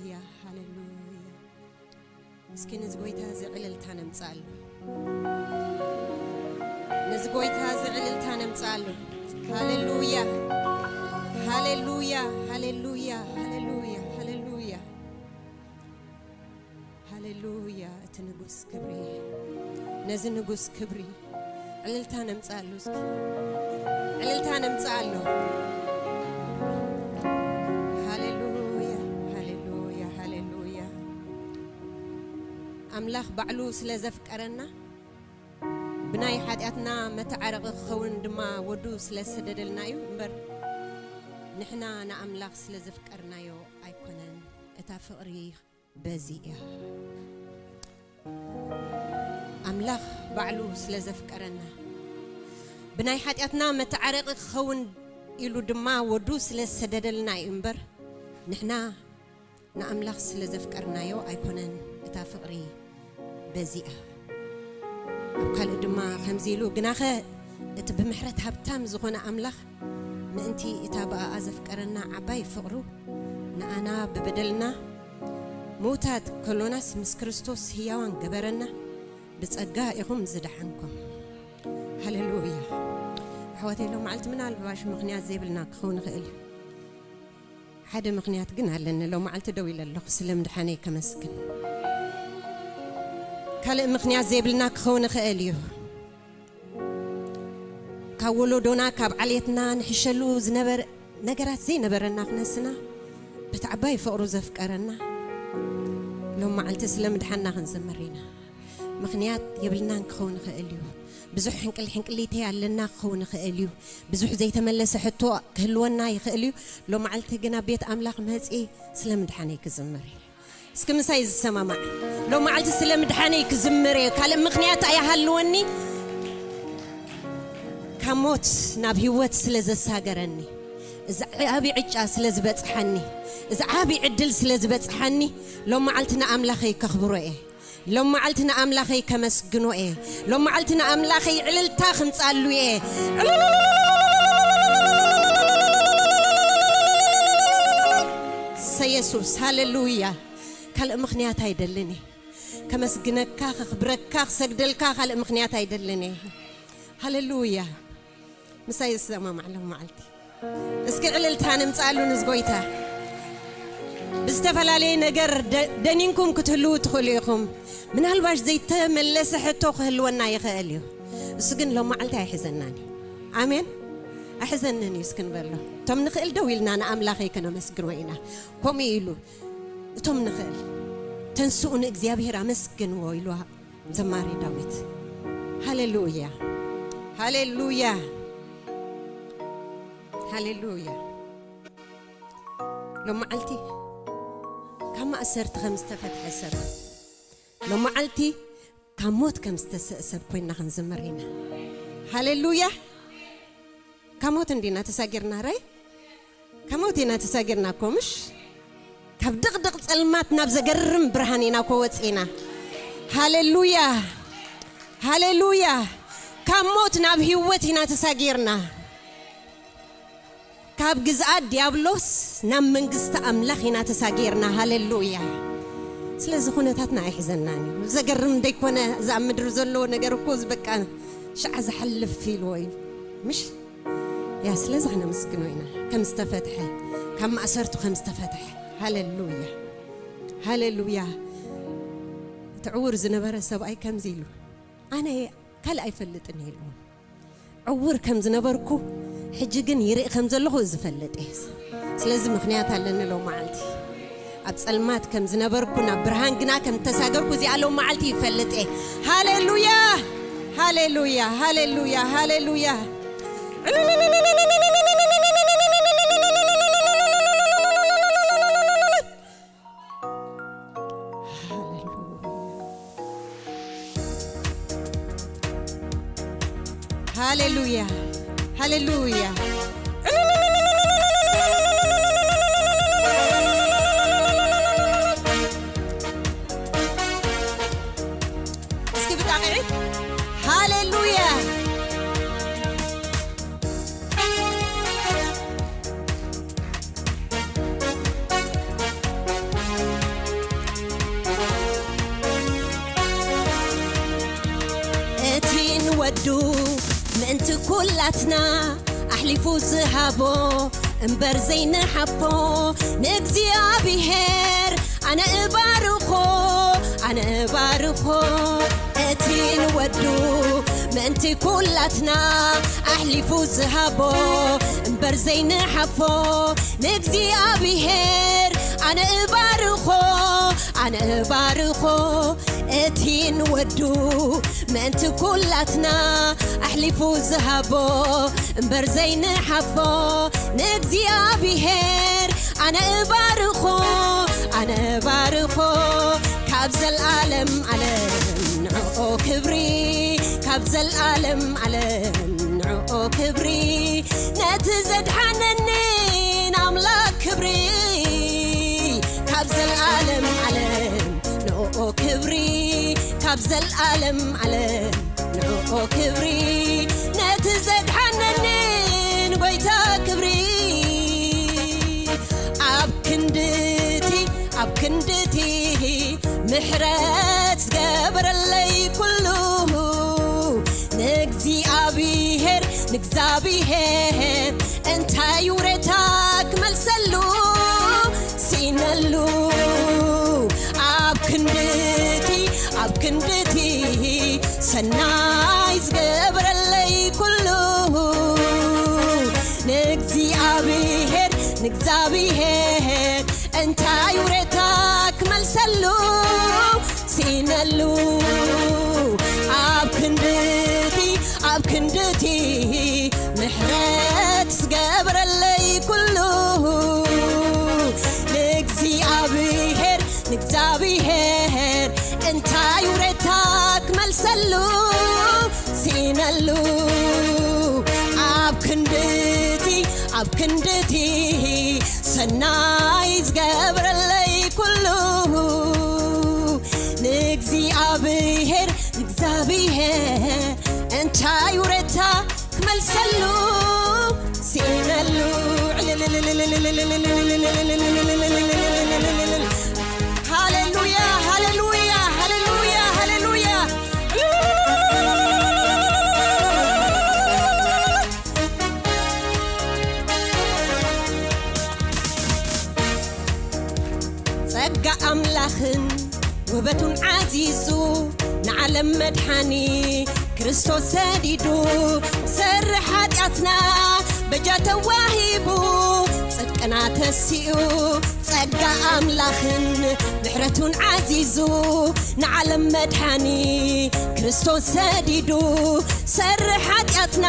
ሃሌሉያ፣ ሃሌሉያ። እስኪ ነዚ ጎይታ እዚ ዕልልታ ነምጽኣሉ። ነዚ ጎይታ እዚ ዕልልታ ነምጽኣሉ። ሃሌሉያ፣ ሃሌሉያ፣ ሃሌሉያ፣ ሃሌሉያ፣ ሃሌሉያ፣ ሃሌሉያ። እቲ ንጉስ ክብሪ፣ ነዚ ንጉስ ክብሪ ዕልልታ ነምጽኣሉ እስኪ። ዕልልታ ነምጽኣሉ። ሃሌሉያ፣ ሃሌሉያ፣ ሃሌሉያ። ኣምላኽ ባዕሉ ስለ ዘፍቀረና፣ ብናይ ሓጢኣትና መተዓረቒ ክኸውን ድማ ወዱ ስለ ዝሰደደልና እዩ እምበር፣ ንሕና ንኣምላኽ ስለ ዘፍቀርናዮ ኣይኮነን። እታ ፍቕሪ በዚ እያ። ኣምላኽ ባዕሉ ስለ ዘፍቀረና፣ ብናይ ሓጢኣትና መተዓረቒ ክኸውን ኢሉ ድማ ወዱ ስለ ዝሰደደልና እዩ እምበር፣ ንሕና ንኣምላኽ ስለ ዘፍቀርናዮ ኣይኮነን። እታ ፍቕሪ በዚ እያ። ኣብ ካልእ ድማ ከምዚ ኢሉ፣ ግናኸ እቲ ብምሕረት ሃብታም ዝኾነ ኣምላኽ፣ ምእንቲ እታ ብኣኣ ዘፍቀረና ዓባይ ፍቕሩ፣ ንኣና ብበደልና ምዉታት ከሎናስ ምስ ክርስቶስ ህያዋን ገበረና፣ ብጸጋ ኢኹም ዝደሓንኩም። ሃሌሉያ። ኣሕዋተይ፣ ሎም መዓልቲ ምናልባሽ ምኽንያት ዘይብልና ክኸውን ይኽእል እዩ። ሓደ ምኽንያት ግን ኣለኒ። ሎም መዓልቲ ደው ኢለ ኣለኹ፣ ስለ ምድሓነይ ከመስግን። ካልእ ምኽንያት ዘይብልና ክኸውን ይኽእል እዩ። ካብ ወለዶና፣ ካብ ዓሌትና ንሕሸሉ ዝነበረ ነገራት ዘይነበረና ክነስና፣ በቲ ዓባይ ፍቕሩ ዘፍቀረና፣ ሎም መዓልቲ ስለ ምድሓንና ክንዝምር ኢና። ምኽንያት የብልናን ክኸውን ይኽእል እዩ። ብዙሕ ሕንቅል ሕንቅሊተይ ኣለና ክኸውን ይኽእል እዩ። ብዙሕ ዘይተመለሰ ሕቶ ክህልወና ይኽእል እዩ። ሎም መዓልቲ ግን ኣብ ቤት ኣምላኽ መጺኤ ስለ ምድሓነይ ክዝምር እየ። እስኪ ምሳይ ዝሰማማዕ ሎም መዓልቲ ስለ ምድሓነይ ክዝምር እየ። ካልእ ምኽንያት ኣይሃልወኒ። ካብ ሞት ናብ ህይወት ስለ ዘሳገረኒ፣ እዚ ዓቢ ዕጫ ስለ ዝበጽሓኒ፣ እዚ ዓቢ ዕድል ስለ ዝበጽሓኒ፣ ሎም መዓልቲ ንኣምላኸይ ከኽብሮ እየ። ሎም መዓልቲ ንኣምላኸይ ከመስግኖ እየ። ሎም መዓልቲ ንኣምላኸይ ዕልልታ ክምጻሉ እየ። ሰ የሱስ፣ ሃሌሉያ። ካልእ ምኽንያት ኣይደልን እየ። ከመስግነካ፣ ከኽብረካ፣ ክሰግደልካ ካልእ ምኽንያት ኣይደልን እየ። ሃሌሉያ። ምሳይ ዝሰማማዕ ሎም መዓልቲ እስኪ ዕልልታ ንምጻሉ ንዝጎይታ። ብዝተፈላለየ ነገር ደ-፣ ደኒንኩም ክትህልዉ ትኽእሉ ኢኹም። ምናልባሽ ዘይተመለሰ ሕቶ ክህልወና ይኽእል እዩ። እሱ ግን ሎም መዓልቲ ኣይሕዘናን እዩ። ኣሜን። ኣይሕዘንን እዩ እስኪ ንበሎ። እቶም ንኽእል ደው ኢልና ንኣምላኸይ ከነመስግኖ ኢና። ከምኡ ኢሉ፣ እቶም ንኽእል፣ ተንስኡ ንእግዚኣብሔር ኣመስግንዎ ኢሉ ዘማሪ ዳዊት። ሃሌሉያ፣ ሃሌሉያ፣ ሃሌሉያ። ሎም መዓልቲ ካብ ማእሰርቲ ከም ዝተፈትሐ ሰብ፣ ሎም መዓልቲ ካብ ሞት ከም ዝተስእ ሰብ ኮይንና ክንዝምር ኢና። ሃሌሉያ። ካብ ሞት እንዲና ተሳጊርና፣ ራይ? ካብ ሞት ኢና ተሳጊርና እኮ፣ ምሽ? ካብ ድቕድቕ ጸልማት ናብ ዘገርም ብርሃን ኢና እኮ ወጺና። ሃሌሉያ፣ ሃሌሉያ። ካብ ሞት ናብ ህይወት ኢና ተሳጊርና። ካብ ግዝኣት ዲያብሎስ ናብ መንግስቲ ኣምላኽ ኢና ተሳጊርና። ሃሌሉያ። ስለዚ ኩነታትና ኣይሕዘናን እዩ። ዘገርም እንደይኮነ፣ እዚ ኣብ ምድሪ ዘለዎ ነገር እኮ እዚ በቃ ሽዓ ዝሓልፍ ኢልዎ እዩ። ምሽ? ያ፣ ስለዚ ክነመስግኖ ኢና። ከም ዝተፈትሐ፣ ካብ ማእሰርቱ ከም ዝተፈትሐ። ሃሌሉያ። ሃሌሉያ። እቲ ዕውር ዝነበረ ሰብኣይ ከምዚ ኢሉ፣ "ኣነ ካልእ ኣይፈልጥን እየ" ኢሉ። ዕውር ከም ዝነበርኩ ሕጂ ግን ይርኢ ከም ዘለኹ ዝፈልጥ እየ። ስለዚ ምኽንያት ኣለኒ ሎም መዓልቲ። ኣብ ጸልማት ከም ዝነበርኩ ናብ ብርሃን ግና ከም ተሳገርኩ እዚኣ ሎም መዓልቲ ይፈልጥ እየ። ሃሌሉያ! ሃሌሉያ! ሃሌሉያ! ሃሌሉያ! ሃሌሉያ። ሃሌሉያ። እስኪ ብጣቕዒት። ሃሌሉያ። ወዱ ምእንቲ ኩላትና ኣሕሊፉ ዝሃቦ እምበር ዘይንሓፎ ንእግዚኣብሔር ኣነ እባርኾ፣ ኣነ እባርኾ። እቲ ንወዱ ምእንቲ ኩላትና ኣሕሊፉ ዝሃቦ እምበር ዘይንሓፎ ንእግዚኣብሔር ኣነ እባርኾ፣ ኣነ እባርኾ። እቲ ንወዱ ምእንቲ ኩላትና ኣሕሊፉ ዝሃቦ እምበር ዘይንሓፎ ንእግዚኣብሔር ኣነ እባርኾ፣ ኣነ እባርኾ። ካብ ዘልኣለም ዓለም ንዕኦ ክብሪ፣ ካብ ዘልኣለም ዓለም ንዕኦ ክብሪ። ነቲ ዘድሓነኒ ንኣምላኽ ክብሪ፣ ካብ ዘልኣለም ዓለም ንዕኦ ክብሪ፣ ካብ ዘልኣለም ዓለም ንዕኦ ክብሪ። ነቲ ዘድሓነኒ ንጎይታ ክብሪ። ኣብ ክንድቲ፣ ኣብ ክንድቲ ምሕረት ዝገበረለይ ኩሉ ንእግዚኣብሔር፣ ንእግዚኣብሔር እንታይ ውረታ ክመልሰሉ ስኢነሉ። ኣብ ክንድቲ፣ ኣብ ክንድቲ ሰናይ ዝገበረለይ ኩሉ ንእግዚኣብሔር፣ ንእግዚኣብሔር እንታይ ውረታ ክመልሰሉ ስኢነሉ። ኣብ ክንድቲ፣ ኣብ ክንድቲ ምሕረት ዝገበረለይ ኩሉ ንእግዚኣብሔር፣ ንእግዚኣብሔር እንታይ ውረታ ክመልሰሉ ስኢነሉ። ኣብ ክንድቲ፣ ኣብ ክንድቲ ሰናይ ዝገበረለይ ኩሉ ንእግዚኣብሔር፣ ንእግዚኣብሔር እንታይ ውረታ ክመልሰሉ ስኢነሉ። ሃሌሉያ፣ ሃሌሉያ፣ ሃሌሉያ፣ ሃሌሉያ፣ ሃሌሉያ። ጸጋ ኣምላኽን ውበቱን ዓዚዙ ንዓለም መድሓኒ ክርስቶስ ሰዲዱ፣ ሰሪ ሓጢኣትና በጃ ተዋሂቡ፣ ጽድቅና ተሲኡ። ጸጋ ኣምላኽን ምሕረቱን ዓዚዙ ንዓለም መድሓኒ ክርስቶስ ሰዲዱ፣ ሰሪ ሓጢኣትና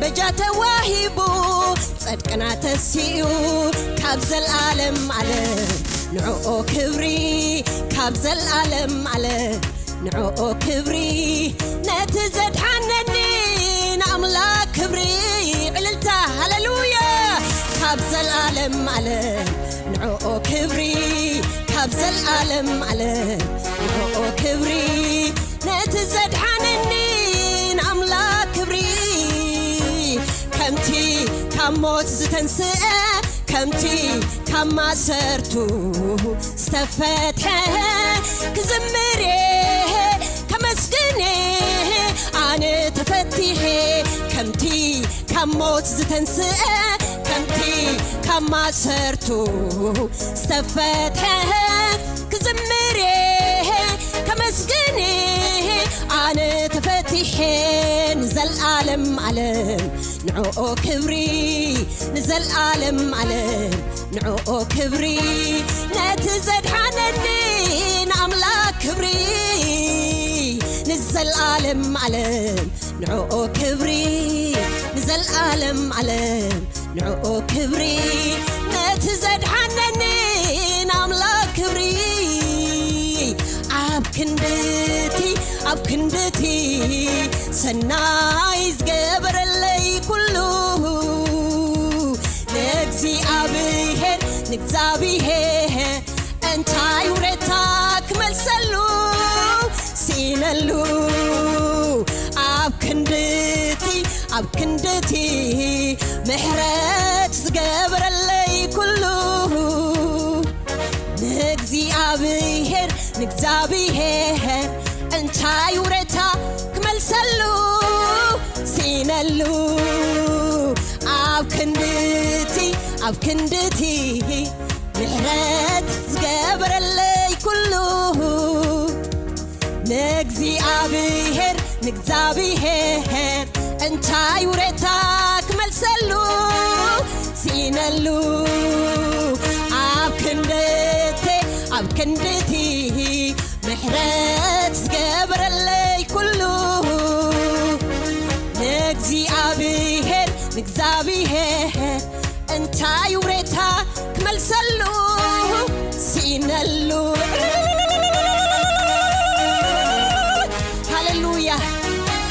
በጃ ተዋሂቡ፣ ጽድቅና ተሲኡ። ካብ ዘልኣለም ዓለም ንዕኦ ክብሪ፣ ካብ ዘልኣለም ዓለም ንዕኦ ክብሪ። ነቲ ዘድሓነኒ ንኣምላኽ ክብሪ። ዕልልታ ሃሌሉያ። ካብ ዘልኣለም ዓለም ንዕኦ ክብሪ፣ ካብ ዘልኣለም ዓለም ንዕኦ ክብሪ። ነቲ ዘድሓነኒ ንኣምላኽ ክብሪ። ከምቲ ካብ ሞት ዝተንስአ፣ ከምቲ ካብ ማሰርቱ ዝተፈትሐ ክዝምር እየ፣ ከመስግን እየ ኣነ ተፈቲሐ። ከምቲ ካብ ሞት ዝተንስአ፣ ከምቲ ካብ ማሰርቱ ዝተፈትሐ ክዝምር እየ፣ ከመስግን እየ ኣነ ተፈቲሐ። ንዘልኣለም ዓለም ንዕኦ ክብሪ፣ ንዘልኣለም ዓለም ንዕኦ ክብሪ። ነቲ ዘድሓነኒ ንኣምላኽ ክብሪ፣ ንዘልኣለም ዓለም ንዕኦ ክብሪ፣ ንዘልኣለም ዓለም ንዕኦ ክብሪ። ነቲ ዘድሓነኒ ንኣምላኽ ክብሪ። ኣብ ክንድቲ፣ ኣብ ክንድቲ ሰናይ ዝገበረለይ ኩሉ ንእግዚኣብሔር፣ ንእግዚኣብሔር እንታይ ውረታ ክመልሰሉ ስኢነሉ። ኣብ ክንድቲ፣ ኣብ ክንድቲ ምሕረት ዝገበረለይ ኩሉ ንእግዚኣብሔር፣ ንእግዚኣብሔር እንታይ ውረታ ክመልሰሉ፣ ሲነሉ ኣብ ክንድቲ፣ ኣብ ክንድቲ ምሕረት ዝገበረለይ ኩሉ። ንእግዚኣብሔር፣ ንእግዚኣብሔር እንታይ ውረታ ክመልሰሉ፣ ሲነሉ ኣብ ክንድቲ፣ ኣብ ክንድቲ ምሕረት ዝገበረለይ ኩሉ። ንእግዚኣብሔር፣ ንእግዚኣብሔር እንታይ ውረታ ክመልሰሉ፣ ሲነሉ። ሃሌሉያ፣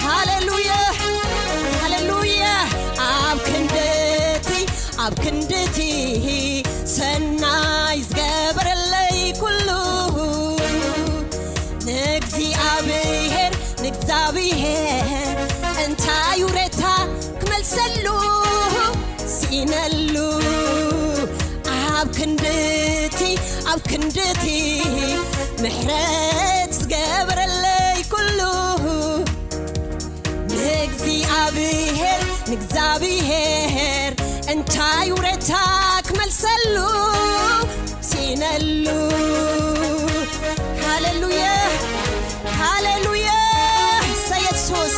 ሃሌሉያ፣ ሃሌሉያ። ኣብ ክንድቲ፣ ኣብ ክንድቲ ሰናይ ዝገበረለይ ኩሉ። ንእግዚኣብሔር፣ ንእግዚኣብሔር እንታይ ውረታ ክመልሰሉ፣ ሲነሉ ኣብ ክንድቲ፣ ኣብ ክንድቲ ምሕረት ዝገበረለይ ኩሉ። ንእግዚኣብሔር፣ ንእግዚኣብሔር እንታይ ውረታ ክመልሰሉ፣ ሲነሉ። ሃሌሉያ፣ ሃሌሉያ። እሰይ የሱስ፣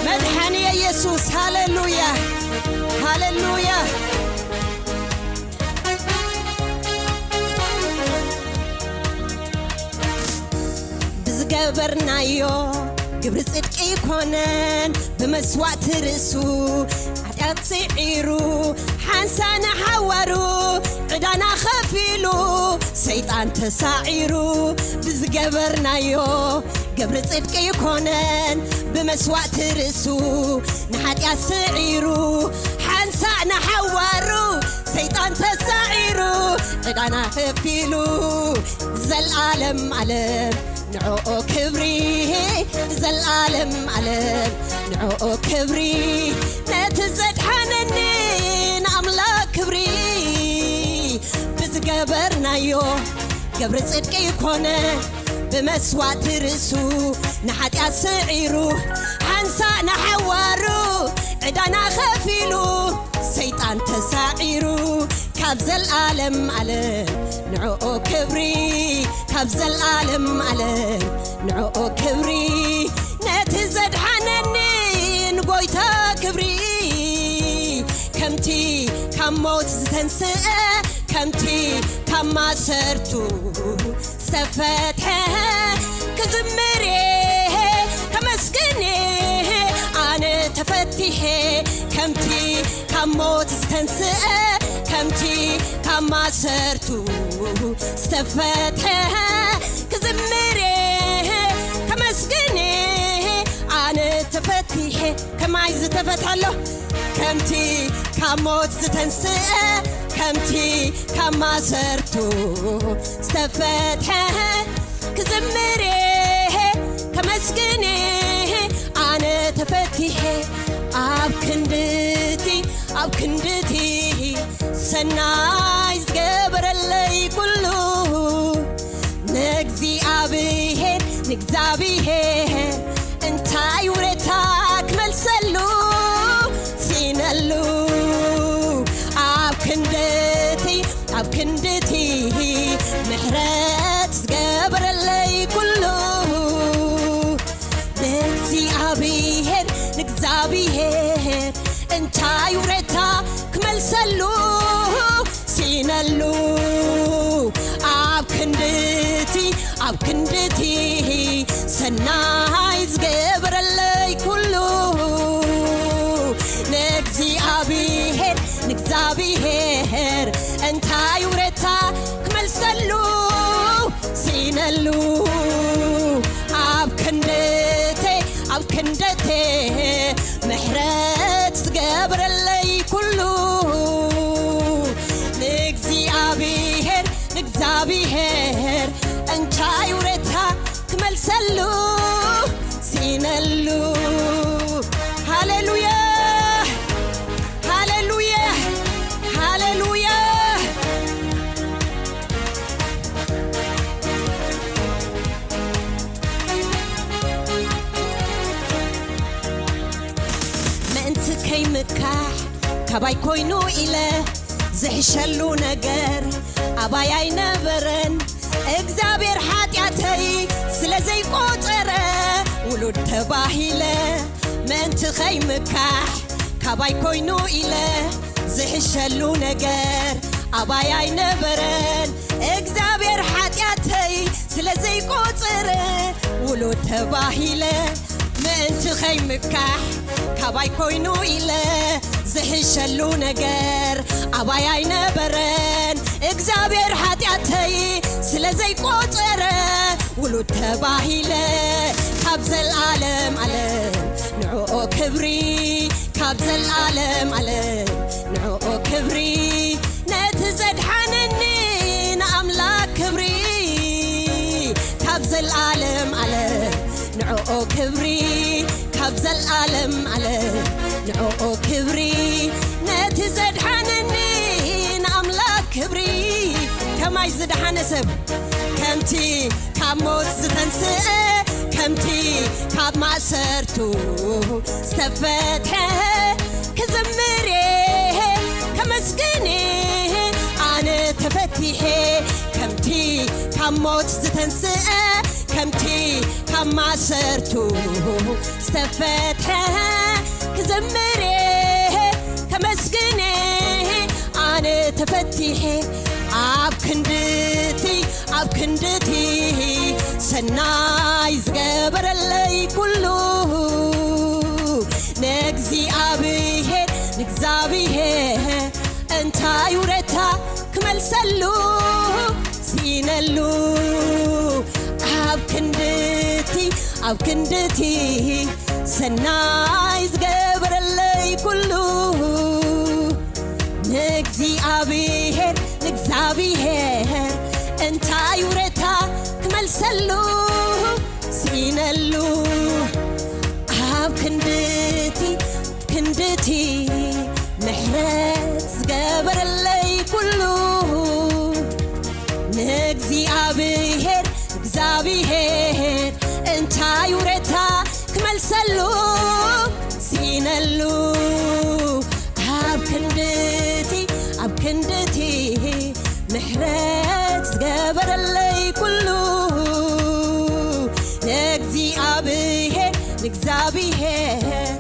መድሓኒ የሱስ። ሃሌሉያ፣ ሃሌሉያ። ብዝገበርናዮ ግብሪ ጽድቂ ኮነን፣ ብመስዋእቲ ርእሱ ሓጢኣት ስዒሩ፣ ሓንሳእ ንሓዋሩ ዕዳና ኸፊሉ፣ ሰይጣን ተሳዒሩ። ብዝገበርናዮ ግብሪ ጽድቂ ኮነን፣ ብመስዋእቲ ርእሱ ንሓጢኣት ስዒሩ፣ ሓንሳእ ንሓዋሩ ሰይጣን ተሳዒሩ፣ ዕዳና ከፊሉ። ዘልኣለም ኣለም ንዕኡ ክብሪ፣ ዘልኣለም ኣለም ንዕኡ ክብሪ፣ ነቲ ዘድሓነኒ ንኣምላኽ ክብሪ። ብዝገበርናዮ ግብሪ ጽድቂ ኮነ፣ ብመስዋእቲ ርእሱ ንሓጢኣት ስዒሩ፣ ሓንሳእ ንሓዋሩ ዕዳና ኸፊሉ፣ ሰይጣን ተሳዒሩ። ካብ ዘልኣለም ኣለም ንዕኡ ክብሪ፣ ካብ ዘልኣለም ኣለም ንዕኡ ክብሪ፣ ነቲ ዘድሓነኒ ንጎይታ ክብሪ። ከምቲ ካብ ሞት ዝተንስአ፣ ከምቲ ካብ ማሰርቱ ዝተፈትሐ፣ ክዝምር እየ፣ ከመስግን እየ፣ ኣነ ተፈቲሐ። ከምቲ ካብ ሞት ዝተንስአ፣ ከምቲ ካብ ማሰርቱ ዝተፈትሐ፣ ክዝምር እየ፣ ከመስግን እየ፣ ኣነ ተፈቲሐ። ከማይ ዝተፈትሐ ኣሎ። ከምቲ ካብ ሞት ዝተንስአ፣ ከምቲ ካብ ማሰርቱ ዝተፈትሐ፣ ክዝምር እየ፣ ከመስግን እየ፣ ኣነ ተፈቲሐ። ኣብ ክንድቲ፣ ኣብ ክንድቲ ሰናይ ዝገበረለይ ኩሉ፣ ንእግዚኣብሔር፣ ንእግዚኣብሔር እንታይ ውረታ ክመልሰሉ፣ ሲነሉ ኣብ ክንድቲ፣ ኣብ ክንድቲ ምሕረት ዝገበረለይ ኩሉ። ንእግዚኣብሔር፣ ንእግዚኣብሔር እንታይ ውረታ ክመልሰሉ፣ ሲነሉ ኣብ ክንድቲ፣ ኣብ ክንድቲ ሰናይ ዝገበረለይ ኩሉ። ንእግዚኣብሔር፣ ንእግዚኣብሔር እንታይ ውረታ ክመልሰሉ፣ ሲነሉ ኣብ ክንደቴ፣ ኣብ ክንደቴ ምሕረት ዝገበረለይ ኩሉ። ንእግዚኣብሔር፣ ንእግዚኣብሔር እንታይ ውረታ ክመልሰሉ፣ ሲነሉ። ሃሌሉያ፣ ሃሌሉያ፣ ሃሌሉያ። ምካሕ ካባይ ኮይኑ ኢለ ዝሕሸሉ ነገር ኣባይ ኣይነበረን። እግዚኣብሔር ሓጢኣተይ ስለ ዘይቆጸረ ውሉድ ተባሂለ። ምእንቲ ኸይምካሕ ካባይ ኮይኑ ኢለ ዝሕሸሉ ነገር ኣባይ ኣይነበረን። እግዚኣብሔር ሓጢኣተይ ስለ ዘይቆጸረ ውሉድ ተባሂለ። ምእንቲ ኸይምካሕ ካባይ ኮይኑ ኢለ ዝሕሸሉ ነገር ኣባይ ኣይነበረን። እግዚኣብሔር ሓጢኣተይ ስለ ዘይቆጸረ ውሉድ ተባሂለ። ካብ ዘልኣለም ኣለም ንዕኦ ክብሪ፣ ካብ ዘልኣለም ኣለም ንዕኦ ክብሪ፣ ነቲ ዘድሓነኒ ንኣምላኽ ክብሪ። ካብ ዘልኣለም ኣለም ንዕኦ ክብሪ፣ ካብ ዘልኣለም ኣለም ንዕኦ ክብሪ፣ ነቲ ዘድሓነኒ ንኣምላኽ ክብሪ። ከማይ ዝደሓነ ሰብ፣ ከምቲ ካብ ሞት ዝተንስአ፣ ከምቲ ካብ ማእሰርቱ ዝተፈትሐ፣ ክዝምር እየ፣ ከመስግን እየ፣ ኣነ ተፈቲሐ። ከምቲ ካብ ሞት ዝተንስአ፣ ከምቲ ካብ ማእሰርቱ ዝተፈትሐ፣ ክዝምር እየ፣ ከመስግን እየ፣ ኣነ ተፈቲሐ። ኣብ ክንድቲ፣ ኣብ ክንድቲ ሰናይ ዝገበረለይ ኩሉ፣ ንእግዚኣብሔር፣ ንእግዚኣብሔር እንታይ ውረታ ክመልሰሉ? ስኢነሉ። ኣብ ክንድቲ፣ ኣብ ክንድቲ ሰናይ ዝገበረለይ ኩሉ፣ ንእግዚኣብሔር፣ ንእግዚኣብሔር እንታይ ውረታ ክመልሰሉ? ስኢነሉ። ኣብ ክንድቲ፣ ክንድቲ ምሕረት ዝገበረለይ ኩሉ፣ ንእግዚኣብሔር፣ እግዚኣብሔር እንታይ ውረታ ክመልሰሉ? ስኢነሉ። ኣብ ክንድቲ፣ ኣብ ክንድቲ ምሕረት ዝገበረለይ ኩሉ፣ ንእግዚኣብሔር፣ ንእግዚኣብሔር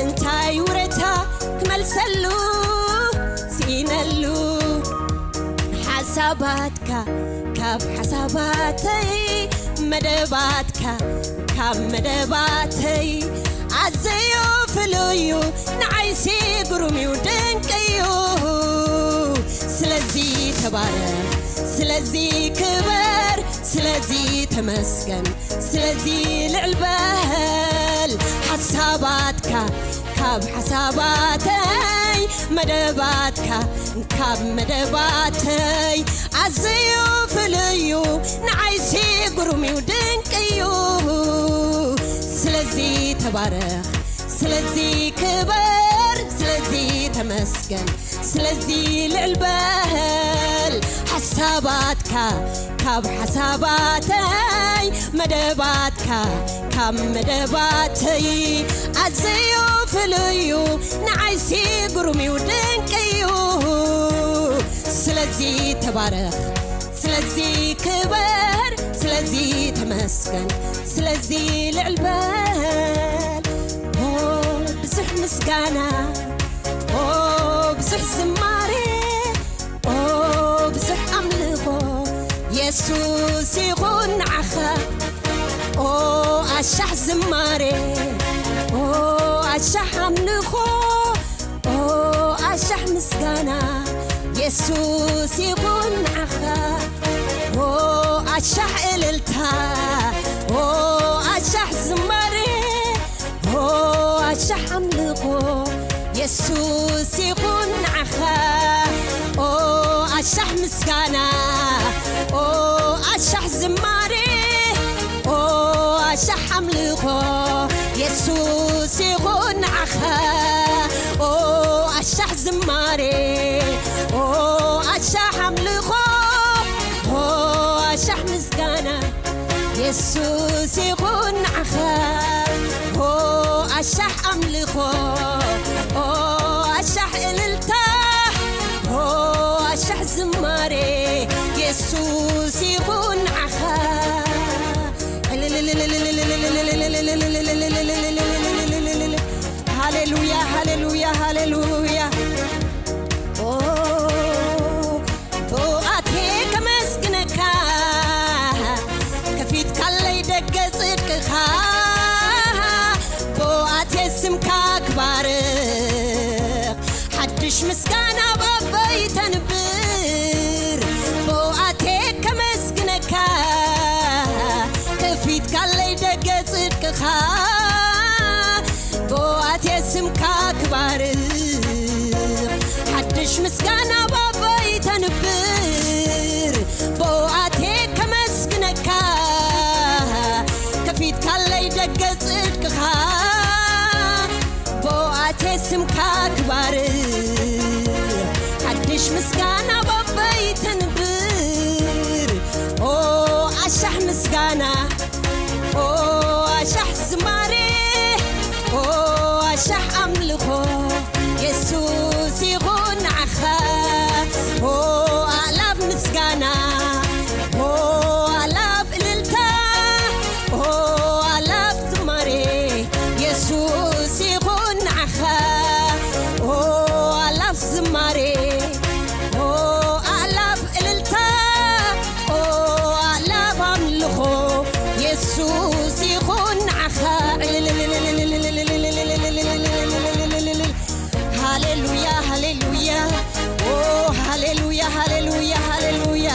እንታይ ውረታ ክመልሰሉ? ስኢነሉ። ሓሳባትካ ካብ ሓሳባተይ፣ መደባትካ ካብ መደባተይ ኣዘዩ ፍሉዩ፣ ንዓይሲ ግሩም እዩ፣ ድንቅ እዩ። ስለዚ ተባረኽ፣ ስለዚ ክበር፣ ስለዚ ተመስገን፣ ስለዚ ልዕል በል። ሓሳባትካ ካብ ሓሳባተይ፣ መደባትካ ካብ መደባተይ ኣዝዩ ፍሉይ እዩ፣ ንዓይሲ ግሩም እዩ፣ ድንቅ እዩ። ስለዚ ተባረኽ፣ ስለዚ ክበር፣ ስለዚ ተመስገን፣ ስለዚ ልዕል በል። ሓሳባትካ ካብ ሓሳባተይ፣ መደባትካ ካብ መደባተይ ኣዝዩ ፍሉይ እዩ፣ ንዓይሲ ግሩም እዩ፣ ድንቅ እዩ። ስለዚ ተባረኽ፣ ስለዚ ክበር፣ ስለዚ ተመስገን፣ ስለዚ ልዕል በል። ኦ ብዙሕ ምስጋና፣ ኦ ብዙሕ ዝማሬ፣ ኦ ብዙሕ ኣምልኾ የሱስ ይኹን ንዓኻ። ኦ ኣሻሕ ዝማሬ፣ ኦ ኣሻሕ ኣምልኾ፣ ኦ ኣሻሕ ምስጋና የሱስ ይኹን ንዓኻ። ኦ ኣሻሕ እልልታ፣ ኦ ኣሻሕ ዝማሬ፣ ኦ ኣሻሕ ኣምልኾ የሱስ ይኹን ንዓኻ። ኦ ኣሻሕ ምስጋና፣ ኦ ኣሻሕ ዝማሬ፣ ኦ ኣሻሕ ኣምልኾ የሱስ ይኹን ንዓኻ። ኦ ኣሻሕ ዝማሬ፣ ኦ ኣሻሕ ኣምልኾ፣ ኦ ኣሻሕ ምስጋና የሱስ ይኹን ንዓኻ። ኦ ኣሻሕ ኣምልኾ፣ ኦ ብኣቴ ስምካ ክባርኽ ሓድሽ ምስጋና ባቦይ ተንብር ብኣቴ ከመስግነካ ከፊትካለይ ደገ ጽድቅኻ ብኣቴ ስምካ ክባርኽ ሓድሽ ምስጋና ባቦይ ተንብር ኦ ኣሻሕ ምስጋና ኦ ኣሻሕ ዝማሬ ኦ ኣሻሕ ኣምልኾ የሱስ ይኹን ንዓኻ ኦ ኣእላፍ ምስጋና ኦ ኣእላፍ እልልታ ኦ ኣእላፍ ዝማሬ የሱስ ይኹን ንዓኻ ኦ ኣእላፍ ዝማሬ ኦ ኣእላፍ እልልታ ኦ ኣእላፍ ኣምልኾ የሱስ ይኹን ንዓኻ ሃሌሉያ ሃሌሉያ ኦ ሃሌሉያ ሃሌሉያ ሃሌሉያ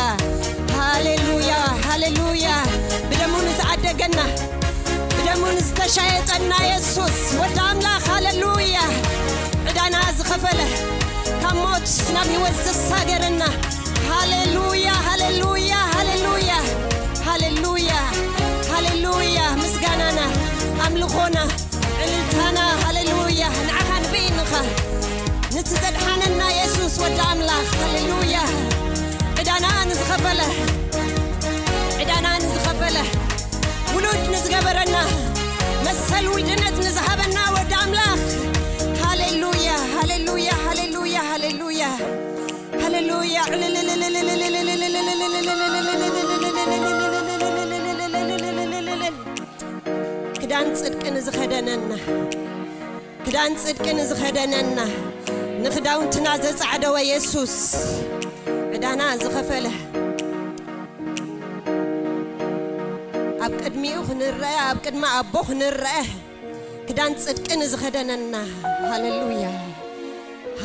ሃሌሉያ ሃሌሉያ ብደሙ ንዝዓደገና ብደሙ ንዝተሻየጠና የሱስ ወዲ ኣምላኽ ሃሌሉያ ዕዳና ዝኸፈለ ካብ ሞት ናብ ህይወት ዘሳገረና ሃሌሉያ ሃሌሉያ ሃሌሉያ ሃሌሉያ ሃሌሉያ ምስጋናና ኣምልኾና ዕልልታና ሃሌሉያ ንዓኻ ንበይንኻ ንቲ ዘድሓነና የሱስ ወዲ ኣምላኽ ሃሌሉያ ዕዳና ንዝኸፈለ ዕዳና ንዝኸፈለ ውሉድ ንዝገበረና መሰል ውልድነት ንዝሃበና ወዲ ኣምላኽ ሃሌሉያ ሃሌሉያ ሃሌሉያ ሃሌሉያ ሃሌሉያ ክዳን ጽድቂ ንዝኸደነና ክዳን ጽድቂ ንዝኸደነና ንኽዳውንትና ዘጻዕደወ የሱስ ዕዳና ዝኸፈለ ኣብ ቅድሚኡ ክንረአ ኣብ ቅድሚ ኣቦ ክንረአ ክዳን ጽድቂ ንዝኸደነና ሃሌሉያ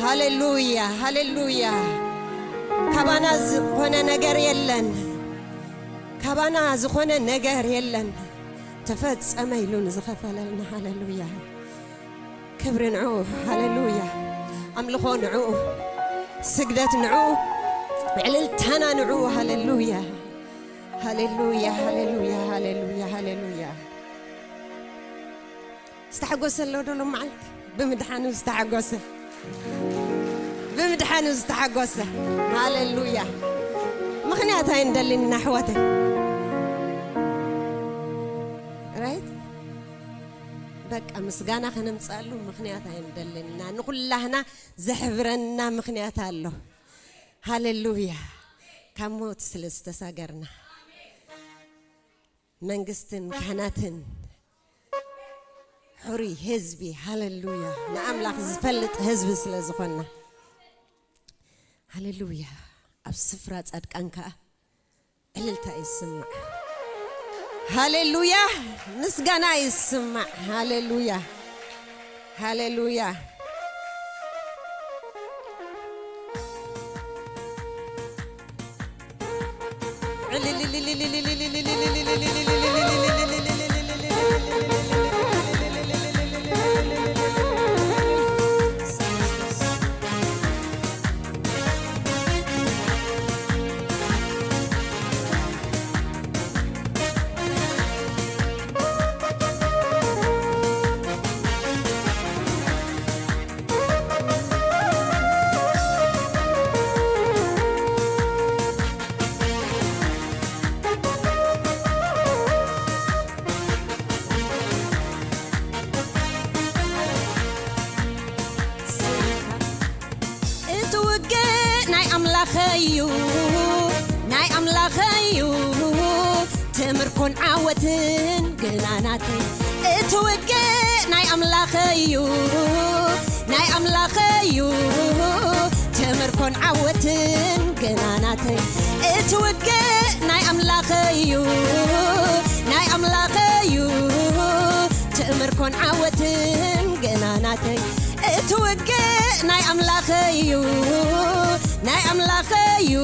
ሃሌሉያ ሃሌሉያ ካባና ዝኾነ ነገር የለን ካባና ዝኾነ ነገር የለን ተፈጸመ ኢሉ ንዝኸፈለልና ሃሌሉያ ክብሪ ንዑ ሃሌሉያ ኣምልኾ ንዑ ስግደት ንዑ ዕልልታና ንዑ ሃሌሉያ ሃሌሉያ ሃሌሉያ ሃሌሉያ ሃሌሉያ ዝተሓጎሰ ኣሎ ዶ ሎም መዓልቲ ብምድሓኑ ዝተሓጎሰ ብምድሓኑ ዝተሓጎሰ ሃሌሉያ ምኽንያት ኣይንደልን ኣሕዋተይ right በቃ ምስጋና ከነምፅኣሉ ምኽንያት ኣይንደልን ኢና ንኹላህና ዘሕብረና ምኽንያት ኣሎ ሃሌሉያ ካብ ሞት ስለ ዝተሳገርና መንግስትን ካህናትን ሕሩይ ህዝቢ ሃሌሉያ ንኣምላኽ ዝፈልጥ ህዝቢ ስለ ዝኾንና ሃሌሉያ ኣብ ስፍራ ጻድቃን ከኣ ዕልልታ ይስማዕ ሃሌሉያ ምስጋና ይስማዕ ሃሌሉያ ሃሌሉያ እቲ ውግእ ናይ ኣምላኸይ እዩ ናይ ኣምላኸይ እዩ ትምርኮን ዓወትን ግናናተይ እቲ ውግእ ናይ ኣምላኸይ እዩ ናይ ኣምላኸይ እዩ ትምርኮን ዓወትን ግናናተይ እቲ ውግእ ናይ ኣምላኸይ እዩ ናይ ኣምላኸይ እዩ ትምርኮን ዓወትን ገናናተይ እቲ ውግእ ናይ ኣምላኸይ እዩ ናይ ኣምላኸይ እዩ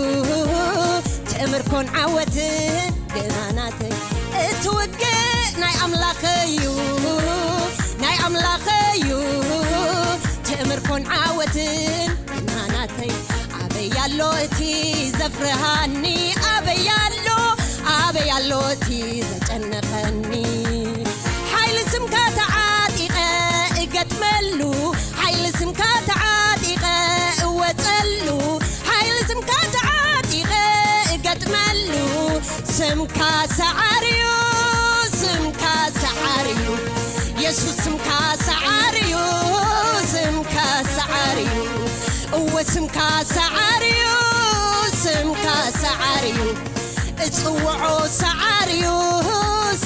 ትምርኮን ዓወትን ገናናተይ እቲ ውግእ ናይ ኣምላኸይ እዩ ብርሃኒ ኣበይ ኣሎ? ኣበይ ኣሎ እቲ ዘጨነቐኒ? ሓይሊ ስምካ ተዓጢቐ እገጥመሉ፣ ሓይሊ ስምካ ተዓጢቐ እወጸሉ፣ ሓይሊ ስምካ ተዓጢቐ እገጥመሉ። ስምካ ሰዓርዩ፣ ስምካ ሰዓርዩ፣ የሱስ ስምካ ሰዓርዩ፣ ስምካ ሰዓርዩ፣ እወ ስምካ ሰዓርዩ፣ ስምካ ሰዓርዩ፣ እጽውዖ ሰዓርዩ፣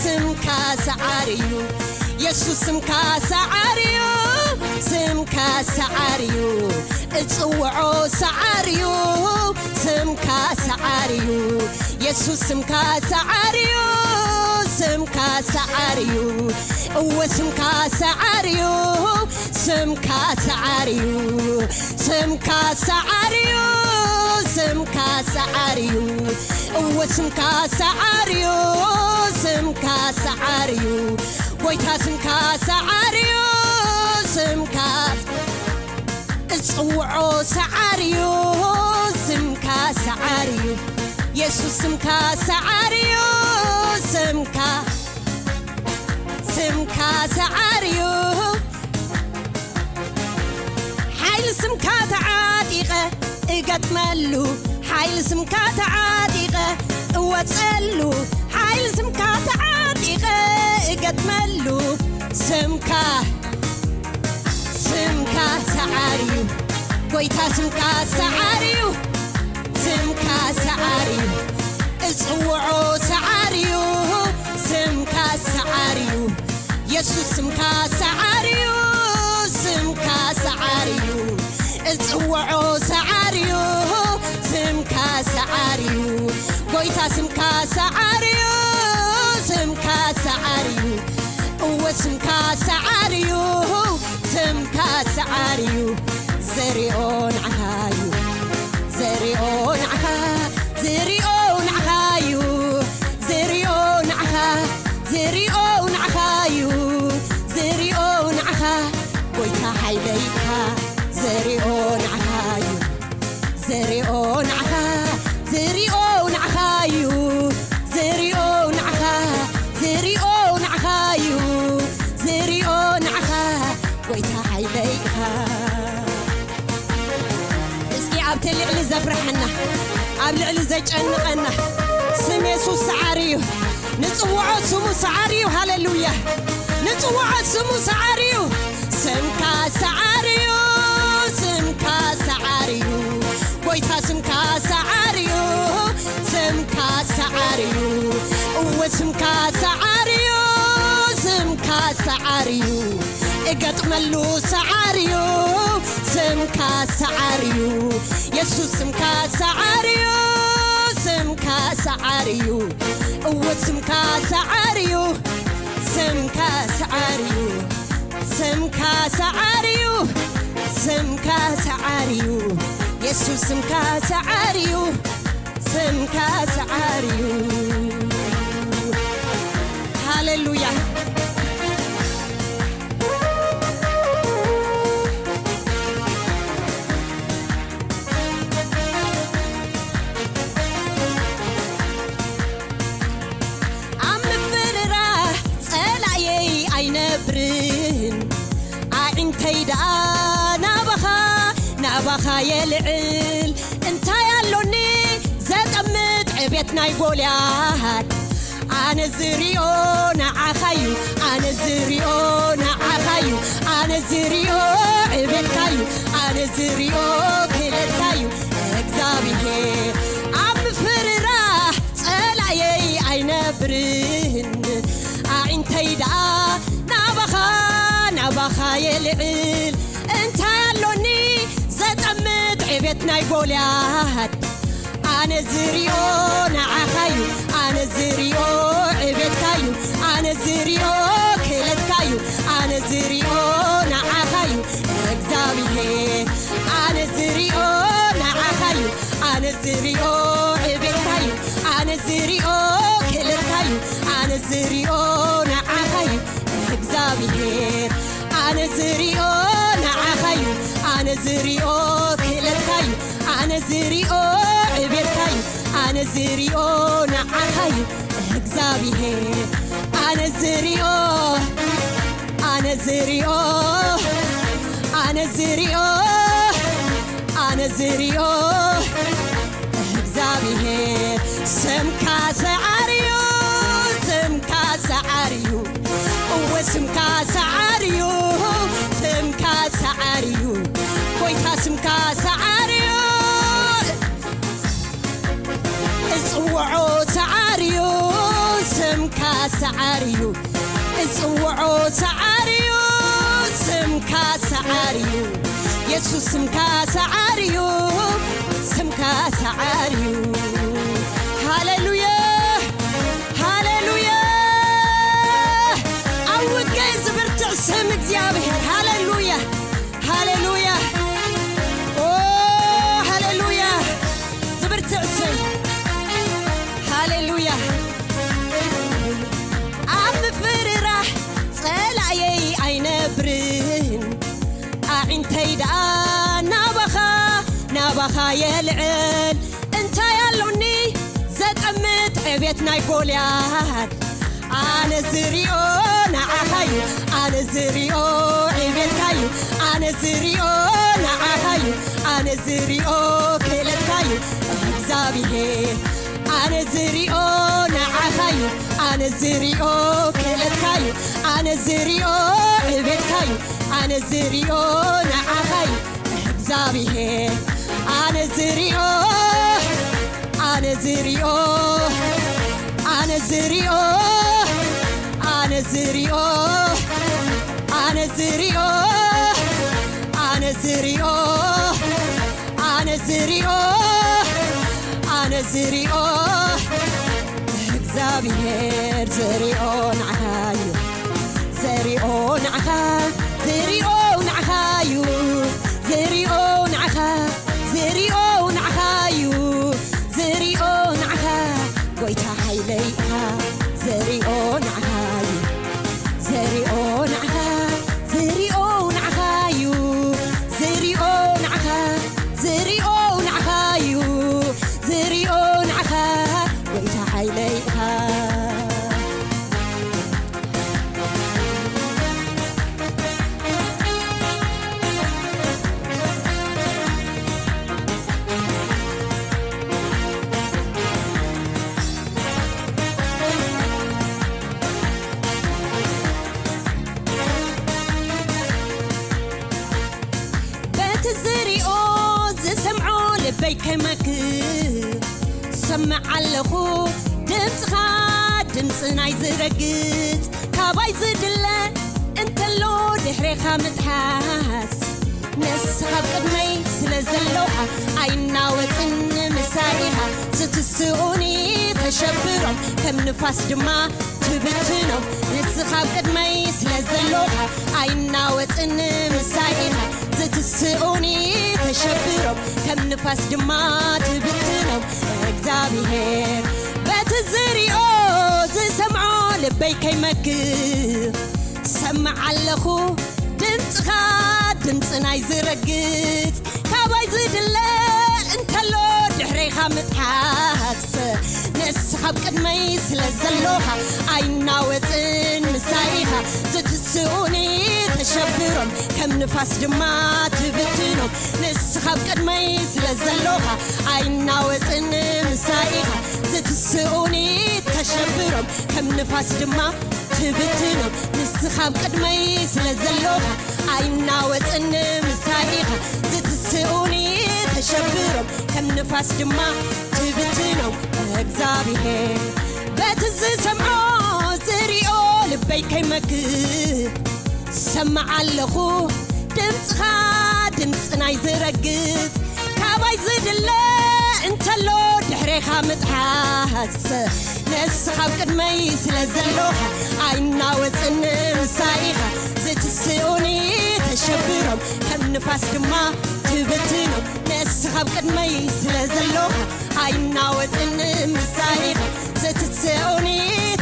ስምካ ሰዓርዩ፣ የሱስ ስምካ ሰዓርዩ፣ ስምካ ሰዓርዩ፣ እጽውዖ ሰዓርዩ፣ ስምካ ሰዓርዩ፣ የሱስ ስምካ ሰዓርዩ፣ ስምካ ሰዓርዩ፣ እወ ስምካ ሰዓርዩ፣ ስምካ ሰዓርዩ፣ ስምካ ሰዓርዩ፣ ስምካ ሰዓርዩ፣ እወ ስምካ ሰዓርዩ፣ ስምካ ሰዓርዩ፣ ጎይታ ስምካ ሰዓርዩ፣ ስምካ እጽውዖ ሰዓርዩ፣ ስምካ ሰዓርዩ፣ የሱስ ስምካ ሰዓርዩ፣ ስምካ፣ ስምካ ሰዓርዩ። ሓይሊ ስምካ ተዓጢቐ እገጥመሉ፣ ሓይሊ ስምካ ተዓጢቐ እወጸሉ፣ ሓይሊ ስምካ ተዓጢቐ እገጥመሉ። ስምካ፣ ስምካ ሰዓርዩ፣ ጎይታ ስምካ ሰዓርዩ፣ ስምካ ሰዓርዩ፣ እጽውዖ ሰዓርዩ፣ ስምካ ሰዓርዩ፣ የሱስ ስምካ ሰዓርዩ፣ ስምካ ሰዓርዩ፣ እጽውዖ ሰዓርዩ፣ ስምካ ሰዓርዩ፣ ጎይታ ስምካ ሰዓርዩ፣ ስምካ ሰዓርዩ፣ እወ ስምካ ሰዓርዩ፣ ስምካ ሰዓርዩ፣ ዘሪኦ ንዓኻ እዩ፣ ዘሪኦ ንዓኻ፣ ዘሪኦ ንዓኻ እዩ፣ ዘሪኦ ንዓኻ፣ ዘሪኦ ንዓኻ እዩ፣ ዘሪኦ ንዓኻ፣ ጎይታ ሓይለይ ኢኻ፣ ዘሪኦ ንዓኻ እዩ። ዘሪኦ ንዓኻ፣ ዘሪኦ ንዓኻ እዩ፣ ዘሪኦ ንዓኻ፣ ዘሪኦ ንዓኻ እዩ፣ ዘሪኦ ንዓኻ፣ ጎይታ ሓይለይ ኢኻ። እስኪ ኣብቲ ልዕሊ ዘፍርሓና፣ ኣብ ልዕሊ ዘጨንቐና ስም የሱስ ሰዓሪ እዩ። ንጽውዖ ስሙ ሰዓሪ እዩ። ሃሌሉያ። ንጽውዖ ስሙ ሰዓሪ እዩ። ስምካ ሰዓሪ እዩ። ስምካ ሰዓሪ እዩ። ጎይታ ስምካ ሰዓሪ እዩ። ስምካ ሰዓሪ እዩ። እወ ስምካ ሰዓሪ እዩ። ስምካ ሰዓሪ እዩ። እገጥመሉ ሰዓሪ እዩ። ስምካ ሰዓሪ እዩ። የሱስ ስምካ ሰዓሪ እዩ። ስምካ ሰዓሪ እዩ። እወ ስምካ ሰዓሪ እዩ። ስምካ ሰዓሪ እዩ። ስምካ ሰዓሪ እዩ። ስምካ ሰዓሪ እዩ። የሱስ ስምካ ሰዓሪ እዩ። ስምካ ሰዓሪ እዩ። ሃሌሉያ። ኣብ ምፍርራህ ጸላእየይ ኣይነብርን፣ ኣዒንተይ ደኣ ናባኻ፣ ናባኻ የልዕል። እንታይ ኣሎኒ ዘጠምት ዕቤት ናይ ጎልያድ? ኣነ ዝሪኦ ንዓኻዩ፣ ኣነ ዝሪኦ ንዓኻዩ፣ ኣነ ዝሪኦ ዕቤትካዩ፣ ኣነ ዝሪኦ ክእለትካዩ እግዚኣብሄር። ኣብ ምፍርራህ ጸላየይ ኣይነብርን፣ ኣዒንተይ ደኣ ናባኻ፣ ናባኻ የልዕል። እንታይ ኣሎኒ ዘጠምት ዕቤት ናይ ጎልያድ? ኣነ ዝሪኦ ንዓኻዩ፣ ኣነ ዝሪኦ ዕቤትካዩ፣ ኣነ ዝሪኦ ክእለትካዩ፣ ኣነ ዝሪኦ ንዓኻዩ እግዚኣብሄር። ኣነ ዝሪኦ ንዓኻዩ፣ ኣነ ዝሪኦ ዕቤትካዩ፣ ኣነ ዝሪኦ ክእለትካዩ፣ ኣነ ዝሪኦ ንዓኻዩ እግዚኣብሄር። ኣነ ዝሪኦ ንዓኻዩ፣ ኣነ ዝሪኦ ክእለትካዩ፣ ኣነ ዝሪኦ ዕቤትካዩ፣ ዝሪኦ ንዓኻዩ እግዚኣብሔር። ኣነ ዝሪኦ ኣነ ዝሪኦ ኣነ ዝሪኦ ኣነ ዝሪኦ እግዚኣብሔር። ስምካ ሰዓርዩ ስምካ ሰዓርዩ እወ ስምካ ሰዓርዩ ስምካ ሰዓርዩ ጎይታ ስምካ ሰዓርዩ እጽውዖ ሰዓርዩ ስምካ ሰዓርዩ እጽውዖ ሰዓርዩ ስምካ ሰዓርዩ የሱስ ስምካ ሰዓርዩ ስምካ ሰዓርዩ። ሃሌሉያ ሃሌሉያ። ኣብ ውግእ ዝብርትዕ ስም እግዚኣብሔር። ሃሌሉያ ሃሌሉያ። ኦ ሃሌሉያ። ዝብርትዕ ስም። ሃሌሉያ። ኣብ ምፍርራህ ጸላእየይ ኣይነብርን ኣዒንተይ ደኣ ናባኻ ናባኻ የልዕል እንታይ ኣሎኒ ዘጠምት ዕቤት ናይ ጎልያድ ኣነ ዝሪኦ ንዓኻዩ ኣነ ዝሪኦ ዕቤትካዩ ኣነ ዝሪኦ ንዓኻዩ ኣነ ዝሪኦ ክእለትካዩ እግዚኣብሔር ኣነ ዝሪኦ ንዓኻዩ ኣነ ዝሪኦ ክእለትካዩ ኣነ ዝሪኦ ዕቤትካዩ ኣነ ዝሪኦ ንዓኻዩ እግዚኣብሔር ኣነ ዝሪኦ ኣነ ዝሪኦ ኣነ ዝሪኦ ኣነ ዝሪኦ ኣነ ዝሪኦ ኣነ ዝሪኦ ኣነ ዝሪኦ ኣነ ዝሪኦ እግዚኣብሔር ዝሪኦ ንዓኻዩ ዝሪኦ ንዓኻ ዝሪኦ ንዓኻዩ ዝሪኦ ንዓኻ ዝሪኦ ንዓኻዩ ዝሪኦ ንዓኻ ጎይታ ሓይለይ ኢኻ ዝሪኦ ንዓኻዩ ዝሪኦ ንዓኻ ዝሪኦ ንዓኻዩ ዝሪኦ ንዓኻ ዝሪኦ ንዓኻዩ ዝሪኦ ንዓኻ ጎይታ ሓይለይ ኢኻ በቲ ዝሪኦ ዝሰምዖ ልበይ ከይመክር ሰምዕ ኣለኹ ድምፅኻ ድምፂ ናይ ዝረግፅ ካባይ ዝድለ እንተሎ ድሕሬኻ ምትሓስ ንስኻ ኣብ ቅድመይ ስለ ዘለኻ ኣይናወፅን ምሳይ ኢኻ ዝትስኡኒ ተሸብሮም ከም ንፋስ ድማ ትብትኖም ንስኻ ኣብ ቅድመይ ስለ ዘለኻ ኣይናወፅን ምሳይ ኢኻ ዝትስኡኒ ተሸብሮም ከም ንፋስ ድማ ትብትኖም እግዚኣብሔር በቲ ዝሪኦ ዝሰምዖ ልበይ ከይመክር ሰምዕ ኣለኹ ድምፅኻ ድምፂ ናይ ዝረግፅ ካባይ ዝድለ እንተሎ ድሕሬኻ ምትሓስ ንስኻ ኣብ ቅድመይ ስለ ዘሎኻ ኣይናወፅን ምሳይ ኢኻ ዝትስኡኒ ተሸብሮም ከም ንፋስ ድማ ትብትኖም ንስኻ ኣብ ቅድመይ ስለ ዘሎኻ ኣይናወፅን ምሳይ ኢኻ ዝትስኡኒ ተሸብሮም ከም ንፋስ ድማ ትብትኖም ንስኻ ኣብ ቅድመይ ስለ ዘሎኻ ኣይናወፅን ምሳይ ኢኻ ዝትስኡኒ ተሸብሮም ከም ንፋስ ድማ ትብትኖም እግዚኣብሔር በቲ ዝሰምዖ ዝሪኦ ልበይ ከይመክር ሰምዕ ኣለኹ ድምፅኻ ድምፂ ናይ ዝረግፅ ካባይ ዝድለ እንተሎ ድሕሬኻ ምጥሓስ ንስኻ ኣብ ቅድመይ ስለ ዘሎኻ ኣይናወፅን ምሳይ ኢኻ ዝትስኡኒ ተሸብሮም ከም ንፋስ ድማ ትብትኖም ንስኻ ኣብ ቅድመይ ስለ ዘሎኻ ኣይናወፅን ምሳይ ኢኻ ዝትስኡኒ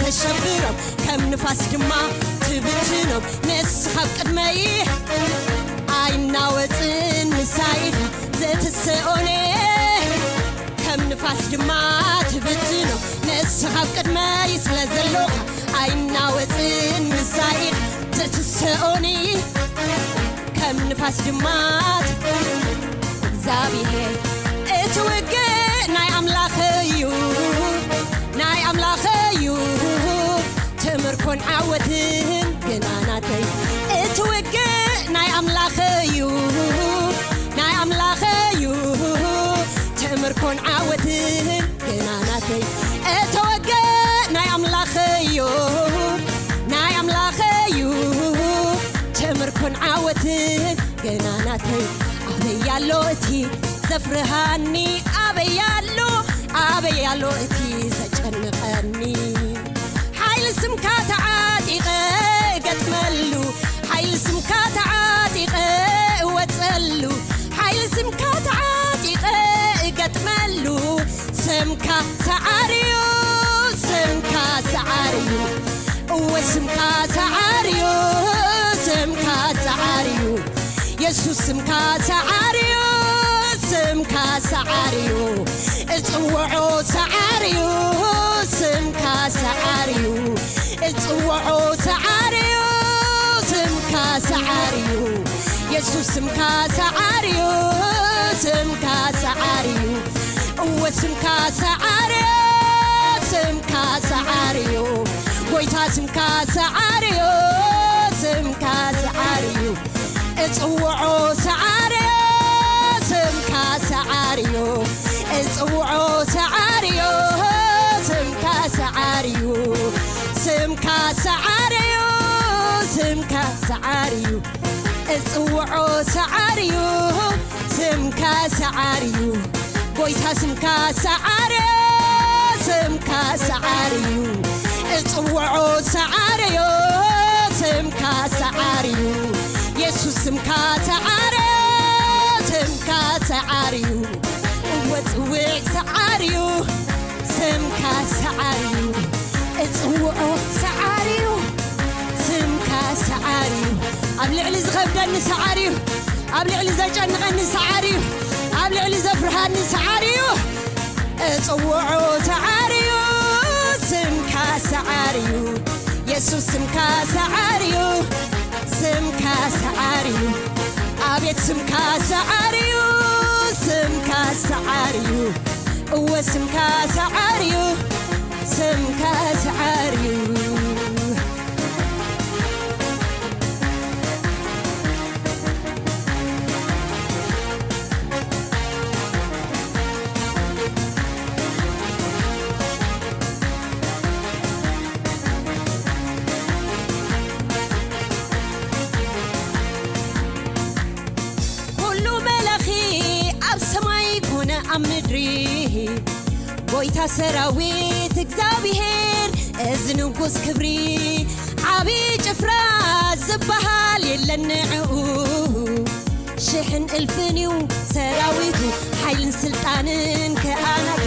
ተሸብሮም ከም ንፋስ ድማ ትብትኖም ንስኻ ኣብ ቅድመይ ኣይናወፅን ምሳይ ኢኻ ዘትስኦኔ ከም ንፋስ ድማ እትኖ ንስኻ ኣብ ቅድመይ ስለ ዘለኻ ኣይናወጽን ምሳይኽ ትትስኦኒ ከም ንፋስ ድማ እግዚኣብሔር እቲ ውግእ ናይ ኣምላኽ እዩ ናይ ኣምላኽ እዩ ትምርኮን ዓወትን ግናናተይ እቲ ውግእ ናይ ኣምላኽ እዩ ናይ ኣምላኽ እዩ ትምርኮን ዓወትን ገናናተይ እተወገ ናይ ኣምላኸዮ ናይ ኣምላኸዩ ትምርኩን ዓወትን ገናናተይ ኣበያሎ እቲ ዘፍርሃኒ ኣበያሎ ኣበያሎ እቲ ዘጨንቐኒ ሓይሊ ስምካ ተዓጢቐ እገጥመሉ ሓይሊ ስምካ ተዓጢቐ እወፀሉ ሓይሊ ስምካ ተዓጢቐ እገጥመሉ ስምካ ሰዓርዩ ስምካ ሰዓርዩ እወ ስምካ ሰዓርዩ ስምካ ሰዓርዩ የሱስ ስምካ ሰዓርዩ ስምካ ሰዓርዩ እጽውዖ ሰዓርዩ ስምካ ሰዓርዩ እጽውዖ ሰዓርዩ ስምካ ሰዓርዩ የሱስ ስምካ ሰዓርዩ ስምካ ሰዓርዩ እወ ስምካ ሰዓርዩ ስምካ ሰዓርዩ ጎይታ ስምካ ሰዓርዩ ስምካ ሰዓርዩ እጽውዖ ሰዓርዮ ስምካ ሰዓርዮ እጽውዖ ሰዓርዮ ስምካ ሰዓርዮ ስምካ ሰዓርዮ ስምካ ሰዓርዮ እጽውዖ ሰዓርዮ ስምካ ሰዓርዮ ጎይታ ስምካ ሰዓርዮ ስምካ ሰዓርዩ እጽውዖ ሰዓርዮ ስምካ ሰዓርዩ የሱስ ስምካ ሰዓርዮ ስምካ ሰዓርዩ እወ ጽውዕ ሰዓርዩ ስምካ ሰዓርዩ እጽውዖ ሰዓርዩ ስምካ ሰዓርዩ ኣብ ልዕሊ ዝኸብደኒ ሰዓርዩ ኣብ ልዕሊ ዘጨንቐኒ ሰዓርዩ ኣብ ልዕሊ ዘፍርሃኒ ሰዓርዩ እጽውዖ ሰዓርዩ ስምካ ሰዓርዩ የሱስ ስምካ ሰዓርዩ ስምካ ሰዓርዩ ኣቤት ስምካ ሰዓርዩ ስምካ ሰዓርዩ እወ ስምካ ሰዓርዩ ስምካ ሰዓርዩ ኩሉ መለኺ ኣብ ሰማይ ኮነ ኣብ ምድሪ ጎይታ ሰራዊት እግዚኣብሔር እዚ ንጉስ ክብሪ ዓብዪ ጭፍራ ዝበሃል የለን ንዕኡ ሽሕን እልፍን እዩ ሰራዊቱ ሓይልን ስልጣንን ከኣናቱ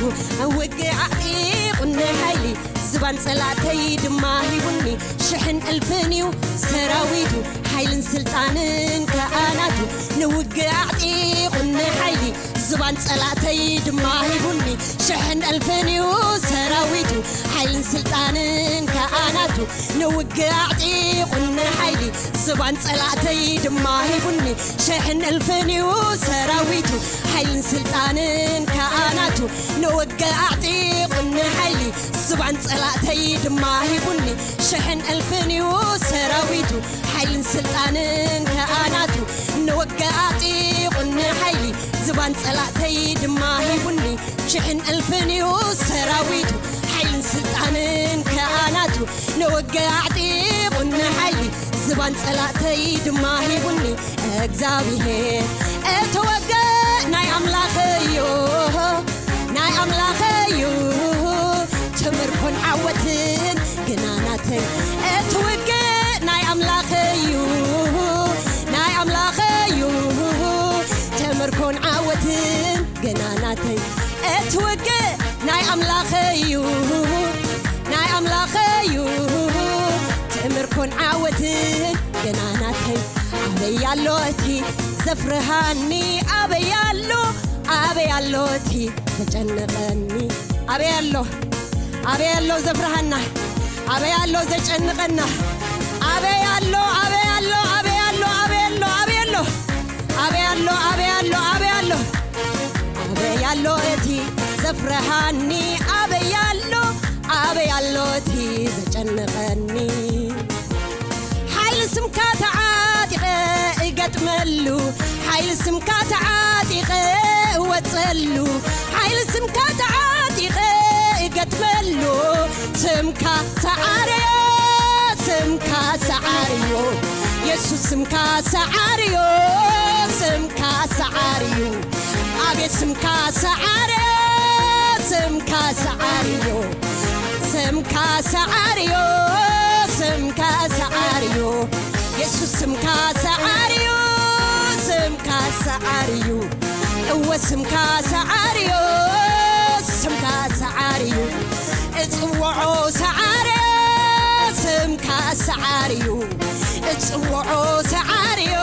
ውግእ ኣዕጢቑኒ ሓይሊ ዝባን ጸላእተይ ድማ ሂቡኒ ሽሕን እልፍን እዩ ሰራዊቱ ሓይልን ስልጣንን ከኣናቱ ንውግእ ኣዕጢቑኒ ሓይሊ ዝባን ጸላእተይ ድማ ሂቡኒ ሽሕን እልፍን እዩ ሰራዊቱ ሓይልን ስልጣንን ከኣናቱ ንውግእ ኣዕጢቑኒ ሓይሊ ዝባን ጸላእተይ ድማ ሂቡኒ ሽሕን እልፍን እዩ ሰራዊቱ ሓይልን ስልጣንን ከኣናቱ ንውግእ ኣዕጢቑኒ ሓይሊ ዝባን ጸላእተይ ድማ ሂቡኒ ሽሕን እልፍን እዩ ሰራዊቱ ሓይልን ስልጣንን ከኣናቱ ንውግእ ኣዕጢቑኒ ሓይሊ ዝባን ጸላእተይ ድማ ሂቡኒ ሽሕን እልፍን እዩ ሰራዊቱ ሓይልን ስልጣንን ከኣናቱ ንውግእ ኣዕጢቑኒ ሓይሊ ዝባን ጸላእተይ ድማ ሂቡኒ እግዚኣብሔር እቲ ውግእ ናይ ኣምላኽ እዩ ናይ ኣምላኽ እዩ ትምርኮን ዓወትን ግናናተይ እቲ ውግእ ናይ ኣምላኽ እዩ ናይ ኣምላኽ እዩ ትምርኮን ዓወትን ገናናተይ እቲ ውግእ ናይ ኣምላኸ እዩ ናይ ኣምላኸ እዩ ትእምር ኮን ዓወትን ገናናተይ ኣበይ ኣሎ እቲ ዘፍርሃኒ ኣበይ ኣሎ ኣበይ ኣሎ እቲ ዘጨንቐኒ ኣበይ ኣሎ? ኣበይ ኣሎ ዘፍርሃና? ኣበይ ኣሎ ዘጨንቐና? ኣበይ ኣሎ? ኣበይ ኣሎ? ኣበይ ኣሎ? ኣበይ ኣሎ? ኣበይ ኣሎ? ኣበይ ኣሎ? ኣበይ ኣሎ? ኣበይ ኣሎ? ኣበይ ኣሎ እቲ ዘፍርሃኒ? ኣበይ ኣሎ? ኣበይ ኣሎ እቲ ዘጨንቐኒ? ሓይሊ ስምካ ተዓጢቐ እገጥመሉ፣ ሓይሊ ስምካ ተዓጢቐ እወጸሉ፣ ሓይሊ ስምካ ተዓጢቐ እገጥመሉ። ስምካ ሰዓርዮ፣ ስምካ ሰዓርዮ፣ የሱስ ስምካ ሰዓርዮ፣ ስምካ ሰዓርዮ፣ ኣቤት ስምካ ሰዓርዮ፣ ስምካ ሰዓርዮ፣ ስምካ ሰዓርዮ፣ ስምካ ሰዓርዮ፣ የሱስ ስምካ ሰዓርዮ፣ ስምካ ሰዓርዮ፣ እወ ስምካ ሰዓርዮ፣ ስምካ ሰዓርዮ፣ እጽውዖ ሰዓርዮ፣ ስምካ ሰዓርዮ፣ እጽውዖ ሰዓርዮ፣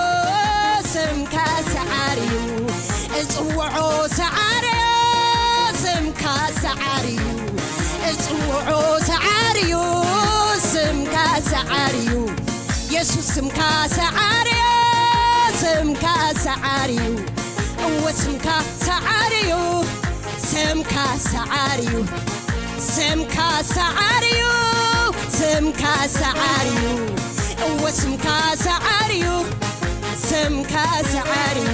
ስምካ ሰዓርዮ፣ እጽውዖ ሰዓርዮ፣ ስምካ ሰዓርዮ፣ እጽውዖ ሰዓርዮ፣ ስምካ ሰዓርዮ፣ የሱስ ስምካ ሰዓርዮ፣ ስምካ ሰዓርዮ፣ እወ ስምካ ሰዓርዮ፣ ስምካ ሰዓርዩ፣ ስምካ ሰዓርዩ፣ ስምካ ሰዓርዩ፣ እወ ስምካ ሰዓርዩ፣ ስምካ ሰዓርዩ፣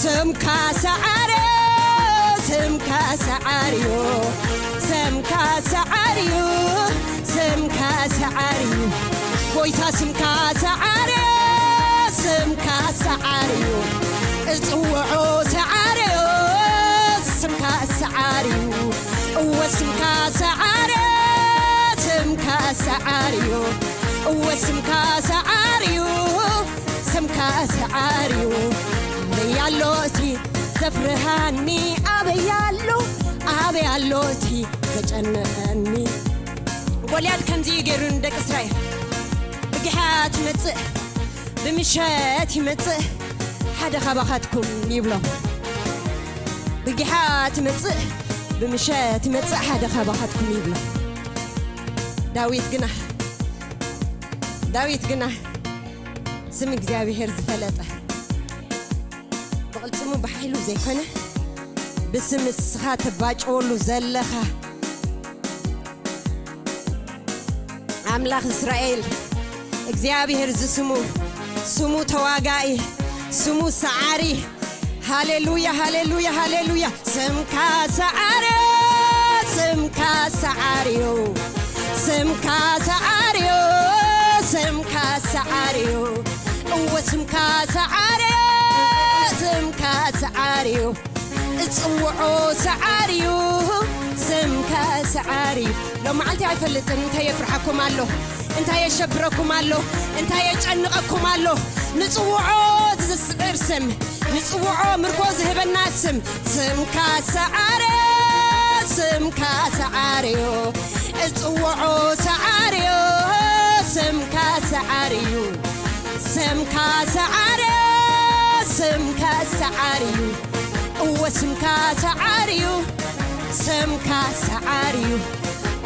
ስምካ ሰዓርዩ፣ ስምካ ሰዓርዩ፣ ስምካ ሰዓርዩ፣ ስምካ ሰዓርዩ፣ ጎይታ ስምካ ሰዓርዩ፣ ስምካ ሰዓርዩ፣ እጽውዖ ሰዓርዩ፣ ስምካ ሰዓርዩ፣ እወ ስምካ ሰዓርዩ፣ ስምካ ሰዓርዩ፣ እወ ስምካ ሰዓርዩ፣ ስምካ ሰዓርዩ፣ ኣበይ ኣሎ እቲ ዘፍርሃኒ? ኣበይ ኣሎ? ኣበይ ኣሎ እቲ ዘጨንቐኒ? ጎልያድ ከምዚ እዩ ገይሩ ንደቂ እስራኤል። ብጊሓ ትመጽእ፣ ብምሸት ይመጽእ፣ ሓደ ካባኻትኩም ይብሎ። ብጊሓ ትመጽእ፣ ብምሸት ይመጽእ፣ ሓደ ካባኻትኩም ይብሎ። ዳዊት ግና፣ ዳዊት ግና ስም እግዚኣብሔር ዝፈለጠ፣ ብቕልጽሙ ብሓይሉ ዘይኮነ፣ ብስም እስኻ ተባጭወሉ ዘለኻ ኣምላኽ እስራኤል እግዚኣብሔር ዝስሙ፣ ስሙ ተዋጋኢ፣ ስሙ ሰዓሪ። ሃሌሉያ፣ ሃሌሉያ፣ ሃሌሉያ። ስምካ ሰዓርዮ፣ ስምካ ሰዓርዮ፣ ስምካ ሰዓርዮ፣ ስምካ ሰዓርዮ፣ እወ ስምካ ሰዓርዮ፣ ስምካ ሰዓርዮ፣ እጽውዖ ሰዓርዩ፣ ስምካ ሰዓርዩ። ሎም መዓልቲ ኣይፈልጥን እንታይ የፍርሓኩም ኣሎ፣ እንታይ የሸብረኩም ኣሎ፣ እንታይ የጨንቐኩም ኣሎ። ንጽውዖ ዝስዕር ስም፣ ንጽውዖ ምርኮ ዝህበና ስም፣ ስምካ ሰዓርዩ፣ ስምካ ሰዓርዩ፣ እጽውዖ ሰዓርዩ፣ ስምካ ሰዓርዩ፣ ስምካ ሰዓርዩ፣ ስምካ ሰዓርዩ፣ እወ ስምካ ሰዓርዩ፣ ስምካ ሰዓርዩ፣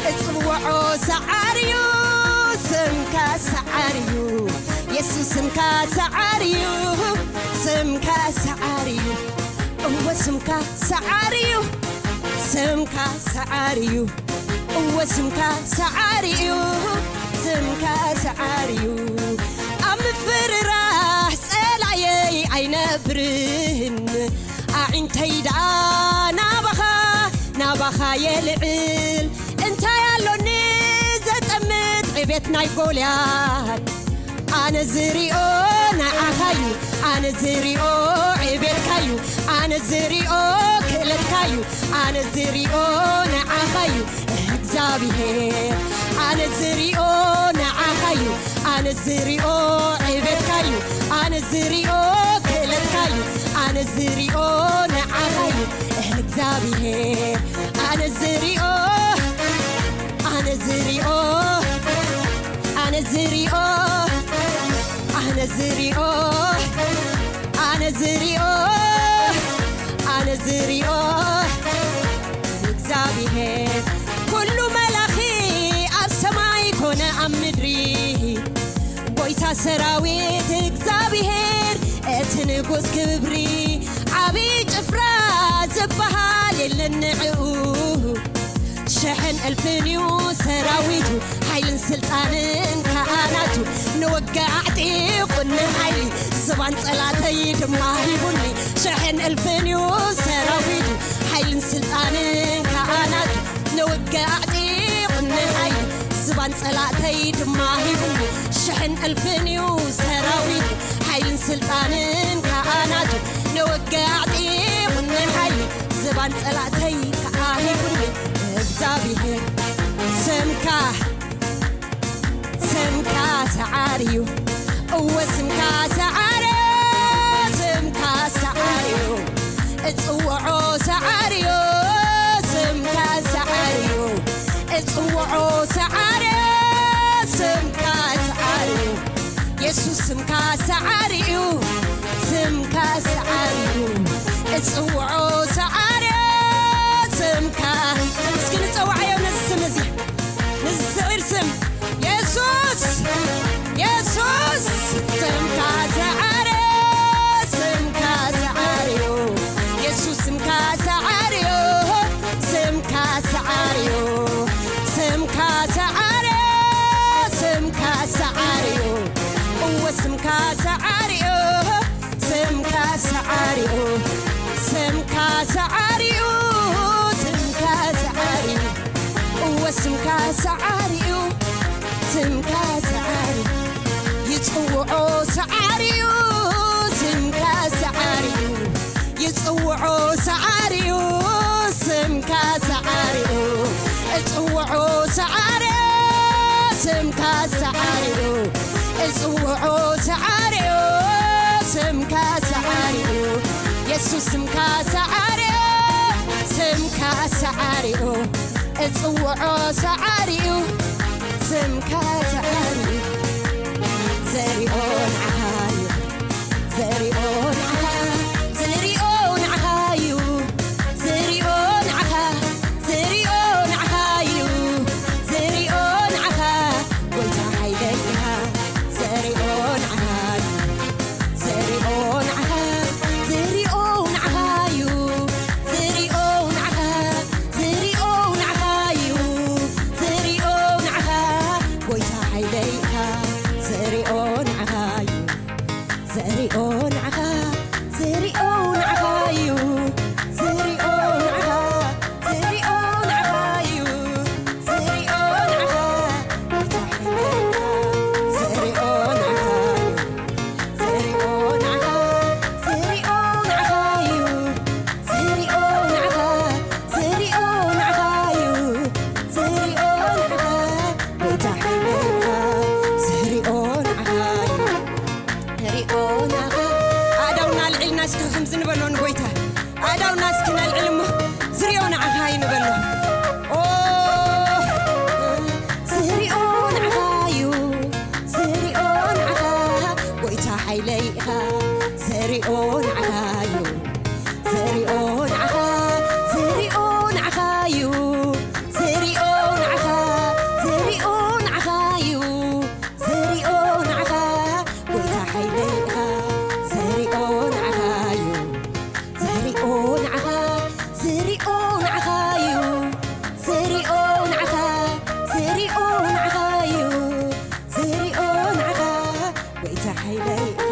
እጽውዖ ሰዓርዩ፣ ስምካ ሰዓርዩ፣ የሱስ ስምካ ሰዓርዩ፣ ስምካ ሰዓርዩ፣ እወ ስምካ ሰዓርዩ፣ ስምካ ሰዓርዩ፣ እወ ስምካ ሰዓርዩ፣ ስምካ ሰዓርዩ፣ ኣብ ምፍርራህ ጸላየይ ኣይነብርን። ኣዒንተይ ደኣ ናባኻ፣ ናባኻ የልዕል። እንታይ ኣሎኒ ዘጠምት ዕቤት ናይ ጎልያድ? ኣነ ዝሪኦ ንዓኻዩ፣ ኣነ ዝሪኦ ዕቤትካዩ፣ ኣነ ዝሪኦ ክእለትካዩ፣ ኣነ ዝሪኦ ንዓኻዩ እግዚኣብሔር። ኣነ ዝሪኦ ንዓኻዩ፣ ኣነ ዝሪኦ ዕቤትካዩ፣ ኣነ ዝሪኦ ክእለትካዩ፣ ኣነ ዝሪኦ ንዓኻዩ እግዚኣብሔር። ኣነ ዝሪኦ፣ ኣነ ዝሪኦ፣ ኣነ ዝሪኦ፣ ኣነ ዝሪኦ፣ ኣነ ዝሪኦ፣ ኣነ ዝሪኦ እግዚኣብሔር። ኣብ ምድሪ ጎይታ ሰራዊት እግዚኣብሔር እቲ ንጉስ ክብሪ ዓብዪ ጭፍራ ዝበሃል የለን ንዕኡ ሽሕን እልፍን እዩ ሰራዊቱ ሓይልን ስልጣንን ከኣናቱ ንወጋዕቲ ቁነ ሓይሊ ዝባን ጸላተይ ድማ ሂቡኒ ሽሕን እልፍን እዩ ሰራዊቱ ሓይልን ስልጣንን ከኣናቱ ንወጋዕቲ ቁነ ሓይሊ ዝባን ጸላተይ ድማ ሂቡኒ ሽሕን እልፍን እዩ ሰራዊቱ ሓይልን ስልጣንን ከኣናቱ ንወጋዕቲ ቁነ ሓይሊ ዝባን ጸላተይ ከኣ ሂቡኒ እግዚኣብሔር ስምካ ስምካ ሰዓር እዩ እወ ስምካ ሰዓር ስምካ ሰዓር እዩ እጽውዖ ሰዓር እዩ ስምካ ሰዓር እዩ እጽውዖ ሰዓር ስምካ ሰዓር እዩ የሱስ ስምካ ሰዓር እዩ ስምካ ሰዓር እዩ እጽውዖ ሰዓር ስምካ እስኪ ንጸዋዓዮ ነዚ ስም እዚ ንዝስዕር ስም የሱስ የሱስ ስምካ ሰዓር ስምካ ሰዓር እዩ የሱስ ስምካ ሰዓር እዩ ስምካ ሰዓር እዩ ስምካ ሰዓር ስምካ ሰዓር እዩ እወ ስምካ ሰዓር እዩ ስምካ ሰዓር እዩ ስምካ ሰዓር እዩ ስምካ ሰዓር እዩ እወ ስምካ ሰዓር እዩ ስምካ ሰዓር እዩ ይጽውዖ ሰዓር እዩ ስምካ ሰዓር እዩ ይጽውዖ ሰዓር እዩ ስምካ ሰዓር እዩ እጽውዖ ሰዓር ስምካ ሰዓር እዩ እጽውዖ ሰዓር እዩ ስምካ ሰዓር እዩ የሱስ ስምካ ሰዓር እዩ ስምካ ሰዓር እዩ እጽውዖ ሰዓር እዩ ስምካ ሰዓር እዩ ዘሪኦ ንዓኻ እዩ ዘሪኦ ንዓኻ ዘሪኦ ንዓኻ እዩ ዘሪኦ ንዓኻ ዘሪኦ ንዓኻ እዩ ዘሪኦ ንዓኻ ጎይታ ሓይለይ ኢኻ ዘሪኦ ንዓኻ እዩ ዘሪኦ ንዓኻ ዘሪኦ ንዓኻ እዩ ዘሪኦ ንዓኻ ዘሪኦ ንዓኻ እዩ ዘሪኦ ንዓኻ ጎይታ ሓይለይ ኢኻ ዘሪኦ ንዓኻ እዩ ዘሪኦ ንዓኻ ዘሪኦ ንዓኻ እዩ ዘሪኦ ንዓኻ ዘሪኦ ንዓኻ እዩ ዘሪኦ ንዓኻ ዘሪኦ ንዓኻ እዩ ዘሪኦ ንዓኻ ዘሪኦ ንዓኻ እዩ ዘሪኦ ንዓኻ ዘሪኦ ንዓኻ እዩ ዘሪኦ ንዓኻ ጎይታ ሓይለይ ኢኻ ዘሪኦ ንዓኻ እዩ ዘሪኦ ንዓኻ ኣእዳውና ኣልዒልና እስኪ ከምዚ ንበሎ ንጎይታ ኣእዳውና እስኪ ነልዕል እሞ ዝሪኦ ንዓኻ እዩ ንበሎ ኦ ዝሪኦ ንዓኻ እዩ ዝሪኦ ንዓኻ ጎይታ ሓይለይ ኢኻ ዘሪኦ ንዓኻ እዩ ዘሪኦ ንዓኻ ዘሪኦ ንዓኻ እዩ ዘሪኦ ንዓኻ ዘሪኦ ንዓኻ እዩ ዘሪኦ ንዓኻ ጎይታ ሓይለይ ኢኻ ዘሪኦ ንዓኻ እዩ ዘሪኦ ንዓኻ ዘሪኦ ንዓኻ እዩ ዘሪኦ ንዓኻ ዘሪኦ ንዓኻ እዩ ዘሪኦ ንዓኻ ጎይታ ሓይለይ ኢኻ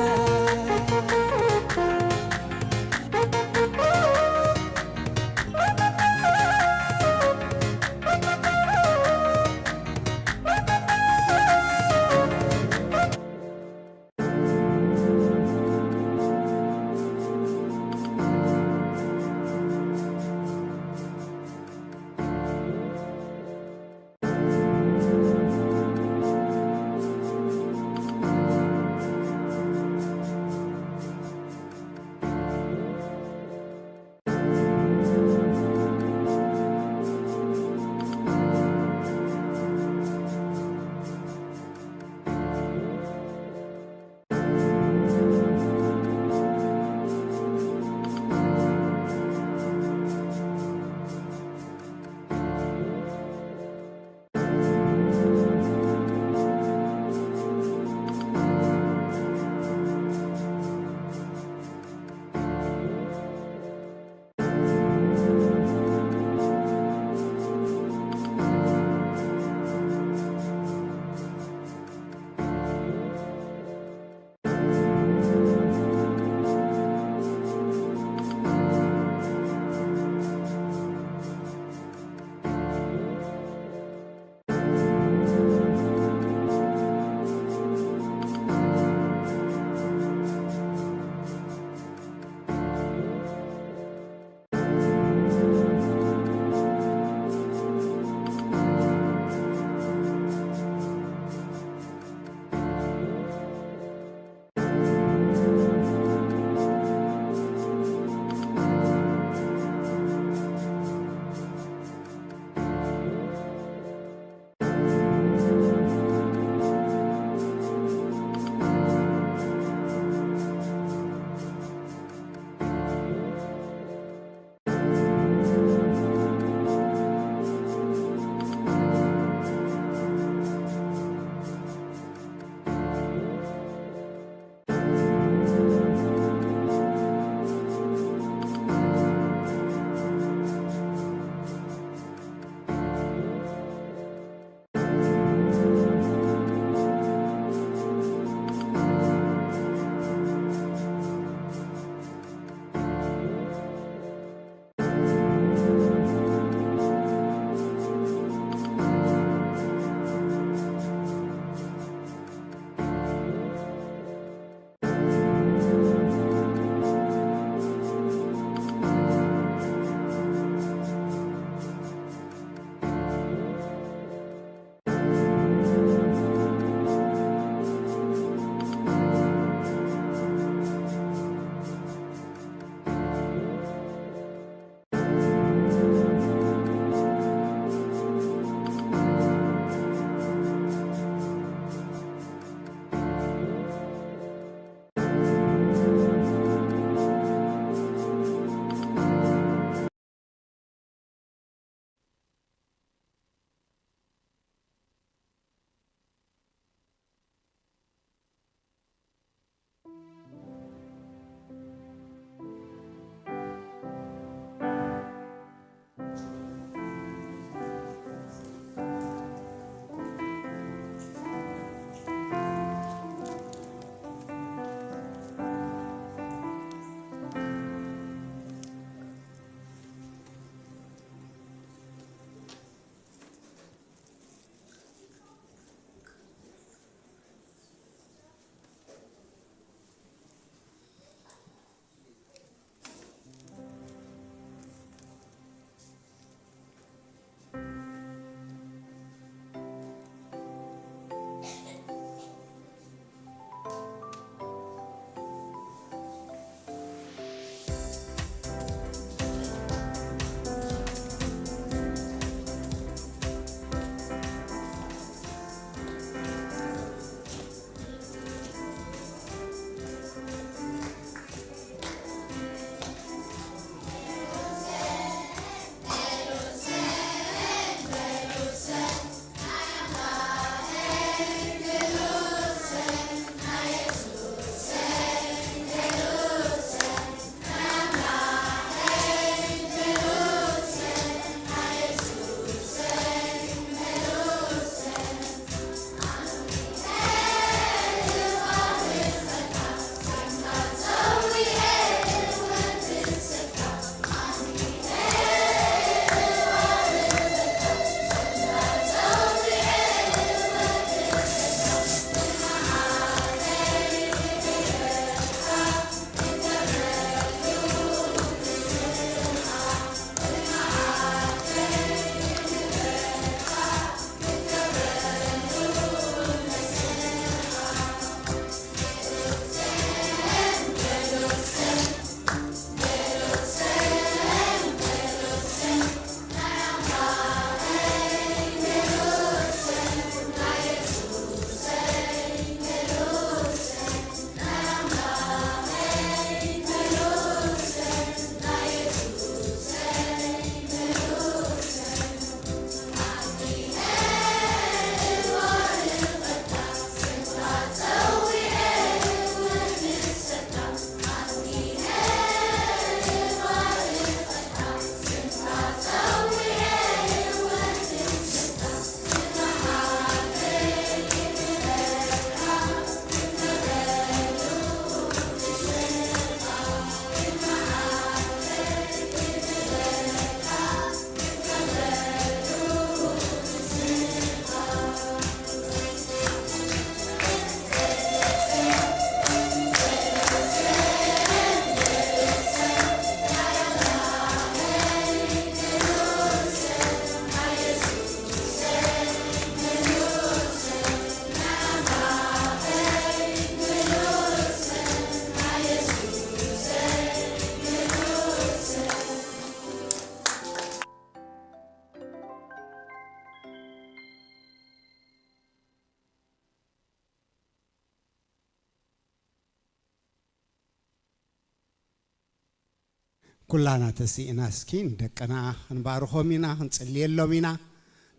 ኩላና ተሲእና እስኪ ንደቅና ክንባርኾም ኢና፣ ክንጽልየሎም ኢና፣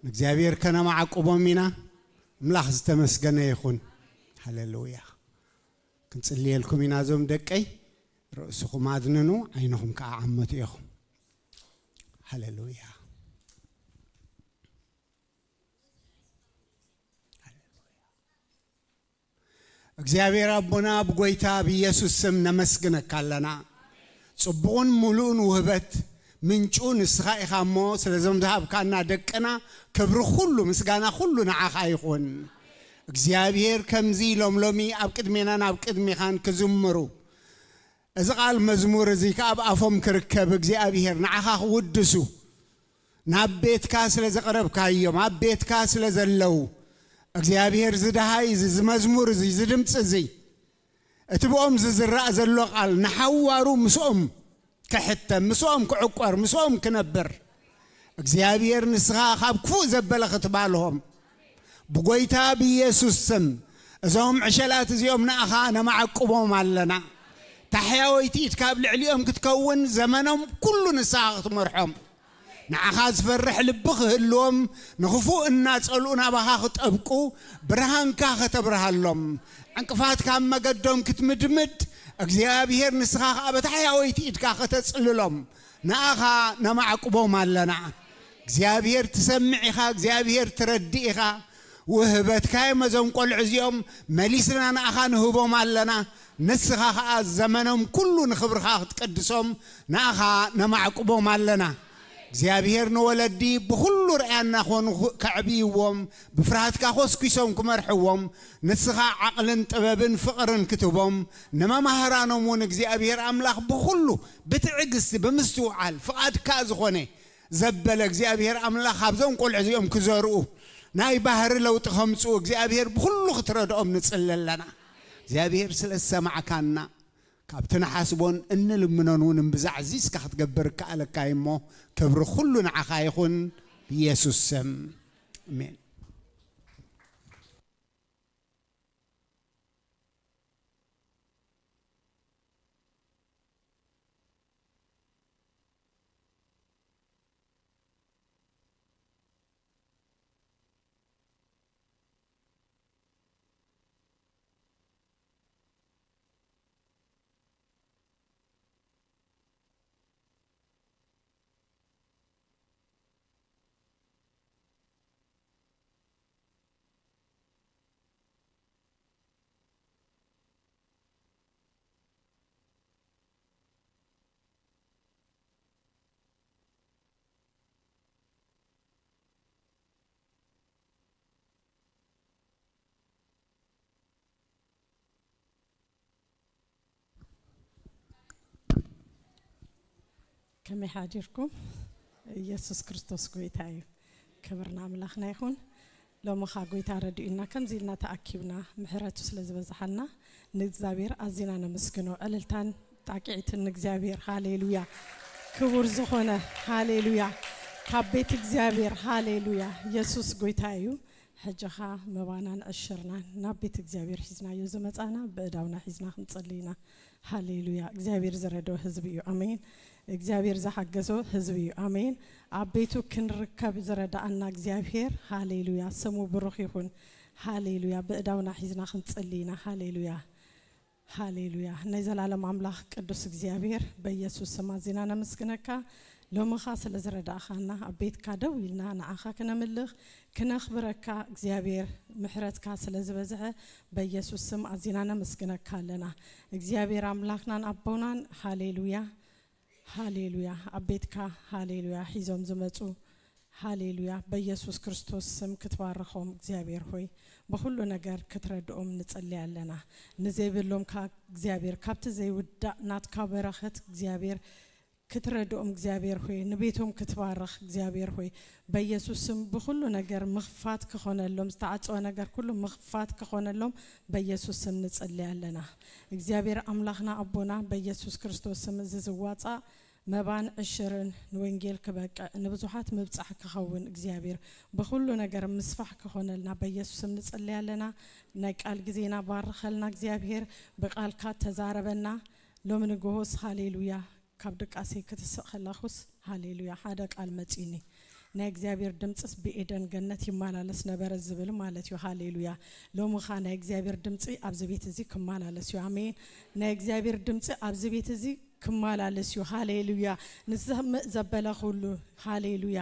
ንእግዚኣብሔር ከነማዕቁቦም ኢና። ኣምላኽ ዝተመስገነ ይኹን። ሃሌሉያ። ክንጽልየልኩም ኢና እዞም ደቀይ። ርእስኹም ኣድንኑ፣ ዓይንኹም ከኣ ዓመቱ ኢኹም። ሃሌሉያ። እግዚኣብሔር ኣቦና፣ ብጎይታ ብኢየሱስ ስም ነመስግነካ ኣለና። ጽቡቕን ምሉእን ውህበት ምንጩ ንስኻ ኢኻ እሞ፣ ስለዞም ዝሃብካና ደቅና ክብሪ ኩሉ ምስጋና ኩሉ ንዓኻ ይኹን። እግዚኣብሔር ከምዚ ኢሎም ሎሚ ኣብ ቅድሜናን ኣብ ቅድሜኻን ክዝምሩ፣ እዚ ቃል መዝሙር እዚ ከኣ ኣብ ኣፎም ክርከብ፣ እግዚኣብሔር ንዓኻ ክውድሱ፣ ናብ ቤትካ ስለ ዘቕረብካዮም፣ ኣብ ቤትካ ስለ ዘለዉ፣ እግዚኣብሔር፣ እዚ ደሃይ እዚ፣ እዚ መዝሙር እዚ፣ እዚ ድምፂ እዚ፣ እቲ ብኦም ዝዝራእ ዘሎ ቃል ንሓዋሩ ምስኦም ክሕተም፣ ምስኦም ክዕቆር፣ ምስኦም ክነብር፣ እግዚኣብሔር፣ ንስኻ ካብ ክፉእ ዘበለ ክትባልሆም፣ ብጎይታ ብኢየሱስ ስም፣ እዞም ዕሸላት እዚኦም ንኣኻ ነማዕቁቦም ኣለና። ታሕያወይቲ ኢድካ ኣብ ልዕሊኦም ክትከውን፣ ዘመኖም ኩሉ ንስኻ ክትመርሖም፣ ንዓኻ ዝፈርሕ ልቢ ክህልዎም፣ ንኽፉእ እናጸልኡ ናባኻ ክጠብቁ፣ ብርሃንካ ከተብርሃሎም፣ ዕንቅፋት ካብ መገዶም ክትምድምድ፣ እግዚኣብሔር፣ ንስኻ ኸኣ በታሕያወይቲ ኢድካ ከተጽልሎም፣ ንኣኻ ነማዕቁቦም ኣለና። እግዚኣብሔር ትሰምዕ ኢኻ፣ እግዚኣብሔር ትረድእ ኢኻ። ውህበትካዮም እዞም ቆልዑ እዚኦም መሊስና ንኣኻ ንህቦም ኣለና። ንስኻ ኸኣ ዘመኖም ኩሉ ንኽብርኻ ክትቀድሶም ንኣኻ ነማዕቁቦም ኣለና። እግዚኣብሔር ንወለዲ ብኹሉ ርኣያ እናኾኑ ከዕብይዎም፣ ብፍርሃትካ ኮስኲሶም ክመርሕዎም፣ ንስኻ ዓቕልን ጥበብን ፍቕርን ክትህቦም፣ ንመማህራኖም እውን እግዚኣብሔር ኣምላኽ ብኹሉ ብትዕግስቲ ብምስትውዓል ፍቓድካ ዝኾነ ዘበለ እግዚኣብሔር ኣምላኽ ኣብዞም ቆልዑ እዚኦም ክዘርኡ ናይ ባህሪ ለውጢ ከምጽኡ እግዚኣብሔር ብኹሉ ክትረድኦም ንጽሊ ኣለና። እግዚኣብሔር ስለ ዝሰማዕካና ካብቲ ንሓስቦን እንልምኖን እውን እምብዛ ኣዕዚዝካ ክትገብር እከኣለካ እዩ እሞ ክብሪ ኩሉ ንዓኻ ይኹን ብኢየሱስ ስም። ኣሜን። ከመይ ሓዲርኩም? ኢየሱስ ክርስቶስ ጎይታ እዩ። ክብር ንኣምላኽና ይኹን። ሎሚ ኸኣ ጎይታ ረድኡና ከምዚ ኢልና ተኣኪብና ምሕረቱ ስለ ዝበዝሓልና ንእግዚኣብሔር ኣዚና ነመስግኖ። ዕልልታን ጣቂዕትን ንእግዚኣብሔር። ሃሌሉያ። ክቡር ዝኾነ፣ ሃሌሉያ፣ ካብ ቤት እግዚኣብሔር። ሃሌሉያ። ኢየሱስ ጎይታ እዩ። ሕጂ ኸኣ መባናን ዕሽርናን ናብ ቤት እግዚኣብሔር ሒዝናዮ ዝመጻና ብእዳውና ሒዝና ክንጽሊ ኢና። ሃሌሉያ። እግዚኣብሔር ዝረድኦ ህዝቢ እዩ። ኣሜን። እግዚኣብሔር ዝሓገዞ ህዝቢ እዩ። ኣሜን። ኣብ ቤቱ ክንርከብ ዝረዳኣና እግዚኣብሔር፣ ሃሌሉያ፣ ስሙ ብሩኽ ይኹን። ሃሌሉያ። ብእዳውና ሒዝና ክንጽሊ ኢና። ሃሌሉያ። ሃሌሉያ። ናይ ዘላለም ኣምላኽ ቅዱስ እግዚኣብሔር፣ በኢየሱስ ስም ኣዚና ነመስግነካ። ሎምኻ ስለ ዝረዳእኻና፣ ኣብ ቤትካ ደው ኢልና ንዓኻ ክነምልኽ፣ ክነኽብረካ፣ እግዚኣብሔር ምሕረትካ ስለ ዝበዝሐ፣ በኢየሱስ ስም ኣዚና ነመስግነካ ኣለና። እግዚኣብሔር ኣምላኽናን ኣቦናን፣ ሃሌሉያ፣ ሃሌሉያ። ኣብ ቤትካ፣ ሃሌሉያ፣ ሒዞም ዝመጹ፣ ሃሌሉያ፣ በኢየሱስ ክርስቶስ ስም ክትባርኾም እግዚኣብሔር ሆይ፣ ብኹሉ ነገር ክትረድኦም ንጸሊ ኣለና። ንዘይብሎም ካ እግዚኣብሔር፣ ካብቲ ዘይውዳእ ናትካ በረኸት እግዚኣብሔር ክትረድኦም እግዚኣብሔር ሆይ፣ ንቤቶም ክትባርኽ እግዚኣብሔር ሆይ፣ በኢየሱስ ስም ብኹሉ ነገር ምኽፋት ክኾነሎም፣ ዝተዓጸወ ነገር ኩሉ ምኽፋት ክኾነሎም በኢየሱስ ስም ንጸሊ ኣለና። እግዚኣብሔር ኣምላኽና ኣቦና በኢየሱስ ክርስቶስ ስም እዚ ዝዋጻእ መባን ዕሽርን ንወንጌል ክበቅዕ ንብዙሓት ምብጻሕ ክኸውን እግዚኣብሔር ብኹሉ ነገር ምስፋሕ ክኾነልና በኢየሱስ ስም ንጸሊ ኣለና። ናይ ቃል ግዜና ባርኸልና እግዚኣብሔር፣ ብቃልካ ተዛረበና። ሎሚ ንግሆስ ሃሌሉያ ካብ ድቃሰይ ክትስእ ከላኹስ፣ ሃሌሉያ፣ ሓደ ቃል መጺኒ። ናይ እግዚኣብሔር ድምጽስ ብኤደን ገነት ይመላለስ ነበረ ዝብል ማለት እዩ። ሃሌሉያ። ሎሚ ኸኣ ናይ እግዚኣብሔር ድምጺ ኣብዚ ቤት እዚ ክመላለስ እዩ። ኣሜን። ናይ እግዚኣብሔር ድምጺ ኣብዚ ቤት እዚ ክመላለስ እዩ። ሃሌሉያ። ንዝሰምዕ ዘበለ ኩሉ፣ ሃሌሉያ።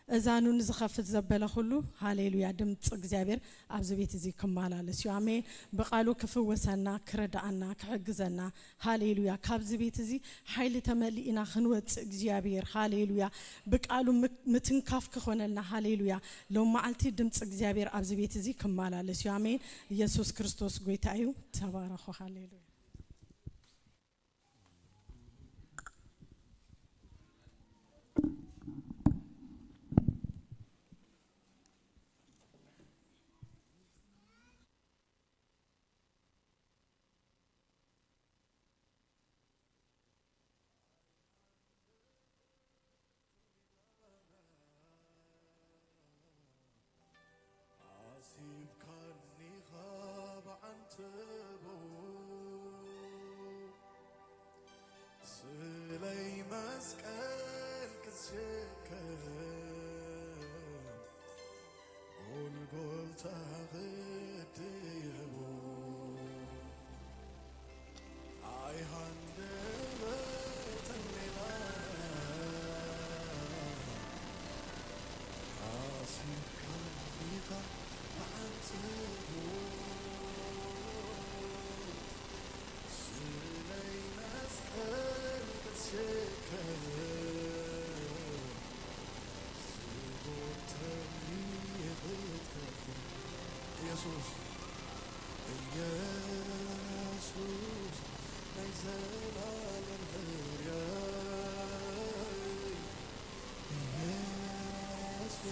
እዛኑ ንዝኸፍት ዘበለ ኩሉ፣ ሃሌሉያ፣ ድምፂ እግዚኣብሔር ኣብዚ ቤት እዚ ክመላለስ እዩ። ኣሜን። ብቃሉ ክፍወሰና፣ ክረድኣና፣ ክሕግዘና፣ ሃሌሉያ፣ ካብዚ ቤት እዚ ሓይሊ ተመሊእና ክንወፅእ እግዚኣብሔር፣ ሃሌሉያ፣ ብቃሉ ምክ-፣ ምትንካፍ ክኾነልና፣ ሃሌሉያ። ሎም መዓልቲ ድምፂ እግዚኣብሔር ኣብዚ ቤት እዚ ክመላለስ እዩ። ኣሜን። ኢየሱስ ክርስቶስ ጎይታ እዩ። ተባረኹ። ሃሌሉያ። ሓሲብካኒኻ ብዓንተቦ፣ ስለይ መስቀል ክትሸከም፣ ጎልጎታ ክትድየቦ። ኢየሱስ፣ ኢየሱስ፣ ናይ ዘላለም ሕርያይ፣ ኢየሱስ፣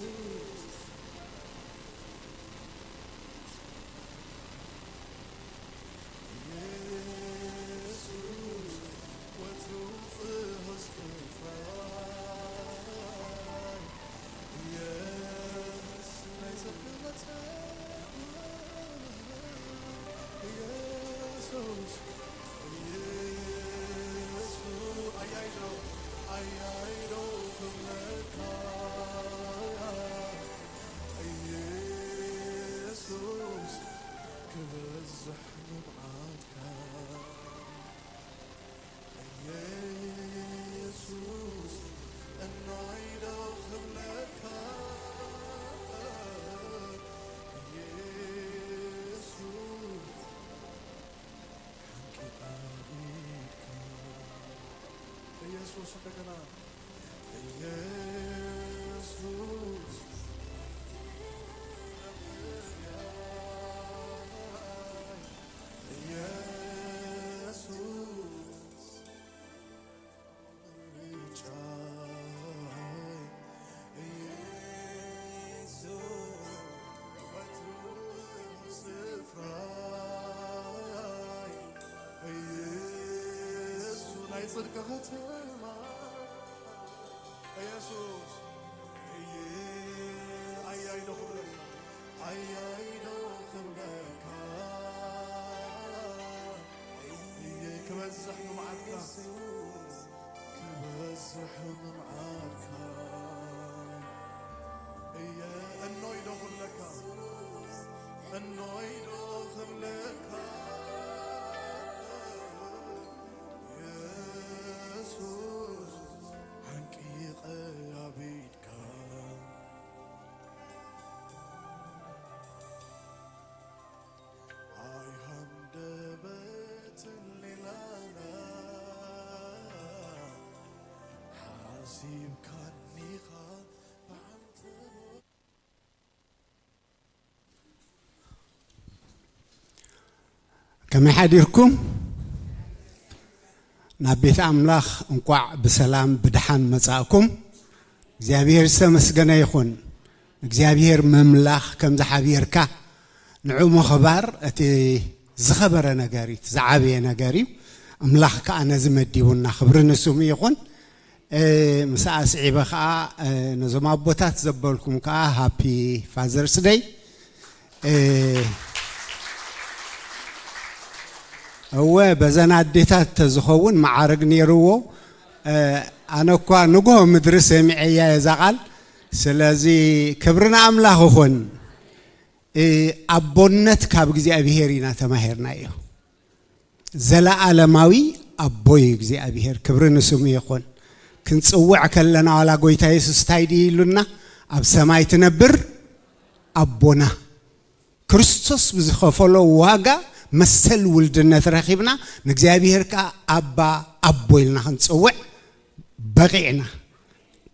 ኢየሱስ፣ ወትሩ ፍሑስ ፍርፋይ፣ ኢየሱስ፣ ናይ ጽድቂ መትከል፣ ኢየሱስ፣ ኢየሱስ፣ ኣያይዶ፣ ኣያይዶ ክብለካ፣ ኢየሱስ፣ ክበዝሕ መዓልትካ። ኢየሱስ፣ እኖይ ዶ ክብለካ? ኢየሱስ፣ ሓንቂቓ ኢድካ። ኢየሱስ፣ እንደገና። ኢየሱስ፣ ኢየሱስ፣ ምርጫይ፣ ኢየሱስ፣ ወትሩ ስፍራይ፣ ኢየሱስ፣ ናይ ጽድቂ ከተማ። ኢየሱስ፣ እየ፣ ኣያይዶ ክብለካ፣ ኣያይዶ ክብለካ፣ እየ፣ ክበዝሕ መዓልትካ፣ ክበዝሕ መዓልትካ፣ እየ፣ እኖይ ዶ ክብለካ፣ እኖይ ዶ ክብለካ፣ ኢየሱስ፣ ሓንቂቐ ኣብ ኢድካ። ኣይ ሃንደበትን ሌላና ሓሲብካኒኻ ብዓንተ ከመይ ሓዲርኩም? ናብ ቤት ኣምላኽ እንቋዕ ብሰላም ብድሓን መጻእኩም። እግዚኣብሔር ዝተመስገነ ይኹን። እግዚኣብሔር ምምላኽ ከም ዝሓብየርካ ንዑ ምኽባር እቲ ዝኸበረ ነገር እዩ፣ እቲ ዝዓበየ ነገር እዩ። ኣምላኽ ከኣ ነዚ መዲቡና፣ ክብሪ ንስሙ ይኹን። እ፣ ምስኣ ስዒበ ከኣ፣ እ፣ ነዞም ኣቦታት ዘበልኩም ከኣ ሃፒ ፋዘርስ ደይ። እ፣ እወ፣ በዘን ኣዴታት ተዝኸውን መዓርግ ነይርዎ። ኣነ እኳ ንጎ ምድሪ ሰሚዐያ እዛ ቃል። ስለዚ ክብሪ ንኣምላኽ ይኹን። ኣቦነት ካብ እግዚኣብሄር ኢና ተማሂርናዮ። ዘለኣለማዊ ኣቦ እዩ እግዚኣብሄር፣ ክብሪ ንስሙ ይኹን። ክንጽውዕ ከለና ዋላ ጎይታ የሱስ እንታይ ድዩ ኢሉና? ኣብ ሰማይ ትነብር ኣቦና። ክርስቶስ ብዝኸፈሎ ዋጋ መሰል ውልድነት ረኺብና፣ ንእግዚኣብሄር ከኣ ኣባ፣ ኣቦ ኢልና ክንጽውዕ በቒዕና።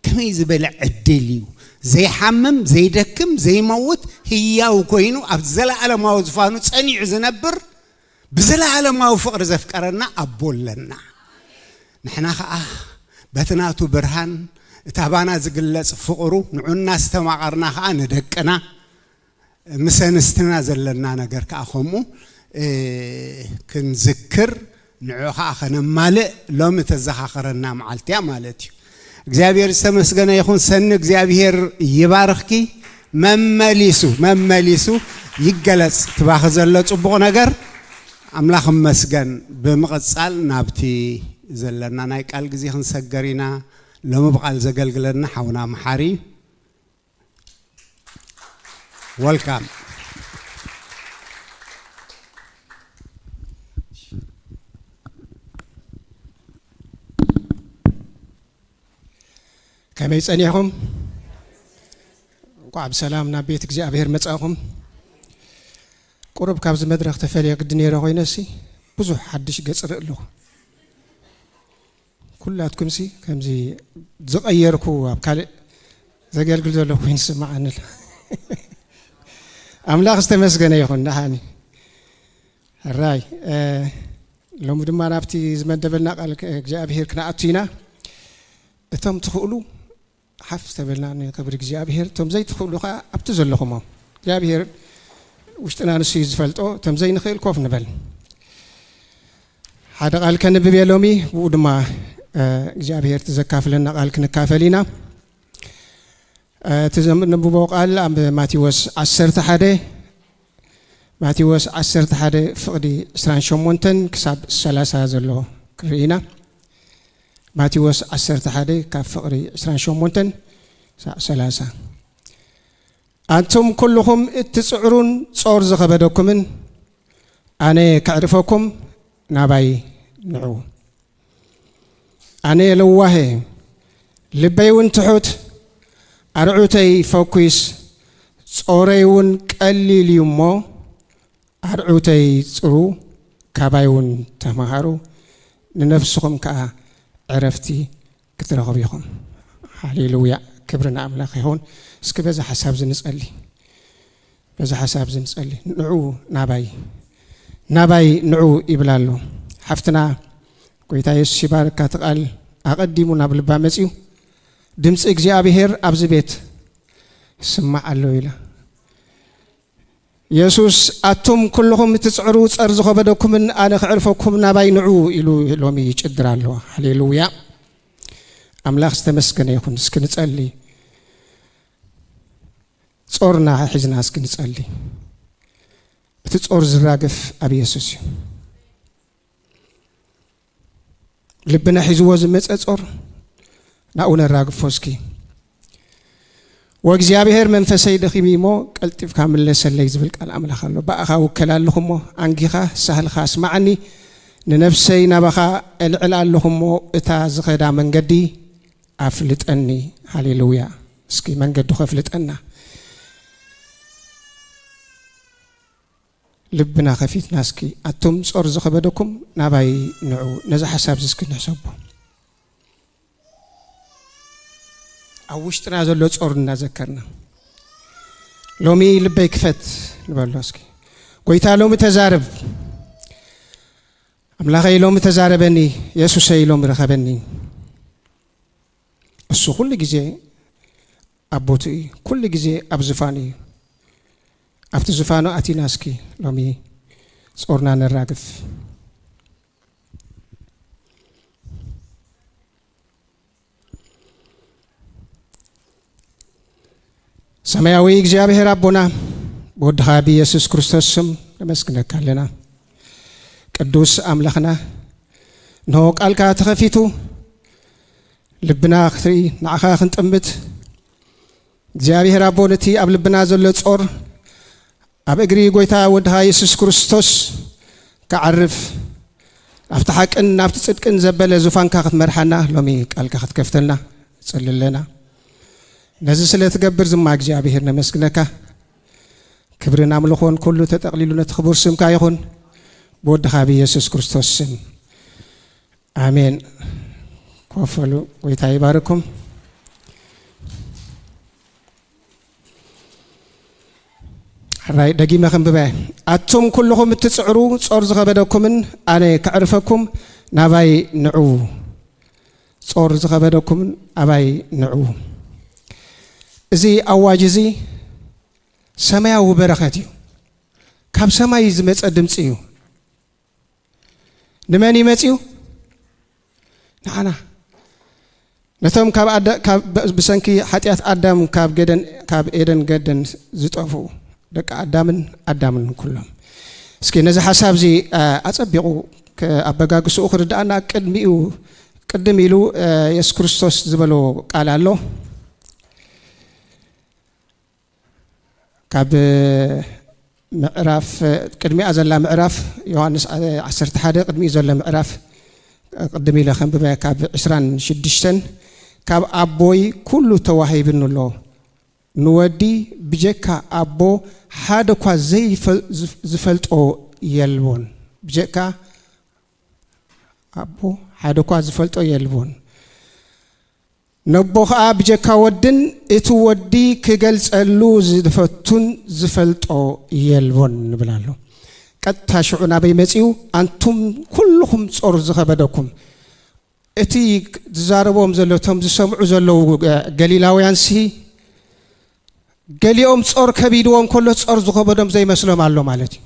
ከመይ ዝበለ ዕድል እዩ! ዘይሓምም፣ ዘይደክም፣ ዘይመውት፣ ህያው ኮይኑ ኣብ ዘለኣለማዊ ዝፋኑ ጸኒዑ ዝነብር፣ ብዘለኣለማዊ ፍቕሪ ዘፍቀረና ኣቦ ኣለና። ንሕና ኸኣ በቲ ናቱ ብርሃን፣ እታ ባና ዝግለጽ ፍቕሩ፣ ንዑ እናስተማቐርና ኸኣ ንደቅና፣ ምስ ኣንስትና ዘለና ነገር ከኣ ከምኡ፣ እ፣ ክንዝክር፣ ንዑ ኸኣ ኸነማልእ ሎሚ ተዘኻኸረና መዓልቲ እያ ማለት እዩ። እግዚኣብሔር ዝተመስገነ ይኹን። ሰኒ እግዚኣብሔር ይባርኽኪ። መመሊሱ፣ መመሊሱ ይገለጽ ትባኺ ዘሎ ጽቡቕ ነገር። ኣምላኽ ይመስገን። ብምቕጻል ናብቲ ዘለና ናይ ቃል ግዜ ክንሰገር ኢና። ሎሚ ብቓል ዘገልግለና ሓውና መሓሪ Welcome. ከመይ ጸኒሕኩም? እንኳዕ ብሰላም ናብ ቤት እግዚኣብሔር መጻእኹም። ቁሩብ ካብዚ መድረኽ ተፈልየ ግዲ ነይረ ኮይነሲ ብዙሕ ሓድሽ ገጽ ርኢ ኣለኹ። ኩላትኩምሲ ከምዚ ዝቐየርኩ ኣብ ካልእ ዘገልግል ዘለኹ ኮይኑ ዝስምዓኒ ኣሎ። ኣምላኽ ዝተመስገነ ይኹን። ደሓኒ ሕራይ፣ እ፣ ሎሚ ድማ ናብቲ ዝመደበልና ቃል እግዚኣብሔር ክንኣቱ ኢና። እቶም ትኽእሉ ሓፍ ተበልና ንክብሪ እግዚኣብሔር፣ እቶም ዘይትኽእሉ ኸዓ ኣብቲ ዘለኹሞ እግዚኣብሔር ውሽጥና ንሱ እዩ ዝፈልጦ። እቶም ዘይንኽእል ኮፍ ንበል። ሓደ ቃል ከንብብ እየ ሎሚ፣ ብኡ ድማ፣ እ፣ እግዚኣብሔር እቲ ዘካፍለና ቃል ክንካፈል ኢና። እ፣ እቲ ዘንብቦ ቃል ኣብ ማቴዎስ ዓሰርተ ሓደ፣ ማቴዎስ ዓሰርተ ሓደ ፍቕዲ ዕስራን ሸሞንተን ክሳብ ሰላሳ ዘሎ ክንርኢ ኢና። ማቴዎስ ዓሰርተ ሓደ ካብ ፍቕዲ ዕስራን ሸሞንተን ክሳብ ሰላሳ። ኣንቱም ኩልኹም እትጽዕሩን ጾር ዝኸበደኩምን፣ ኣነ ከዕርፈኩም ናባይ ንዑ። ኣነ ለዋህ እየ፣ ልበይ እውን ትሑት፣ ኣርዑተይ ፈኲስ፣ ጾረይ እውን ቀሊል እዩ እሞ፣ ኣርዑተይ ጽሩ፣ ካባይ እውን ተማሃሩ፣ ንነፍስኹም ከኣ ዕረፍቲ ክትረኽቡ ኢኹም። ሃሌሉያ፣ ክብሪ ንኣምላኽ ይኹን። እስኪ በዚ ሓሳብ እዚ ንጸሊ፣ በዚ ሓሳብ እዚ ንጸሊ። ንዑ ናባይ፣ ናባይ ንዑ ይብል ኣሎ። ሓፍትና፣ ጎይታ የሱስ ይባርካ። እቲ ቃል ኣቐዲሙ ናብ ልባ መጺኡ፣ ድምጺ እግዚኣብሄር ኣብዚ ቤት ይስማዕ ኣሎ ኢላ። የሱስ፣ ኣቱም ኩልኹም እትጽዕሩ ጸር ዝኸበደኩምን ኣነ ከዕርፈኩም ናባይ ንዑ ኢሉ ሎሚ ይጭድር ኣሎ። ሃሌሉያ። ኣምላኽ ዝተመስገነ ይኹን። እስኪ ንጸሊ። ጾርና ሒዝና እስኪ ንጸሊ። እቲ ጾር ዝራግፍ ኣብ የሱስ እዩ። ልብና ሒዝዎ ዝመጸ ጾር ናብኡ ነራግፎ እስኪ። "ወእግዚኣብሔር መንፈሰይ ደኺሙ እሞ ቀልጢፍካ ምለሰለይ" ዝብል ቃል ኣምላኽ ኣሎ። "ብኣኻ እውከል ኣለኹ እሞ ኣንጊኻ ሳህልኻ ኣስማዓኒ፣ ንነፍሰይ ናባኻ እልዕል ኣለኹ እሞ እታ ዝኸዳ መንገዲ ኣፍልጠኒ።" ሃሌሉያ። እስኪ መንገዱ ከፍልጠና። ልብና ከፊትና እስኪ፣ ኣቱም ጾር ዝኸበደኩም ናባይ ንዑ። ነዚ ሓሳብ እዚ እስኪ ንሕሰቦ። ኣብ ውሽጥና ዘሎ ጾር እናዘከርና፣ ሎሚ ልበይ ክፈት ንበሎ እስኪ። ጎይታ ሎሚ ተዛረብ፣ ኣምላኸይ ሎሚ ተዛረበኒ፣ የሱሰይ ሎሚ ርኸበኒ። እሱ ኩሉ ግዜ ኣብ ቦትኡ እዩ፣ ኩሉ ግዜ ኣብ ዝፋኑ እዩ። ኣብቲ ዝፋኑ ኣቲና እስኪ ሎሚ ጾርና ነራግፍ። ሰማያዊ እግዚኣብሔር ኣቦና፣ ብወድኻ ብየሱስ ክርስቶስ ስም ነመስግነካ ኣለና። ቅዱስ ኣምላኽና፣ እንሆ ቃልካ ተኸፊቱ፣ ልብና ክትርኢ፣ ንዓኻ ክንጥምት፣ እግዚኣብሔር ኣቦ፣ ነቲ ኣብ ልብና ዘሎ ጾር ኣብ እግሪ ጐይታ ወድኻ የሱስ ክርስቶስ ክዓርፍ፣ ናብቲ ሓቅን ናብቲ ጽድቅን ዘበለ ዙፋንካ ክትመርሓና፣ ሎሚ ቃልካ ክትከፍተልና ንጽሊ ኣለና። ነዚ ስለ ትገብር ድማ እግዚኣብሔር ነመስግነካ። ክብርን ኣምልኾን ኩሉ ተጠቕሊሉ ነቲ ክቡር ስምካ ይኹን፣ ብወድኻ ብየሱስ ክርስቶስ ስም። ኣሜን። ኮፍ በሉ። ጎይታ ይባርኩም። ሕራይ ደጊመ ከንብበ። ኣቱም ኩልኹም እትጽዕሩ፣ ጾር ዝኸበደኩምን ኣነ ከዕርፈኩም ናባይ ንዑ። ጾር ዝኸበደኩምን ኣባይ ንዑ። እዚ ኣዋጅ እዚ ሰማያዊ በረኸት እዩ። ካብ ሰማይ ዝመጸ ድምጺ እዩ። ንመን እዩ መጺኡ? ንዓና። ነቶም ካብ ኣዳ-፣ ካብ፣ ብ-፣ ብሰንኪ ሓጢኣት ኣዳም ካብ ገደን፣ ካብ ኤደን ገደን ዝጠፍኡ ደቂ ኣዳምን ኣዳምን ኩሎም። እስኪ ነዚ ሓሳብ እዚ፣ አ፣ ኣጸቢቑ ከ-፣ ኣበጋግስኡ ክርድኣና ቅድሚኡ፣ ቅድም ኢሉ፣ አ፣ የሱስ ክርስቶስ ዝበሎ ቃል ኣሎ። ካብ ምዕራፍ፣ ቅድሚኣ ዘላ ምዕራፍ ዮሃንስ ዓሰርተ ሓደ፣ ቅድሚኡ ዘሎ ምዕራፍ ቅድም ኢለ ከንብበ፣ ካብ ዕስራን ሽዱሽተን፣ ካብ ኣቦይ ኩሉ ተዋሂብኒ ኣሎ፣ ንወዲ ብጀካ ኣቦ ሓደ እኳ ዘይፈ-፣ ዝፍ-፣ ዝፈልጦ የልቦን። ብጀካ ኣቦ ሓደ እኳ ዝፈልጦ የልቦን። ነቦ ኸኣ ብጀካ ወድን እቲ ወዲ ክገልጸሉ ዝፈቱን ዝፈልጦ የልቦን ንብል ኣሎ። ቀጥታ ሽዑ ናበይ መጺኡ? ኣንቱም ኩልኹም ጾር ዝኸበደኩም። እቲ ዝዛረቦም ዘሎ፣ እቶም ዝሰምዑ ዘለዉ ገሊላውያንሲ፣ ገሊኦም ጾር ከቢድዎም ከሎ ጾር ዝኸበዶም ዘይመስሎም ኣሎ ማለት እዩ።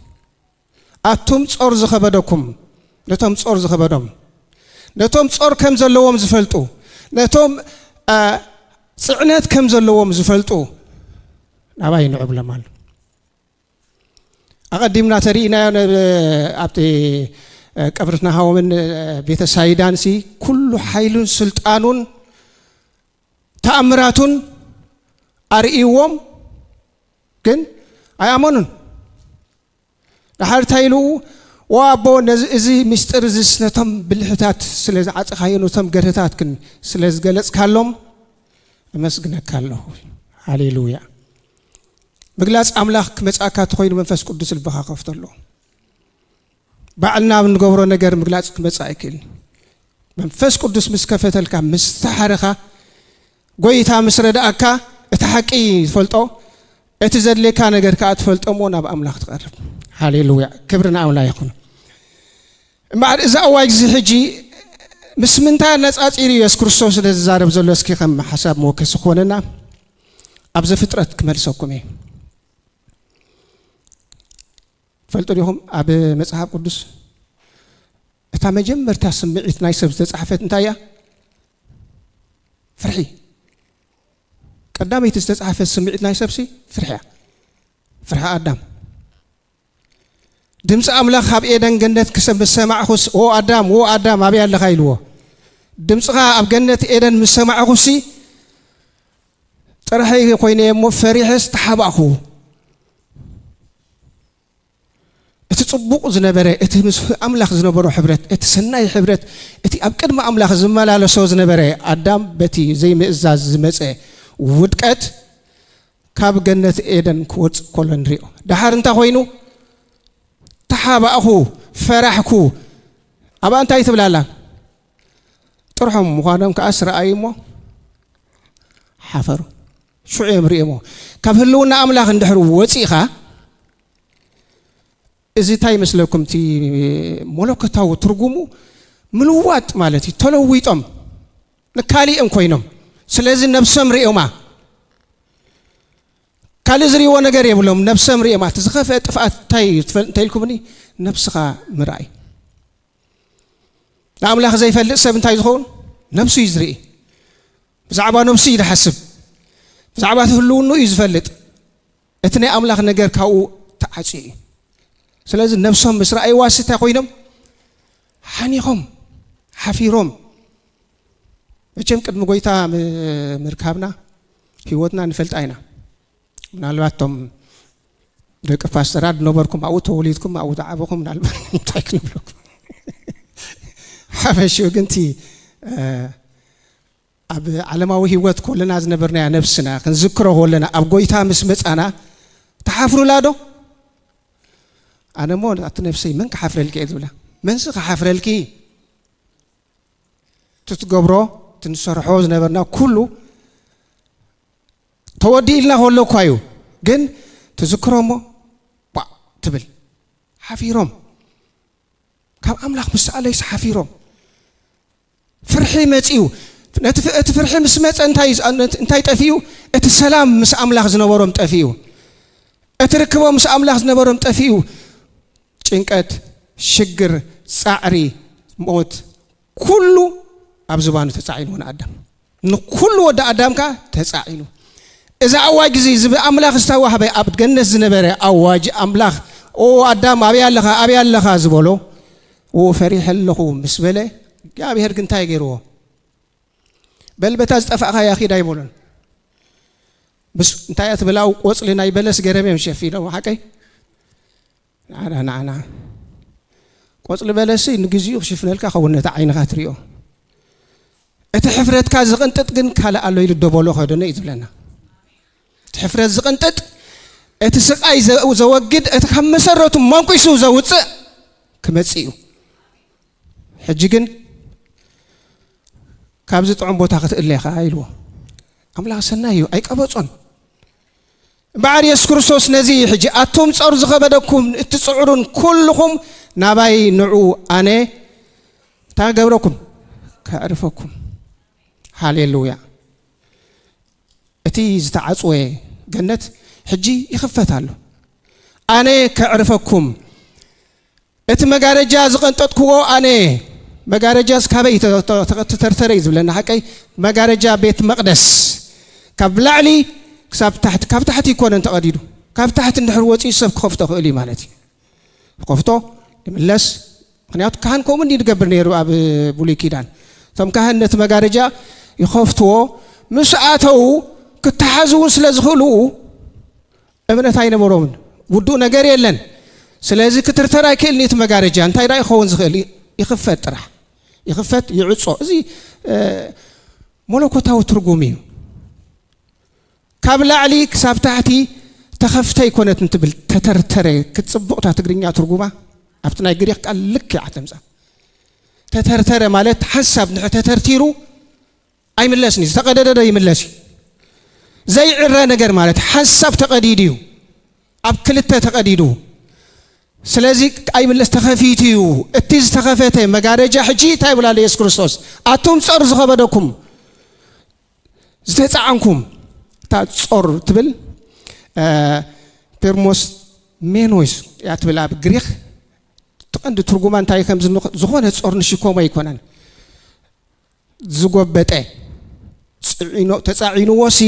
ኣቱም ጾር ዝኸበደኩም፣ ነቶም ጾር ዝኸበዶም፣ ነቶም ጾር ከም ዘለዎም ዝፈልጡ፣ ነቶም፣ አ፣ ጽዕነት ከም ዘለዎም ዝፈልጡ ናባይ ንዑ ብሎም ኣሎ። ኣቐዲምና ተሪኢናዮ ነ-፣ ኣብቲ፣ አ፣ ቀብሪ ናሆምን፣ አ፣ ቤተ ሳይዳንሲ ኩሉ ሓይሉን ስልጣኑን ተኣምራቱን ኣርእይዎም፣ ግን ኣይኣመኑን። ደሓር እንታይ ኢሉ? "ዎ ኣቦ፣ ነዚ፣ እዚ ምስጢር እዚስ ነቶም ብልሕታት ስለ ዝዓጸኻዮ፣ ነቶም ገርህታት ግን ስለ ዝገለጽካሎም እመስግነካ ኣለኹ።" ሃሌሉያ። ምግላጽ ኣምላኽ ክመጽኣካ እንተኾይኑ መንፈስ ቅዱስ ልብኻ ከፍተሉ። ባዕልና ንገብሮ ነገር ምግላጽ ክመጽእ ኣይክእልን። መንፈስ ቅዱስ ምስ ከፈተልካ፣ ምስ ተሓረኻ፣ ጎይታ ምስ ረድኣካ፣ እቲ ሓቂ ትፈልጦ፣ እቲ ዘድልየካ ነገር ከኣ ትፈልጦ እሞ ናብ ኣምላኽ ትቐርብ። ሃሌሉያ። ክብሪ ንኣምላኽ ይኹን። እምበኣር እዚ ኣዋጅ እዚ ሕጂ ምስ ምንታይ ኣነጻጺሩ ኢየሱስ ክርስቶስ ነዚ ዝዛረብ ዘሎ? እስኪ ከም ሓሳብ መወከሲ ክኾነና ኣብ ዘፍጥረት ክመልሰኩም እየ። ትፈልጡ ዲኹም? ኣብ መጽሓፍ ቅዱስ እታ መጀመርታ ስምዒት ናይ ሰብ ዝተጻሕፈት እንታይ እያ? ፍርሒ። ቀዳመይቲ ዝተጻሕፈት ስምዒት ናይ ሰብሲ ፍርሒ እያ። ፍርሒ ኣዳም። ድምፂ ኣምላኽ ካብ ኤደን ገነት ክሰ-፣ ምስ ሰማዕኹስ፣ "ዎ ኣዳም፣ ዎ ኣዳም፣ ኣበይ ኣለኻ?" ኢልዎ። ድምፅኻ ኣብ ገነት ኤደን ምስ ሰማዕኹሲ፣ ጥራሐይ ኮይነ እሞ ፈሪሐስ ተሓባእኹ። እቲ ጽቡቕ ዝነበረ፣ እቲ ምስ ኣምላኽ ዝነበሮ ሕብረት፣ እቲ ሰናይ ሕብረት፣ እቲ ኣብ ቅድሚ ኣምላኽ ዝመላለሶ ዝነበረ ኣዳም በቲ ዘይምእዛዝ ዝመጸ ውድቀት ካብ ገነት ኤደን ክወጽእ ከሎ ንሪኦ። ደሓር እንታይ ኮይኑ? ተሓባእኹ፣ ፈራሕኩ። ኣብኣ እንታይ ትብል ኣላ? ጥርሖም ምዃኖም ከኣስ ረኣዩ እሞ ሓፈሩ። ሽዑ እዮም ርእዮሞ። ካብ ህልውና ኣምላኽ እንድሕር ወጺእኻ፣ እዚ እንታይ ይመስለኩም? እቲ መለኮታዊ ትርጉሙ ምልዋጥ ማለት እዩ። ተለዊጦም ንካሊእም ኮይኖም። ስለዚ ነብሶም ርእዮማ። ካልእ ዝርእይዎ ነገር የብሎም። ነብሶም ርእዮማ። እቲ ዝኸፍአ ጥፍኣት እንታይ እዩ ትፈል-፣ እንታይ ኢልኩምኒ? ነብስኻ ምርኣይ። ንኣምላኽ ዘይፈልጥ ሰብ እንታይ ዝኸውን? ነብሱ እዩ ዝርኢ። ብዛዕባ ነብሱ እዩ ዝሓስብ። ብዛዕባ እቲ ህልውንኡ እዩ ዝፈልጥ። እቲ ናይ ኣምላኽ ነገር ካብኡ ተዓጽዩ እዩ። ስለዚ ነብሶም ምስ ረኣይዋስ እንታይ ኮይኖም? ሓኒኾም፣ ሓፊሮም። መቸም ቅድሚ ጎይታ ም-፣ ምርካብና ህይወትና ንፈልጣ ኢና። ምናልባት እቶም ደቂ ፓስተራት ዝነበርኩም፣ ኣብኡ ተወሊድኩም፣ ኣብኡ ዝዓበኹም፣ ምናልባት እንታይ ክንብለኩም? ሓፈሽኡ ግን እቲ፣ እ፣ ኣብ ዓለማዊ ህይወት ኮለና ዝነበርናያ ነፍስና ክንዝክሮ ኮለና፣ ኣብ ጎይታ ምስ መጻና፣ ትሓፍሩላ ዶ? ኣነ እሞ ኣቲ ነፍሰይ መን ክሓፍረልኪ እየ ዝብላ። መንስ ክሓፍረልኪ? ትትገብሮ፣ ትንሰርሖ ዝነበርና ኩሉ ተወዲእልና ከሎ እኳ እዩ። ግን ትዝክሮ እሞ ቧዕ ትብል። ሓፊሮም። ካብ ኣምላኽ ምስ ሰኣለይስ ሓፊሮም። ፍርሒ መጺኡ። ነቲ ፍ-፣ እቲ ፍርሒ ምስ መጸ እንታይ፣ እንታይ ጠፊኡ? እቲ ሰላም ምስ ኣምላኽ ዝነበሮም ጠፊኡ። እቲ ርክቦም ምስ ኣምላኽ ዝነበሮም ጠፊኡ። ጭንቀት፣ ሽግር፣ ጻዕሪ፣ ሞት፣ ኩሉ ኣብ ዝባኑ ተጻዒኑ ንኣዳም። ንኩሉ ወዲ ኣዳም ከኣ ተጻዒኑ። እዚ ኣዋጅ እዚ፣ እዚ ብኣምላኽ ዝተዋህበ ኣብ ገነት ዝነበረ ኣዋጅ ኣምላኽ፣ "ኦ ኣዳም፣ ኣበይ ኣለኻ? ኣበይ ኣለኻ?" ዝበሎ፣ "ኦ ፈሪሐ ኣለኹ" ምስ በለ፣ እግዚኣብሄር ግን እንታይ ገይርዎ? "በል በታ ዝጠፋእካያ ኪድ" ኣይበሎን። ምስ እንታይ እያ ትብል? ኣብ ቆጽሊ ናይ በለስ ገይሮም እዮም ሸፊኖም፣ ሓቀይ? ንዓና፣ ንዓና። ቆጽሊ በለስ ንግዚኡ ክሽፍነልካ ኸውን ነቲ ዓይንኻ ትሪኦ። እቲ ሕፍረትካ ዝቕንጥጥ ግን ካልእ ኣሎ ኢሉ ደበሎ ከደነ እዩ ዝብለና። እቲ ሕፍረት ዝቕንጥጥ፣ እቲ ስቓይ ዘ-፣ ዘወግድ፣ እቲ ካብ መሰረቱ መንቂሱ ዘውጽእ ክመጽእ እዩ። ሕጂ ግን ካብዚ ጥዑም ቦታ ክትእለ ኢኻ ኢልዎ። ኣምላኽ ሰናይ እዩ፣ ኣይቀበጾን። እምበኣር የሱስ ክርስቶስ ነዚ እዩ ሕጂ፣ "ኣቱም ጾር ዝኸበደኩም እትጽዕሩን ኩልኹም ናባይ ንዑ፣ ኣነ እንታይ ክገብረኩም? ከዕርፈኩም።" ሃሌሉያ። እቲ ዝተዓጽወ ገነት ሕጂ ይኽፈት ኣሎ። ኣነ ከዕርፈኩም። እቲ መጋረጃ ዝቐንጠጥክዎ ኣነ። መጋረጃስ ካበይ ተ-፣ ተ-፣ ተ-፣ ተተርተረ እዩ ዝብለና ሓቀይ? መጋረጃ ቤት መቕደስ። ካብ ላዕሊ ክሳብ ታሕቲ፣ ካብ ታሕቲ ይኮነን ተቐዲዱ። ካብ ታሕቲ እንድሕር ወፂኡ ሰብ ክኸፍቶ ክእል እዩ ማለት እዩ። ክኸፍቶ ይምለስ። ምኽንያቱ ካህን ከምኡ እንዲ ዝገብር ነይሩ ኣብ ብሉይ ኪዳን። እቶም ካህን ነቲ መጋረጃ ይኸፍትዎ፣ ምስ ኣተዉ ክተሓዙ እውን ስለ ዝኽእሉ እምነት ኣይነበሮምን። ውዱእ ነገር የለን። ስለዚ ክትርተር ኣይክእልን እዩ እቲ መጋረጃ። እንታይ ደኣ ይኸውን ዝኽእል? ይኽፈት ጥራሕ። ይኽፈት፣ ይዕጾ። እዚ፣ እ፣ መለኮታዊ ትርጉም እዩ። ካብ ላዕሊ ክሳብ ታሕቲ ተኸፍተ ኣይኮነትን ትብል፣ ተተርተረ። ክትጽብቕ እታ ትግርኛ ትርጉማ ኣብቲ ናይ ግሪኽ ቃል ልክዕ እያ ተምጻ። ተተርተረ ማለት ሓንሳብ ንድሕር ተተርቲሩ ኣይምለስን እዩ። ዝተቐደደ ዶ ይምለስ እዩ? ዘይዕረ ነገር ማለት ሓንሳብ ተቐዲዱ እዩ። ኣብ ክልተ ተቐዲዱ። ስለዚ ኣይምለስ፣ ተኸፊቱ እዩ። እቲ ዝተኸፈተ መጋረጃ ሕጂ እንታይ ይብል ኣሎ የሱስ ክርስቶስ? ኣቱም ጾር ዝኸበደኩም፣ ዝተጻዕንኩም፣ እታ ጾር ትብል፣ እ፣ ፔርሞስ ሜኖስ እያ ትብል ኣብ ግሪኽ። እቲ ቀንዲ ትርጉማ እንታይ ከም ዝንኽ-፣ ዝኾነ ጾር ንሽከሞ ኣይኮነን። ዝጎበጠ፣ ጽዒኖ-፣ ተጻዒንዎ ሲ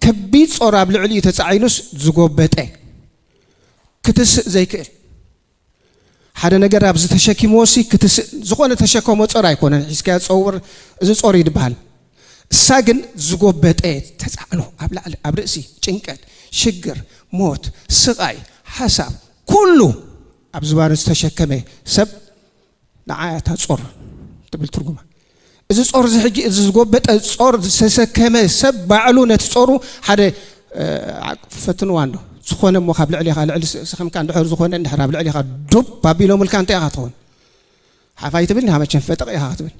ከቢድ ጾር ኣብ ልዕሊኡ ተጻዒኑስ ዝጎበጠ፣ ክትስእ ዘይክእል። ሓደ ነገር ኣብዚ ተሸኪምዎ ሲ ክትስእ፣ ዝኾነ ተሸከሞ ጾር ኣይኮነን። ሒዝካዮ ጸውር፣ እዚ ጾር እዩ ዝበሃል። እሳ ግን ዝጎበጠ ተጻዕኖ፣ ኣብ ላዕሊ፣ ኣብ ርእሲ፣ ጭንቀት፣ ሽግር፣ ሞት፣ ስቓይ፣ ሓሳብ፣ ኩሉ ኣብ ዝባኑ ዝተሸከመ ሰብ ንዓ እታ ጾር ትብል ትርጉማ። እዚ ጾር እዚ ሕጂ፣ እዚ ዝጎበጠ ጾር ዝተሰከመ ሰብ ባዕሉ ነቲ ጾሩ ሓደ፣ እ፣ ፈትንዋ እንዶ። ዝኾነ እሞ ካብ ልዕሊኻ፣ ልዕሊ ስ-፣ ስኽምካ እንድሕር ዝኾነ እንድሕር ኣብ ልዕሊኻ ዱብ ኣቢሎምልካ እንታይ ኢኻ ትኸውን? ሓፍ ኣይትብል፣ ንሃ መቸም ፈጠቕ ኢኻ ክትብል።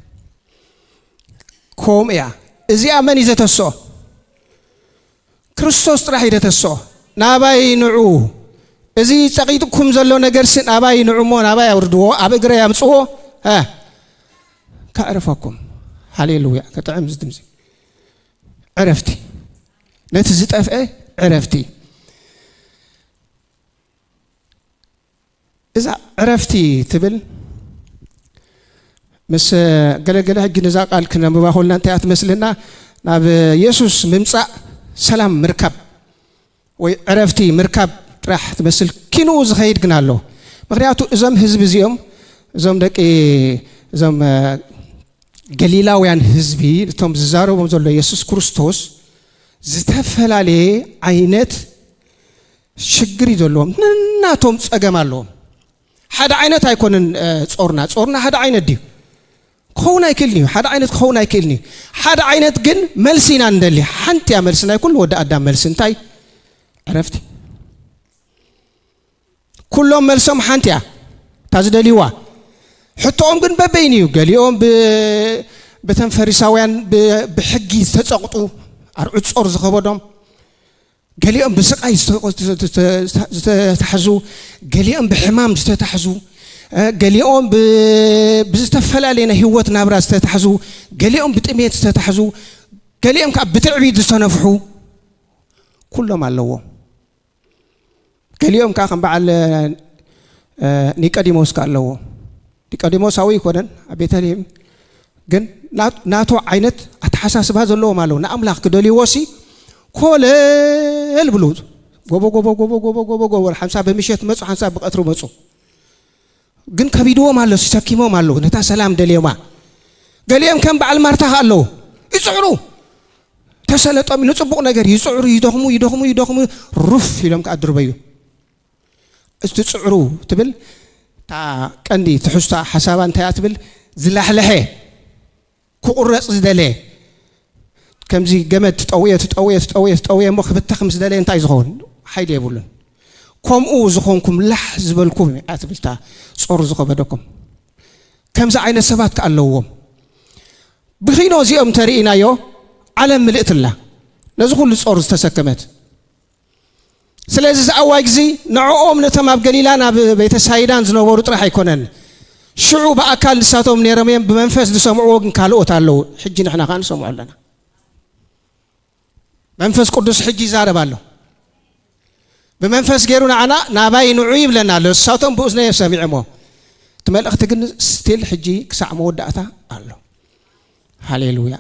ከምኡ እያ። እዚኣ መን እዩ ዘተስኦ? ክርስቶስ ጥራሕ እዩ ዘተስኦ። ናባይ ንዑ፣ እዚ ጸቒጥኩም ዘሎ ነገርሲ ናባይ ንዑ እሞ ናባይ ኣውርድዎ፣ ኣብ እግረይ ኣምጽዎ፣ እ፣ ከዕርፈኩም። ሃሌሉያ፣ ክጥዕም እዚ ድምጺ። ዕረፍቲ፣ ነቲ ዝጠፍአ ዕረፍቲ። እዛ ዕረፍቲ ትብል ምስ ገለገለ ሕጂ ነዛ ቃል ክነንብባ ኮልና እንታይ እያ ትመስልና? ናብ የሱስ ምምጻእ ሰላም ምርካብ ወይ ዕረፍቲ ምርካብ ጥራሕ ትመስል። ኪንኡ ዝኸይድ ግን ኣሎ። ምኽንያቱ እዞም ህዝቢ እዚኦም፣ እዞም ደቂ፣ እዞም፣ እ፣ ገሊላውያን ህዝቢ፣ እቶም ዝዛረቦም ዘሎ የሱስ ክርስቶስ፣ ዝተፈላለየ ዓይነት ሽግር እዩ ዘለዎም። ነናቶም ጸገም ኣለዎም። ሓደ ዓይነት ኣይኮነን፣ እ፣ ጾርና። ጾርና ሓደ ዓይነት ድዩ? ክኸውን ኣይክእልን እዩ። ሓደ ዓይነት ክኸውን ኣይክእልን እዩ። ሓደ ዓይነት ግን መልሲ ኢና ንደሊ። ሓንቲ እያ መልሲ ናይ ኩሉ ወዲ ኣዳም መልሲ። እንታይ? ዕረፍቲ። ኩሎም መልሶም ሓንቲ እያ፣ እታ ዝደልይዋ። ሕቶኦም ግን በበይኑ እዩ። ገሊኦም ብ-፣ በተን ፈሪሳውያን ብ-፣ ብሕጊ ዝተጸቕጡ፣ ኣርዑት ጾር ዝኸበዶም፣ ገሊኦም ብስቓይ ዝተ-፣ ዝተ-፣ ዝተታሕዙ፣ ገሊኦም ብሕማም ዝተታሕዙ፣ እ፣ ገሊኦም ብ-፣ ብዝተፈላለየ ናይ ህይወት ናብራ ዝተታሕዙ፣ ገሊኦም ብጥሜት ዝተታሕዙ፣ ገሊኦም ከዓ ብትዕቢት ዝተነፍሑ፣ ኩሎም ኣለዎም። ገሊኦም ከዓ ከም በዓል፣ እ፣ ኒቆዲሞስ ከዓ ኣለዎ። ኒቆዲሞሳዊ ኣይኮነን፣ ኣብ ቤተልሔም ግን ና-፣ ናቱ ዓይነት ኣተሓሳስባ ዘለዎም ኣለዉ። ንኣምላኽ ክደልይዎ ሲ ኮለል ብሉ። ጎቦ፣ ጎቦ፣ ጎቦ፣ ጎቦ፣ ጎቦ፣ ጎቦ። ሓንሳብ ብምሸት መጹ፣ ሓንሳብ ብቐትሪ መጹ። ግን ከቢድዎም ኣሎ፣ ተሰኪሞም ኣለዉ። ነታ ሰላም ደልዮማ። ገሊኦም ከም በዓል ማርታ ከ ኣለዉ። ይጽዕሩ። ተሰለጦም ኢሉ ጽቡቕ ነገር ይጽዕሩ፣ ይደኽሙ፣ ይደኽሙ፣ ይደኽሙ፣ ሩፍ ኢሎም ከኣ ድርበዩ። እቲ ጽዕሩ ትብል፣ እታ ቀንዲ ትሕዝቶ ሓሳባ እንታይ እያ ትብል? ዝላሕለሐ፣ ክቑረጽ ዝደለ፣ ከምዚ ገመድ ትጠውየ፣ ትጠውየ፣ ትጠውየ፣ ትጠውየ እሞ ክብተኽ ምስ ደለየ እንታይ ዝኸውን? ሓይሊ የብሉን። ከምኡ ዝኾንኩም ላሕ ዝበልኩም እያ ትብል እታ ጾር ዝኸበደኩም። ከምዚ ዓይነት ሰባት ከ ኣለዎም። ብኺኖ እዚኦም እንተርኢናዮ፣ ዓለም ምልእቲ ኣላ። ነዚ ኩሉ ጾር ዝተሰከመት። ስለዚ እዚ ኣዋጅ እዚ ንዕኦም ነቶም ኣብ ገሊላን ኣብ ቤተ ሳይዳን ዝነበሩ ጥራሕ ኣይኮነን። ሽዑ ብኣካል ንሳቶም ነይሮም እዮም፣ ብመንፈስ ዝሰምዕዎ ግን ካልኦት ኣለዉ። ሕጂ ንሕና ከኣ ንሰምዖ ኣለና። መንፈስ ቅዱስ ሕጂ ይዛረብ ኣሎ። ብመንፈስ ገይሩ ንዓና ናባይ ንዑ ይብለና ኣሎ። ንሳቶም ብእዝኖም ሰሚዖሞ። እቲ መልእኽቲ ግን ስቲል ሕጂ ክሳዕ መወዳእታ ኣሎ። ሃሌሉያ።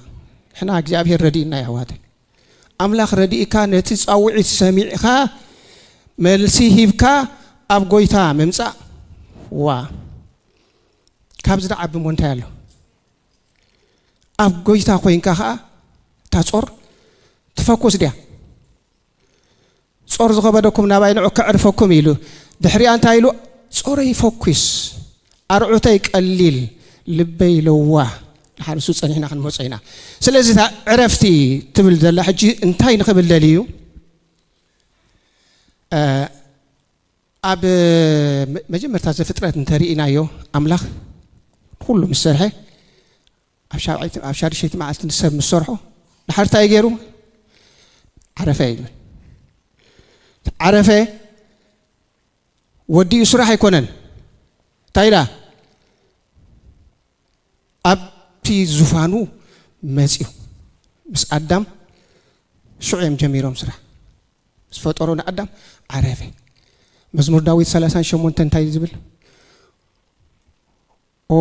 ንሕና እግዚኣብሔር ረድእና የሕዋተይ። ኣምላኽ ረድእካ ነቲ ጻውዒት ሰሚዕካ መልሲ ሂብካ ኣብ ጎይታ ምምጻእ። ዋ። ካብዚ ዝዓቢ እሞ እንታይ ኣሎ? ኣብ ጎይታ ኮይንካ ኸኣ እታ ጾር ትፈኩስ ድያ? ጾር ዝኸበደኩም ናባይ ንዑ ከዕርፈኩም ኢሉ። ድሕሪኣ እንታይ ኢሉ? ጾረይ ፈኲስ፣ ኣርዑተይ ቀሊል፣ ልበይ ለዋህ። ንሓንሱ ጸኒሕና ክንመጾ ኢና። ስለዚ እታ ዕረፍቲ ትብል ዘላ ሕጂ እንታይ ንኽብል ደልዩ? እ፣ ኣብ መ-፣ መጀመርታ ዘፍጥረት እንተርኢናዮ፣ ኣምላኽ ኩሉ ምስ ሰርሐ፣ ኣብ ሻብዓይቲ፣ ኣብ ሻድሸይቲ መዓልቲ ንሰብ ምስ ሰርሖ፣ ድሓር እንታይ ገይሩ? ዓረፈ እዩ ዝብል። ዓረፈ፣ ወዲኡ ስራሕ ኣይኮነን። እንታይ ኢላ? ኣብቲ ዙፋኑ መጺኡ። ምስ ኣዳም ሽዑ እዮም ጀሚሮም ስራሕ። ምስ ፈጠሮ ንኣዳም ዓረፈ። መዝሙር ዳዊት ሰላሳን ሸሞንተ እንታይ ዝብል? ኦ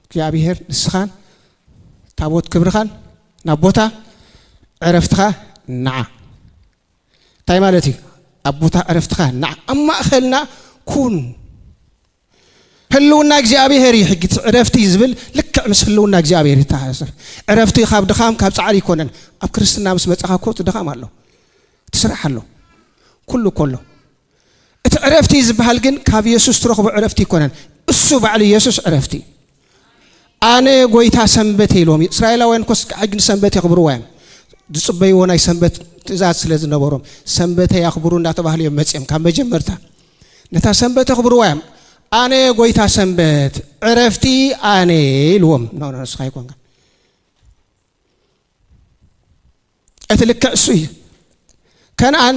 እግዚኣብሔር፣ ንስኻን ታቦት ክብርኻን ናብ ቦታ ዕረፍትኻ ንዓ። እንታይ ማለት እዩ? ኣብ ቦታ ዕረፍትኻ ንዓ፣ ኣብ ማእኸልና ኩን። ህልውና እግዚኣብሔር እዩ ሕጂ እቲ ዕረፍቲ ዝብል፣ ልክዕ ምስ ህልውና እግዚኣብሔር ይተኣሳሰር። ዕረፍቲ ካብ ድኻም፣ ካብ ጻዕሪ ኣይኮነን። ኣብ ክርስትና ምስ መጻኻ እኮ እቲ ድኻም ኣሎ፣ እቲ ስራሕ ኣሎ፣ ኩሉ እኮ ኣሎ። እቲ ዕረፍቲ ዝበሃል ግን ካብ የሱስ ትረኽቦ ዕረፍቲ ኣይኮነን። እሱ ባዕሉ የሱስ ዕረፍቲ እዩ። ኣነ ጎይታ ሰንበት ኢልዎም። እስራኤላውያን እኮ እስካዕ ሕጂ ንሰንበት የኽብርዋ እዮም። ዝጽበይዎ ናይ ሰንበት ትእዛዝ ስለ ዝነበሮም፣ ሰንበተይ ኣኽብሩ እንዳተባህሉ እዮም መጺኦም ካብ መጀመርታ። ነታ ሰንበት የኽብርዋ እዮም። ኣነ ጎይታ ሰንበት፣ ዕረፍቲ ኣነ ኢልዎም። ኖ፣ ኖ፣ ንስኻ ኣይኮንካ። እቲ ልክዕ እሱ እዩ። ከነኣን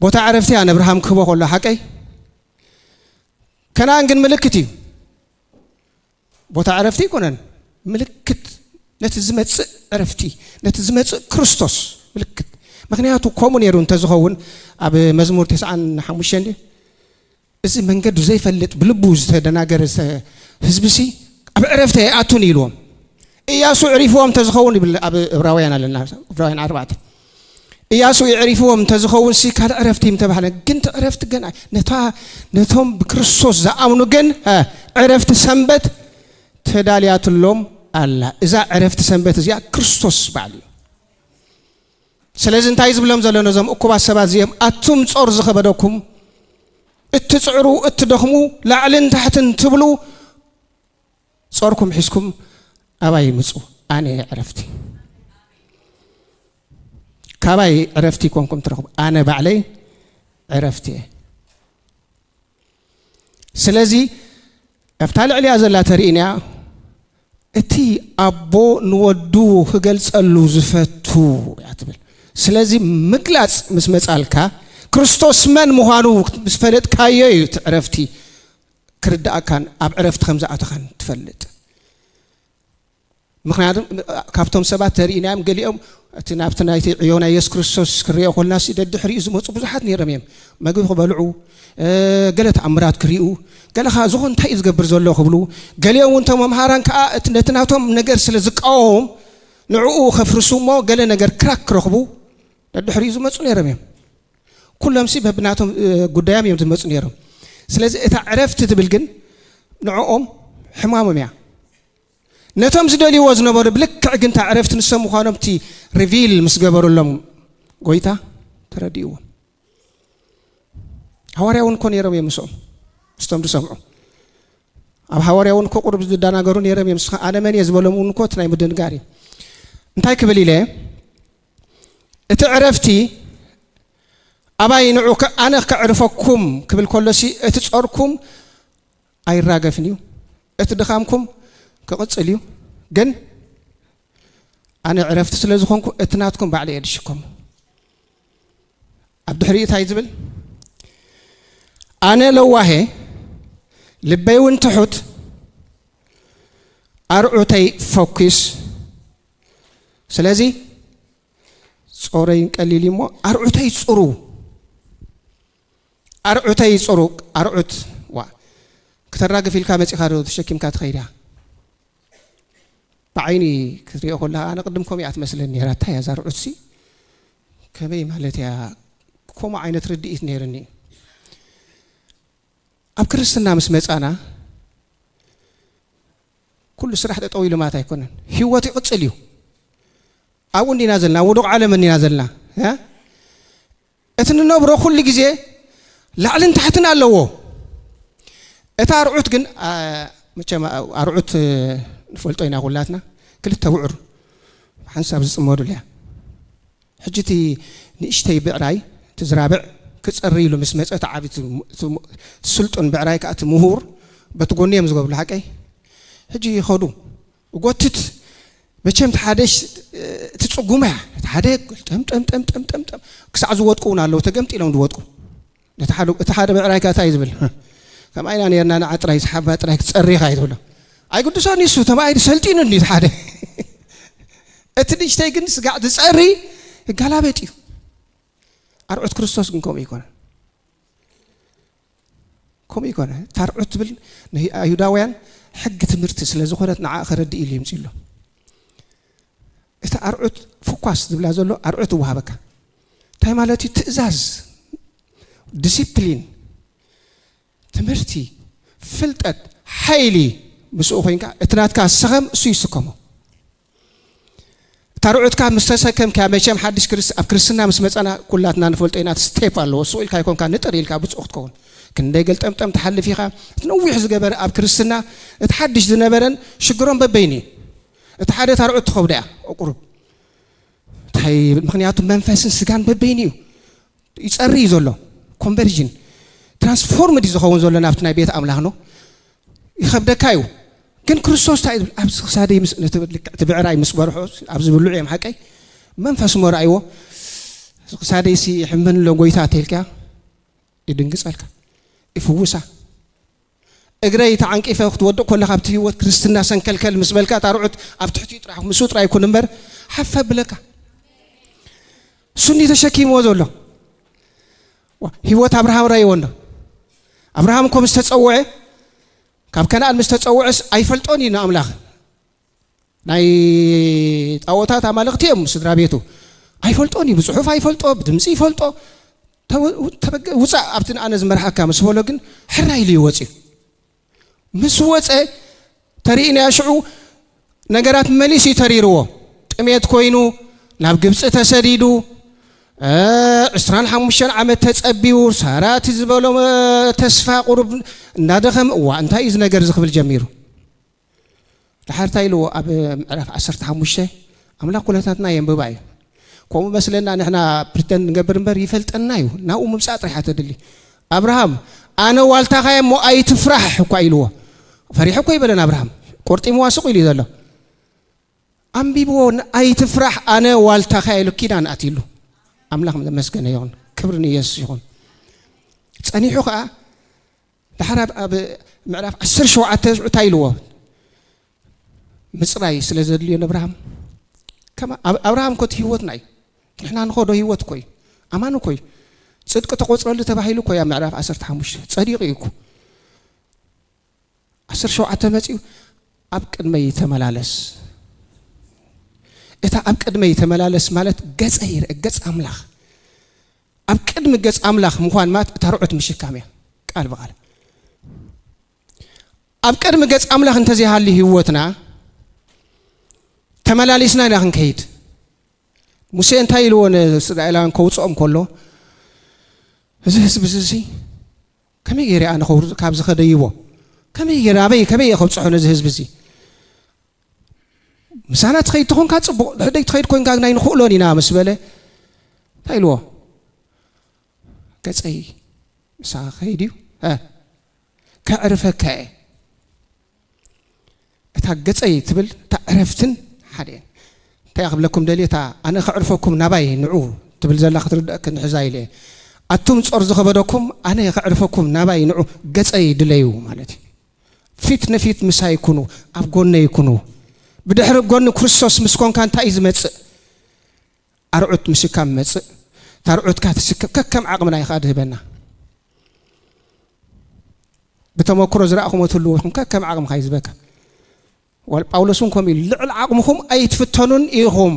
ቦታ ዕረፍቲ እያ ንኣብርሃም ክህቦ ከሎ፣ ሓቀይ? ከነኣን ግን ምልክት እዩ። ቦታ ዕረፍቲ ኣይኮነን። ምልክት ነቲ ዝመጽእ ዕረፍቲ፣ ነቲ ዝመጽእ ክርስቶስ ምልክት። ምኽንያቱ ከምኡ ነይሩ እንተዝኸውን ኣብ መዝሙር ተስዓን ሓሙሽተን ድዩ? እዚ መንገዱ ዘይፈልጥ ብልቡ ዝተደናገረ ዝተ-፣ ህዝቢ ሲ ኣብ ዕረፍቲ ኣይኣቱን ኢልዎም። እያሱ ዕሪፍዎም እንተዝኸውን ይብል ኣብ ዕብራውያን ኣለና፣ ዕብራውያን ኣርባዕተ። እያሱ ይዕሪፍዎም እንተዝኸውን ሲ ካልእ ዕረፍቲ ምተባህለ። ግን እቲ ዕረፍቲ ግን ነታ፣ ነቶም ብክርስቶስ ዝኣምኑ ግን፣ እ፣ ዕረፍቲ ሰንበት ተዳልያትሎም ኣላ። እዛ ዕረፍቲ ሰንበት እዚኣ ክርስቶስ ባዕሉ እዩ። ስለዚ እንታይ ዝብሎም ዘሎ ነዞም እኩባት ሰባት እዚኦም? ኣቱም ጾር ዝኸበደኩም፣ እትጽዕሩ፣ እትደኽሙ፣ ላዕልን ታሕትን ትብሉ፣ ጾርኩም ሒዝኩም ኣባይ ምጹ፣ ኣነ እየ ዕረፍቲ። ካባይ ዕረፍቲ ኮንኩም ትረኽቡ፣ ኣነ ባዕለይ ዕረፍቲ እየ። ስለዚ ኣብታ ልዕሊያ ዘላ ተርእይና፣ እቲ ኣቦ ንወዱ ክገልጸሉ ዝፈቱ እያ ትብል። ስለዚ ምግላጽ ምስ መጻልካ፣ ክርስቶስ መን ምዃኑ ምስ ፈለጥካዮ እዩ እቲ ዕረፍቲ ክርድኣካን ኣብ ዕረፍቲ ከም ዝኣተኻን ትፈልጥ። ምኽንያቱ ካብቶም ሰባት ተርእይናዮም፣ ገሊኦም እቲ ናብቲ ናይቲ ዕዮ ናይ የሱስ ክርስቶስ ክርእዮ ኮልና ሲ ደድሕሪኡ ዝመጹ ብዙሓት ነይሮም እዮም። መግቢ ክበልዑ፣ እ፣ ገለ ተኣምራት ክርእዩ፣ ገለ ኸኣ ዝኾን እንታይ እዩ ዝገብር ዘሎ ክብሉ፣ ገሊኦም እውን እቶም መምሃራን ከኣ እቲ ነቲ ናቶም ነገር ስለ ዝቃወሞም ንዕኡ ከፍርሱ እሞ ገለ ነገር ክራክ ክረኽቡ ደድሕሪኡ ዝመጹ ነይሮም እዮም። ኩሎም ሲ በብናቶም፣ እ፣ ጉዳዮም እዮም ዝመጹ ነይሮም። ስለዚ እታ ዕረፍቲ ትብል ግን ንዕኦም ሕማሞም እያ። ነቶም ዝደልይዎ ዝነበሩ ብልክዕ ግን እታ ዕረፍቲ ንሶም ምዃኖም እቲ ሪቪል ምስ ገበሩሎም ጎይታ ተረዲእዎም። ሃዋርያ እውን እኮ ነይሮም እዮም ምስኦም፣ ምስቶም ዝሰምዑ። ኣብ ሃዋርያ እውን እኮ ቁሩብ ዝደናገሩ ነይሮም እዮም። ንስኻ ኣነ መን እየ ዝበሎም እውን እኮ እቲ ናይ ምድንጋር እዩ። እንታይ ክብል ኢለ? እቲ ዕረፍቲ ኣባይ ንዑ ከ-፣ ኣነ ከዕርፈኩም ክብል ከሎሲ እቲ ጾርኩም ኣይራገፍን እዩ። እቲ ድኻምኩም ክቕጽል እዩ። ግን ኣነ ዕረፍቲ ስለ ዝኾንኩ እቲ ናትኩም ባዕለ እየ ዝሽከሞ። ኣብ ድሕሪኡ እንታይ ዝብል? ኣነ ለዋሄ፣ ልበይ እውን ትሑት፣ ኣርዑተይ ፈኲስ። ስለዚ ጾረይን ቀሊል እዩ እሞ ኣርዑተይ ጽሩ። ኣርዑተይ ጽሩ። ኣርዑት፣ ዋ፣ ክተራግፍ ኢልካ መጺኻ ዶ ተሸኪምካ ትኸይድ እያ? ብዓይኒ ክትሪኦ ከለኻ ኣነ ቅድም ከምኡ እያ ትመስለኒ ነይራ። እንታይ እያ እዛ ኣርዑትሲ? ከመይ ማለት እያ? ከምኡ ዓይነት ርድኢት ነይርኒ። ኣብ ክርስትና ምስ መጻና ኩሉ ስራሕ ጠጠው ኢሉ ማለት ኣይኮነን። ህይወት ይቕጽል እዩ። ኣብኡ እንዲና ዘለና፣ ኣብ ውዱቕ ዓለም እንዲና ዘለና። እ? እቲ ንነብሮ ኩሉ ግዜ ላዕልን ታሕትን ኣለዎ። እታ ኣርዑት ግን፣ ኣ፣ መቸም ኣርዑት ንፈልጦ ኢና ኩላትና፣ ክልተ ብዑር ሓንሳብ ዝጽመዱሉ እያ። ሕጂ እቲ ንእሽተይ ብዕራይ፣ እቲ ዝራብዕ ክጸሪ ኢሉ ምስ መጸ፣ እቲ ዓቢ፣ እቲ ሙ-፣ እቲ ሙ-፣ እቲ ስልጡን ብዕራይ ከኣ እቲ ምሁር በቲ ጎኒ እዮም ዝገብሩ፣ ሓቀይ? ሕጂ ይኸዱ፣ ይጎትት። መቸም እቲ ሓደ ሽ-፣ እቲ ጽጉማ እያ። እቲ ሓደ ጠም፣ ጠም፣ ጠም፣ ጠም፣ ጠም፣ ጠም፣ ክሳዕ ዝወድቁ እውን ኣለዉ፣ ተገምጢሎም ዝወድቁ። እቲ ሓደ፣ እቲ ሓደ ብዕራይ ከኣ እንታይ እዩ ዝብል? "ከማይ ኢና ነርና፣ ንዓ ጥራይ፣ ዝሓባ ጥራይ ክትጸሪ ኢኻ" እዩ ትብሎ። ኣይግድሶን እዩ እሱ፣ ተባሂሉ ሰልጢኑ እንዲ እቲ ሓደ። እቲ ንእሽተይ ግን ስጋዕ ዝጸሪ ይጋላበጥ እዩ። ኣርዑት ክርስቶስ ግን ከምኡ ይኮነ። ከምኡ ይኮነ። እታ ኣርዑት ትብል ንኣይሁዳውያን ሕጊ ትምህርቲ ስለ ዝኾነት ንዓ ከረድእ ኢሉ ይምጽእ ኣሎ። እታ ኣርዑት ፍኳስ ዝብላ ዘሎ ኣርዑት ይወሃበካ። እንታይ ማለት እዩ? ትእዛዝ፣ ዲሲፕሊን፣ ትምህርቲ፣ ፍልጠት፣ ሓይሊ ምስኡ ኮይንካ እቲ ናትካ ሰኸም እሱ ይስከሞ። እታ ርዑትካ ምስ ተሰከምካ መቸም ሓድሽ ክርስ-፣ ኣብ ክርስትና ምስ መጸና ኩላትና ንፈልጦ ኢና፣ እቲ ስቴፕ ኣለዎ። ስቕ ኢልካ ኣይኮንካ ንጥር ኢልካ ብጹእ ክትከውን። ክንደይ ገልጠምጠም ትሓልፍ ኢኻ። እቲ ነዊሕ ዝገበረ ኣብ ክርስትና እቲ ሓድሽ ዝነበረን ሽግሮም በበይኑ እዩ። እቲ ሓደ እታ ርዑት ትኸብዳ እያ፣ ቁሩብ። እንታይ ይብል? ምኽንያቱ መንፈስን ስጋን በበይኑ እዩ። ይጸሪ እዩ ዘሎ። ኮንቨርዥን፣ ትራንስፎርምድ እዩ ዝኸውን ዘሎ ናብቲ ናይ ቤት ኣምላኽ ነው። ይኸብደካ እዩ። ግን ክርስቶስ እንታይ እዩ ዝብል? ኣብዚ ክሳደይ ምስ፣ ነቲ ልክዕ እቲ ብዕራይ ምስ በርሖ፣ ኣብዚ ብልዑ እዮም ሓቀይ። መንፈስ እሞ ረኣይዎ። ክሳደይሲ ይሕመኒ ኣሎ ጎይታ ተልካ፣ ይድንግጸልካ፣ ይፍውሳ። እግረይ ተዓንቂፈ ክትወድቕ ከለኻ ኣብቲ ህይወት ክርስትና ሰንከልከል ምስ በልካ፣ እታ ርዑት ኣብ ትሕቲኡ ጥራሕ፣ ምስኡ ጥራይ ይኩን እምበር፣ ሓፍ ኣብለካ። እሱ እንዲ ተሸኪምዎ ዘሎ። ዋ፣ ህይወት ኣብርሃም ረእይዎ እንዶ። ኣብርሃም እኮ ምስ ተጸውዐ፣ ካብ ከነኣን ምስ ተጸውዐስ ኣይፈልጦን እዩ ንኣምላኽ። ናይ ጣዖታት ኣማልኽቲ እዮም ስድራ ቤቱ። ኣይፈልጦን እዩ፣ ብጽሑፍ ኣይፈልጦ፣ ብድምጺ ይፈልጦ። ተወ-፣ ተበገ-፣ ውጻእ ኣብቲ ንኣነ ዝመርሓካ ምስ በሎ ግን ሕራይ ኢሉ እዩ ወጺኡ። ምስ ወጸ ተርእይናዮ ሽዑ ነገራት መሊሱ እዩ ተሪርዎ። ጥሜት ኮይኑ ናብ ግብፂ ተሰዲዱ፣ እ፣ ዕስራን ሓሙሽተን ዓመት ተጸቢዩ፣ ሳራ እቲ ዝበሎ፣ እ፣ ተስፋ ቁሩብ እናደኸመ፣ "እዋ፣ እንታይ እዩ እዚ ነገር እዚ?" ክብል ጀሚሩ። ድሓር እንታይ ኢልዎ? ኣብ ምዕራፍ ዓሰርተ ሓሙሽተ፣ ኣምላኽ ኩነታትና የንብባ እዩ። ከምኡ መስለና ንሕና ፕሪተንድ ንገብር እምበር ይፈልጠና እዩ። ናብኡ ምምጻእ ጥራሕ እያ ተድሊ። "ኣብርሃም፣ ኣነ ዋልታኻ እየ እሞ ኣይትፍራሕ" እኳ ኢልዎ። ፈሪሑ እኮ ይበለን ኣብርሃም። ቆርጢምዋ ስቕ ኢሉ እዩ ዘሎ። ኣንቢብዎ፣ "ን-፣ ኣይትፍራሕ፣ ኣነ ዋልታኻ እየ" ኢሉ ኪዳን ኣትይሉ። ኣምላኽ መመስገነ ይኹን። ክብሪ ንኢየሱስ ይኹን። ጸኒሑ ኸኣ ድሓር ኣብ፣ ኣብ ምዕራፍ ዓሰርተ ሸውዓተ እንታይ ኢልዎ? ምጽራይ ስለ ዘድልዮ ንኣብርሃም። ከማ-፣ ኣብ-፣ ኣብርሃም እኮ እቲ ህይወትና እዩ። ንሕና ንኸዶ ህይወት እኮ እዩ። ኣማን እኮ እዩ። ጽድቂ ተቆጽረሉ ተባሂሉ እኮ እዩ ኣብ ምዕራፍ ዓሰርተ ሓሙሽተ። ጸዲቑ እዩ እኮ። ዓሰርተ ሸውዓተ መጺኡ፣ "ኣብ ቅድመይ ተመላለስ።" እታ ኣብ ቅድመይ ተመላለስ ማለት ገጸ ይርአ፣ ገጽ ኣምላኽ። ኣብ ቅድሚ ገጽ ኣምላኽ ምዃን ማለት እታ ርዑት ምሽካም እያ፣ ቃል ብቓል። ኣብ ቅድሚ ገጽ ኣምላኽ እንተዘይሃልዩ ህይወትና፣ ተመላሊስና ኢና ክንከይድ። ሙሴ እንታይ ኢልዎ ንእስራኤላውያን ከውጽኦም ከሎ፣ "እዚ ህዝቢ እዚ፣ እዚ ከመይ ገይረ ኣነ ከውርድ ካብዚ ከደይቦ? ከመይ ገይረ፣ ኣበይ፣ ከመይ እየ ከብጽሖ ነዚ ህዝቢ እዚ? ምሳና ትኸይድ ተኾንካ ጽቡቕ፣ ድሕደይ ትኸይድ ኮይንካ ግን ኣይንኽእሎን ኢና" ምስ በለ፣ እንታይ ኢልዎ? "ገጸይ ምሳኻ ክኸይድ እዩ፣ እ፣ ከዕርፈካ እየ።" እታ ገጸይ ትብል፣ እታ ዕረፍትን ሓደ እየን። እንታይ እያ ክብለኩም ደልየ? እታ "ኣነ ከዕርፈኩም ናባይ ንዑ" ትብል ዘላ ክትርድእ ክንሕዛ ኢለ እየ። "ኣቱም ጾር ዝኸበደኩም፣ ኣነ ከዕርፈኩም ናባይ ንዑ፣ ገጸይ ድለዩ" ማለት እዩ። ፊት ንፊት ምሳይ ኩኑ፣ ኣብ ጎነይ ኩኑ። ብድሕሪ ጎኒ ክርስቶስ ምስ ኮንካ እንታይ እዩ ዝመጽእ? ኣርዑት ምሽካም መጽእ። እታ ኣርዑትካ ትስከም፣ ከከም ዓቕምና እዩ ኸኣ ድህበና። ብተመክሮ ዝረኣኹሞ ትህልዉ ኢኹም፣ ከከም ዓቕምኻ እዩ ዝበካ። ዋል-፣ ጳውሎስ እውን ከምኡ ኢሉ፣ "ልዕሊ ዓቕምኹም ኣይትፍተኑን ኢኹም፣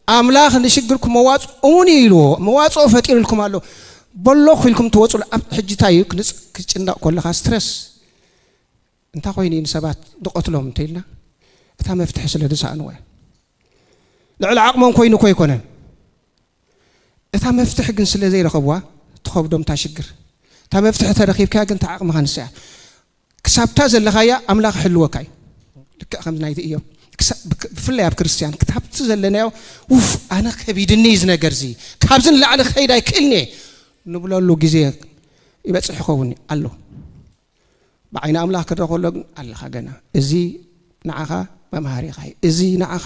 ኣምላኽ ንሽግርኩም መዋጽኦ እሙን እዩ" ኢልዎ። መዋጽኦ ፈጢሩልኩም ኣሎ። በሎኹ ኢልኩም ትወጹሉ። ኣብ ሕጂ እንታይ እዩ ክንጽ-፣ ክትጭነቕ ከለኻ ስትረስ እንታይ ኮይኑ እዩ ንሰባት ንቐትሎም እንተኢልና፣ እታ መፍትሒ ስለ ዝሰኣንዎ እዩ። ልዕሊ ዓቕሞም ኮይኑ እኮ ኣይኮነን። እታ መፍትሒ ግን ስለ ዘይረኸብዋ ትኸብዶም እታ ሽግር። እታ መፍትሒ ተረኺብካያ ግን እታ ዓቕምኻ ንሳ እያ። ክሳብታ ዘለኻያ ኣምላኽ ይሕልወካ እዩ። ልክዕ ከምዚ ናይቲ እዮም። ክሳ-፣ ብክ-፣ ብፍላይ ኣብ ክርስትያን ክታብቲ ዘለናዮ፣ "ውፍ፣ ኣነ ከቢድኒ እዚ ነገር እዚ፣ ካብዚ ንላዕሊ ክኸይድ ኣይክእልኒ እየ" ንብለሉ ግዜ ይበጽሕ ይኸውን ኣሎ። ብዓይኒ ኣምላኽ ክረኸሎ ግን ኣለኻ ገና። እዚ ንዓኻ መምሃሪኻ እዩ። እዚ ንዓኻ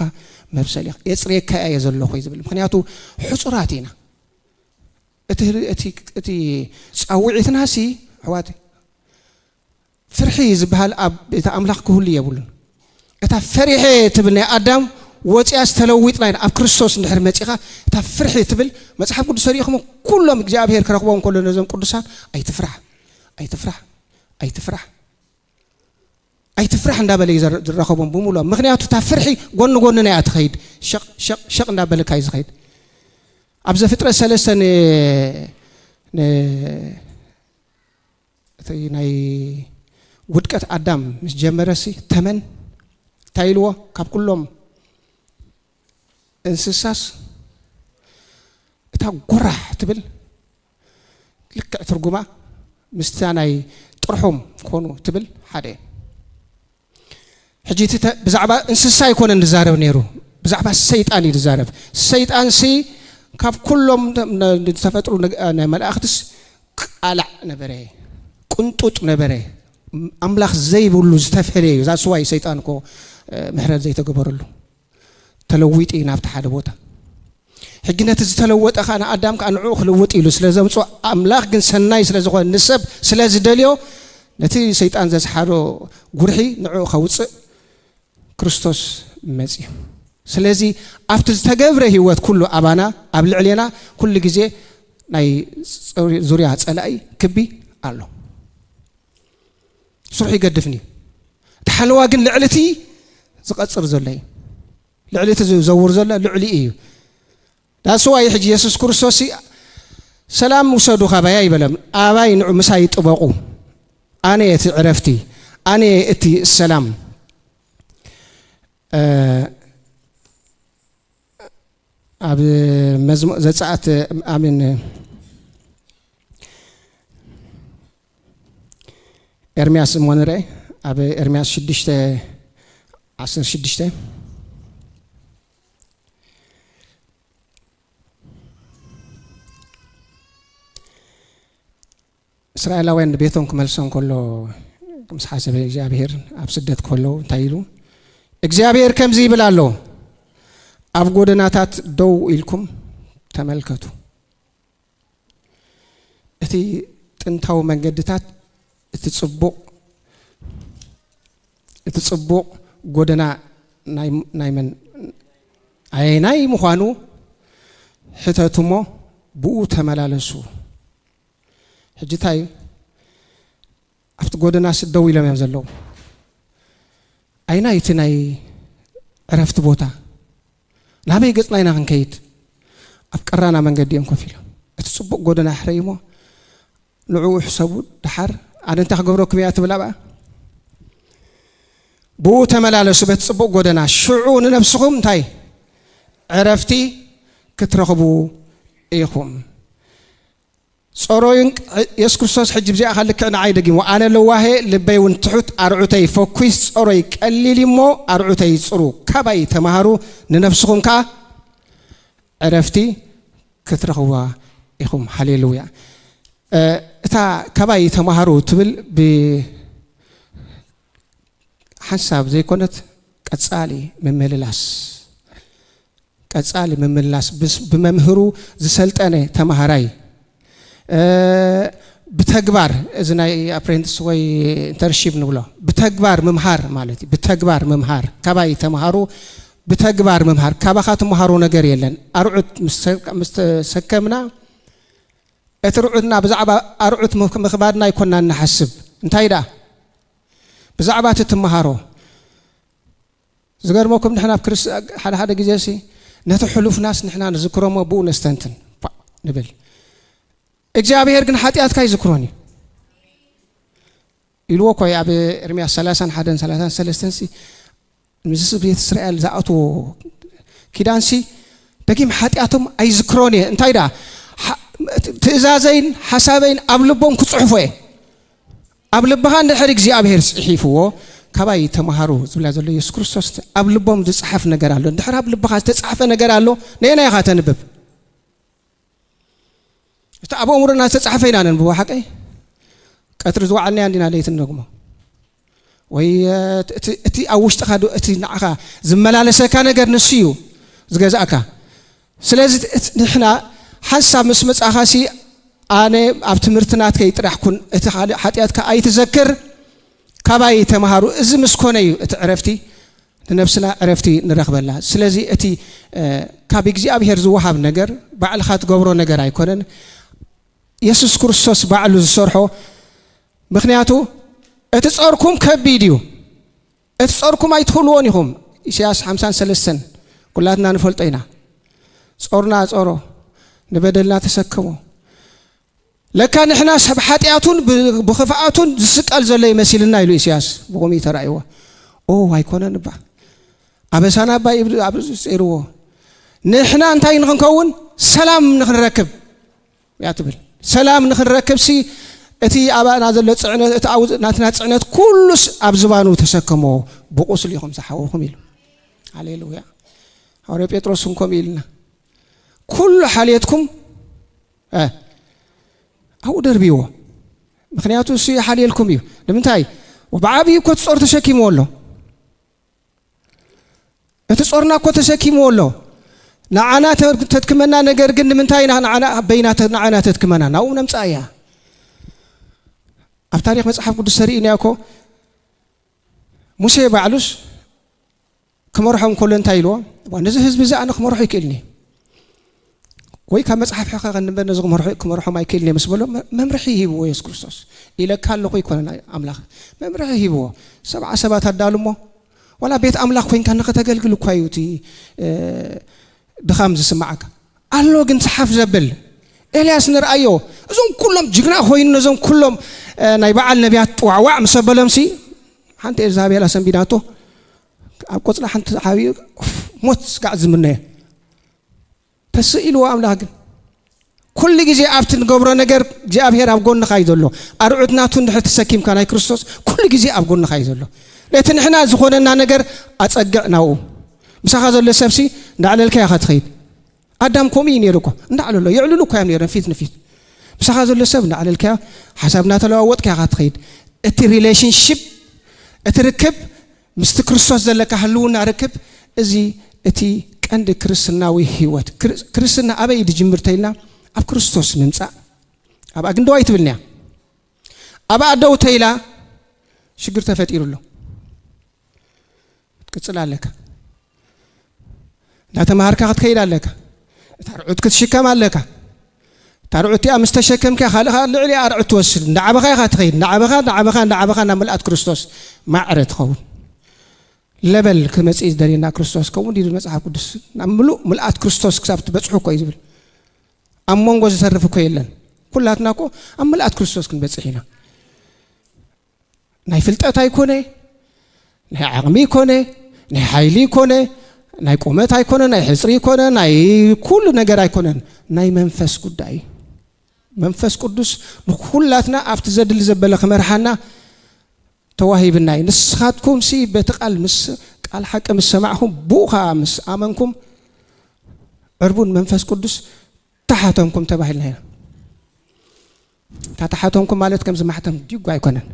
መብሰሊኻ። የጽርየካ እየ ዘለኹ እዩ ዝብል። ምኽንያቱ ሕጹራት ኢና። እቲ፣ እቲ፣ እቲ ጻውዒትናሲ፣ ኣሕዋት፣ ፍርሒ ዝበሃል ኣብ ቤተ ኣምላኽ ክህሉ የብሉን። እታ ፈሪሐ ትብል ናይ ኣዳም ወፂኣስ ተለዊጥና ኢና። ኣብ ክርስቶስ እንድሕር መፂኻ፣ እታ ፍርሒ ትብል መጽሓፍ ቅዱስ ተሪእኹም ኩሎም እግዚኣብሔር ክረኽቦም ከሎ ነዞም ቅዱሳን ኣይትፍራሕ፣ ኣይትፍራሕ፣ ኣይትፍራሕ፣ ኣይትፍራሕ እንዳበለ እዩ ዘር-፣ ዝራኸቦም ብምሉኦም። ምኽንያቱ እታ ፍርሒ ጎኒ ጎንና እያ ትኸይድ። ሸቕ፣ ሸቕ፣ ሸቕ እንዳበለካ እዩ ዝኸይድ። ኣብ ዘፍጥረት ሰለስተ ን-፣ ን-፣ እቲ ናይ ውድቀት ኣዳም ምስ ጀመረሲ ተመን እንታይ ኢልዎ? ካብ ኩሎም እንስሳስ እታ ጎራሕ ትብል ልክዕ ትርጉማ ምስታ ናይ ጥርሖም ኮኑ ትብል ሓደ እየን። ሕጂ እቲ ተ-፣ ብዛዕባ እንስሳ ኣይኮነን ዝዛረብ ነይሩ፣ ብዛዕባ ሰይጣን እዩ ዝዛረብ። ሰይጣንሲ ካብ ኩሎም ተ-፣ ነ-፣ ዝተፈጥሩ ነግ-፣ ናይ መላእኽትስ ቃላዕ ነበረ፣ ቅንጡጥ ነበረ፣ ኣምላኽ ዘይብሉ ዝተፈለየ እዩ። ዛስዋይ ሰይጣን እኮ፣ እ፣ ምሕረት ዘይተገበረሉ ተለዊጡ እዩ ናብቲ ሓደ ቦታ። ሕጂ ነቲ ዝተለወጠ ኸኣ ንኣዳም ከኣ ንዕኡ ክልውጥ ኢሉ ስለ ዘምጽኦ፣ ኣምላኽ ግን ሰናይ ስለ ዝኾነ ንሰብ ስለ ዝደልዮ፣ ነቲ ሰይጣን ዘስሓሮ ጉርሒ ንዕኡ ከውጽእ ክርስቶስ መጺኡ። ስለዚ ኣብቲ ዝተገብረ ህይወት ኩሉ ኣባና፣ ኣብ ልዕሌና ኩሉ ግዜ ናይ ዙርያ ጸላኢ ክቢ ኣሎ። ስርሑ ይገድፍኒ እዩ። እቲ ሓለዋ ግን ልዕሊ እቲ ዝቐጽር ዘሎ እዩ። ልዕሊ እቲ ዝዘውር ዘሎ ልዕሊ እዩ። ዳስዋይ ሕጂ የሱስ ክርስቶስ "ሰላም ውሰዱ ካባይ" ኣይበለም። "ኣባይ ንዑ ምሳይ ጥበቑ። ኣነ እቲ ዕረፍቲ፣ ኣነ እቲ ሰላም። ኣብ መዝሙ-፣ ዘጸኣት፣ ኣሜን። ኤርምያስ እሞ ንርአ፣ ኣብ ኤርምያስ ሽዱሽተ ዓሰርተ ሽዱሽተ። እስራኤላውያን ንቤቶም ክመልሶም ከሎ፣ ምስ ሓሰበ እግዚኣብሔር፣ ኣብ ስደት ከለዉ እንታይ ኢሉ? እግዚኣብሔር ከምዚ ይብል ኣሎ፣ ኣብ ጎደናታት ደው ኢልኩም ተመልከቱ። እቲ ጥንታዊ መንገድታት፣ እቲ ጽቡቕ፣ እቲ ጽቡቕ ጎደና ናይ፣ ናይ መን፣ ኣየናይ ምዃኑ ሕተቱ እሞ ብኡ ተመላለሱ። ሕጂ እንታይ እዩ? ኣብቲ ጎደናስ ደው ኢሎም እዮም ዘለዉ። ኣየናይ እቲ ናይ ዕረፍቲ ቦታ? ናበይ ገጽና ኢና ክንከይድ? ኣብ ቀራና መንገዲ እዮም ኮፍ ኢሎም። እቲ ጽቡቕ ጎደና ሕረዩ እሞ ንዕኡ ሕሰቡ። ደሓር ኣነ እንታይ ክገብረኩም እያ ትብል ኣብኣ? ብኡ ተመላለሱ በቲ ጽቡቕ ጎደና፣ ሽዑ ንነብስኹም እንታይ? ዕረፍቲ ክትረኽቡ ኢኹም። ጸሮዩን የሱስ ክርስቶስ ሕጂ ብዚኣ ልክዕ ንዓይ ደጊሙ፣ ኣነ ለዋሄ ልበይ እውን ትሑት፣ ኣርዑተይ ፈኲስ፣ ጸሮይ ቀሊል እሞ ኣርዑተይ ጽሩ፣ ካባይ ተማሃሩ፣ ንነፍስኹም ከኣ ዕረፍቲ ክትረኽቡዋ ኢኹም። ሃሌሉያ። እ፣ እታ ካባይ ተማሃሩ ትብል ብ-፣ ሓንሳብ ዘይኮነት ቀጻሊ ምምልላስ፣ ቀጻሊ ምምልላስ፣ ብስ-፣ ብመምህሩ ዝሰልጠነ ተማሃራይ፣ እ፣ ብተግባር፣ እዚ ናይ ኣፕሬንቲስ ወይ ኢንተርንሺፕ ንብሎ፣ ብተግባር ምምሃር ማለት እዩ። ብተግባር ምምሃር፣ ካባይ ተምሃሩ፣ ብተግባር ምምሃር። ካባኻ ትምሃሮ ነገር የለን። ኣርዑት ምስ፣ ምስ ተሰከምና፣ እቲ ርዑትና ብዛዕባ ኣርዑት ምኽ-፣ ምኽባድና ኣይኮናን ንሓስብ። እንታይ ደኣ? ብዛዕባ እቲ ትምሃሮ። ዝገርመኩም፣ ንሕና ኣብ ክርስ-፣ ሓደ ሓደ ግዜ ሲ፣ ነቲ ሕሉፍናስ ንሕና ንዝክሮ እሞ ብኡ ነስተንትን፣ ፓ፣ ንብል። እግዚኣብሔር ግን ሓጢኣትካ ኣይዝክሮን እዩ ኢልዎ እኮ እዩ ኣብ ኤርምያስ ሰላሳን ሓደን ሰላሳን ሰለስተን ሲ፣ ምስ ቤት እስራኤል ዝኣትዎ ኪዳንሲ፣ ደጊም ሓጢኣቶም ኣይዝክሮን እየ። እንታይ ደኣ? ሓ-፣ ትእዛዘይን ሓሳበይን ኣብ ልቦም ክጽሕፎ እየ። ኣብ ልብኻ እንድሕር እግዚኣብሔር ጽሒፍዎ፣ ካባይ ተምሃሩ ዝብላ ዘሎ የሱስ ክርስቶስ፣ ኣብ ልቦም ዝጽሓፍ ነገር ኣሎ። እንድሕር ኣብ ልብኻ ዝተጻሕፈ ነገር ኣሎ፣ ነየናይ ኢኻ ተንብብ? እቲ ኣብ ኣእምሮና ዝተጻሕፈ ኢና ነንብቦ፣ ሓቀይ? ቀትሪ ዝወዓልናያ እንዲና ለይቲ ንደግሞ። ወይ፣ እ፣ እቲ፣ እቲ ኣብ ውሽጥኻ ዶ-፣ እቲ ንዓኻ ዝመላለሰካ ነገር ንሱ እዩ ዝገዝኣካ። ስለዚ እቲ ንሕና ሓንሳብ ምስ መጻኻሲ፣ ኣነ ኣብ ትምህርቲ ናትከይ ጥራሕ ኩን፣ እቲ ካልእ ሓጢኣትካ ኣይትዘክር፣ ካባይ ተምሃሩ። እዚ ምስ ኮነ እዩ እቲ ዕረፍቲ፣ ንነብስና ዕረፍቲ ንረኽበላ። ስለዚ እቲ፣ እ፣ ካብ እግዚኣብሔር ዝወሃብ ነገር ባዕልኻ ትገብሮ ነገር ኣይኮነን። የሱስ ክርስቶስ ባዕሉ ዝሰርሖ። ምኽንያቱ እቲ ጾርኩም ከቢድ እዩ። እቲ ጾርኩም ኣይትኽእልዎን ኢኹም። ኢሳያስ ሓምሳን ሰለስተን ኩላትና ንፈልጦ ኢና። ጾርና ጾሮ፣ ንበደልና ተሰከሞ። ለካ ንሕና ሰብ ሓጢኣቱን ብ-፣ ብኽፍኣቱን ዝስቀል ዘሎ ይመሲልና ኢሉ ኢሳያስ ብኸምኡ ተራእይዎ። ኦ፣ ኣይኮነን እባ። ኣበሳና እባ ይብል፣ ኣብ ርእሱ ጸይርዎ። ንሕና እንታይ ንኽንከውን? ሰላም ንኽንረክብ እያ ትብል። ሰላም ንኽንረክብሲ፣ እቲ ኣባና ዘሎ ጽዕነት፣ እቲ ኣብ ናትና ጽዕነት ኩሉስ ኣብ ዝባኑ ተሰከሞ፣ ብቁስሉ ኢኹም ዝሓወኹም ኢሉ። ሃሌሉያ። ሃዋርያ ጴጥሮስ እውን ከምኡ ኢልና፣ ኩሉ ሓልየትኩም፣ እ፣ ኣብኡ ደርብይዎ። ምኽንያቱ እሱ ይሓልየልኩም እዩ። ንምንታይ? ብዓብዩ እኮ እቲ ጾር ተሸኪምዎ ኣሎ። እቲ ጾርና እኮ ተሰኪምዎ ኣሎ። ንዓና ተ-፣ ተድክመና ነገር ግን ንምንታይ ኢና ንዓና፣ በይና ተ-፣ ንዓና ተድክመና? ናብኡ ነምጽኣ እያ። ኣብ ታሪኽ መጽሓፍ ቅዱስ ተርእዩና እኮ፣ ሙሴ ባዕሉስ ክመርሖም ከሎ እንታይ ኢልዎ? "እዋ፣ ነዚ ህዝቢ እዚ ኣነ ክመርሖ ኣይክእልን እየ። ወይ ካብ መጽሓፍ ሕኸ ከንበ ነዚ ክመርሖ፣ ክመርሖም ኣይክእልን እየ" ምስ በሎ፣ መ-፣ መምርሒ ሂብዎ የሱስ ክርስቶስ። "ኢለካ ኣለኹ ኣይኮነን ኣምላኽ?" መምርሒ ሂብዎ። "ሰብዓ ሰባት ኣዳሉ እሞ፣ ዋላ ቤት ኣምላኽ ኮይንካ ንኸተገልግል እኳ እዩ እቲ፣ እ፣ ድኻም ዝስምዓካ። ኣሎ ግን ጽሓፍ ዘብል። ኤልያስ ንርኣዮ። እዞም ኩሎም ጅግና ኮይኑ ነዞም ኩሎም፣ እ፣ ናይ በዓል ነቢያት ጥዋዕዋዕ ምስ ኣበሎምሲ፣ ሓንቲ ኤልዛቤል ኣሰንቢዳቶ፣ ኣብ ቆጽሊ ሓንቲ ዓብዩ ሞት ስጋዕ ዝምነዮ ተስእ ኢልዎ ኣምላኽ ግን ኩሉ ግዜ ኣብቲ ንገብሮ ነገር እግዚኣብሔር ኣብ ጎንኻ እዩ ዘሎ። ኣርዑት ናቱ እንድሕር ተሰኪምካ ናይ ክርስቶስ ኩሉ ግዜ ኣብ ጎንኻ እዩ ዘሎ። ነቲ ንሕና ዝኾነና ነገር ኣጸግዕ ናብኡ። ምሳኻ ዘሎ ሰብሲ እንዳዕለልካ ኢኻ ትኸይድ። ኣዳም ከምኡ እዩ ነይሩ እኮ። እንዳዕለሎ የዕልሉ እኮ እዮም ነይሮም ፊት ንፊት። ምሳኻ ዘሎ ሰብ እንዳዕለልካዮ ሓሳብ እናተለዋወጥካ ኢኻ ትኸይድ። እቲ ሪሌሽንሽፕ እቲ ርክብ ምስቲ ክርስቶስ ዘለካ ህልውና ርክብ እዚ እቲ ቀንዲ ክርስትናዊ ህይወት። ክርስትና ኣበይ ድጅምር ተይልና ኣብ ክርስቶስ ምምጻእ። ኣብ ኣግንደዋይ ትብልንያ ኣብ ኣደው ተይላ ሽግር ተፈጢሩ ኣሎ። ክትቅጽል ኣለካ። እንዳተማሃርካ ክትከይድ ኣለካ። እታ ርዑት ክትሽከም ኣለካ። እታ ርዑት እቲኣ ምስ ተሸከምካ ካልእ ልዕሊ ኣርዑት ትወስድ እንዳዓበኻ ኢኻ ትኸይድ። እንዳዓበኻ እንዳዓበኻ እንዳዓበኻ ናብ ምልኣት ክርስቶስ ማዕረ ትኸውን። ለበል ክመጽእ ዝደልየና ክርስቶስ ከምኡ እንዲ መጽሓፍ ቅዱስ ናብ ምሉእ ምልኣት ክርስቶስ ክሳብ ትበጽሑ እኮ እዩ ዝብል። ኣብ መንጎ ዝተርፍ እኮ የለን። ኩላትና እኮ ኣብ ምልኣት ክርስቶስ ክንበጽሕ ኢና። ናይ ፍልጠት ኣይኮነ፣ ናይ ዓቕሚ ኣይኮነ፣ ናይ ሓይሊ ኣይኮነ፣ ናይ ቁመት ኣይኮነ፣ ናይ ሕፅሪ ኣይኮነ፣ ናይ ኩሉ ነገር ኣይኮነን። ናይ መንፈስ ጉዳይ እዩ። መንፈስ ቅዱስ ንኩላትና ኣብቲ ዘድሊ ዘበለ ክመርሓና ተዋሂብና እዩ። ንስኻትኩም ሲ በቲ ቃል ምስ ቃል ሓቂ ምስ ሰማዕኹም ብኡ ከዓ ምስ ኣመንኩም ዕርቡን መንፈስ ቅዱስ ተሓተምኩም ተባሂልና ኢና። እታ ተሓተምኩም ማለት ከምዚ ማሕተም ዲጓ ኣይኮነን።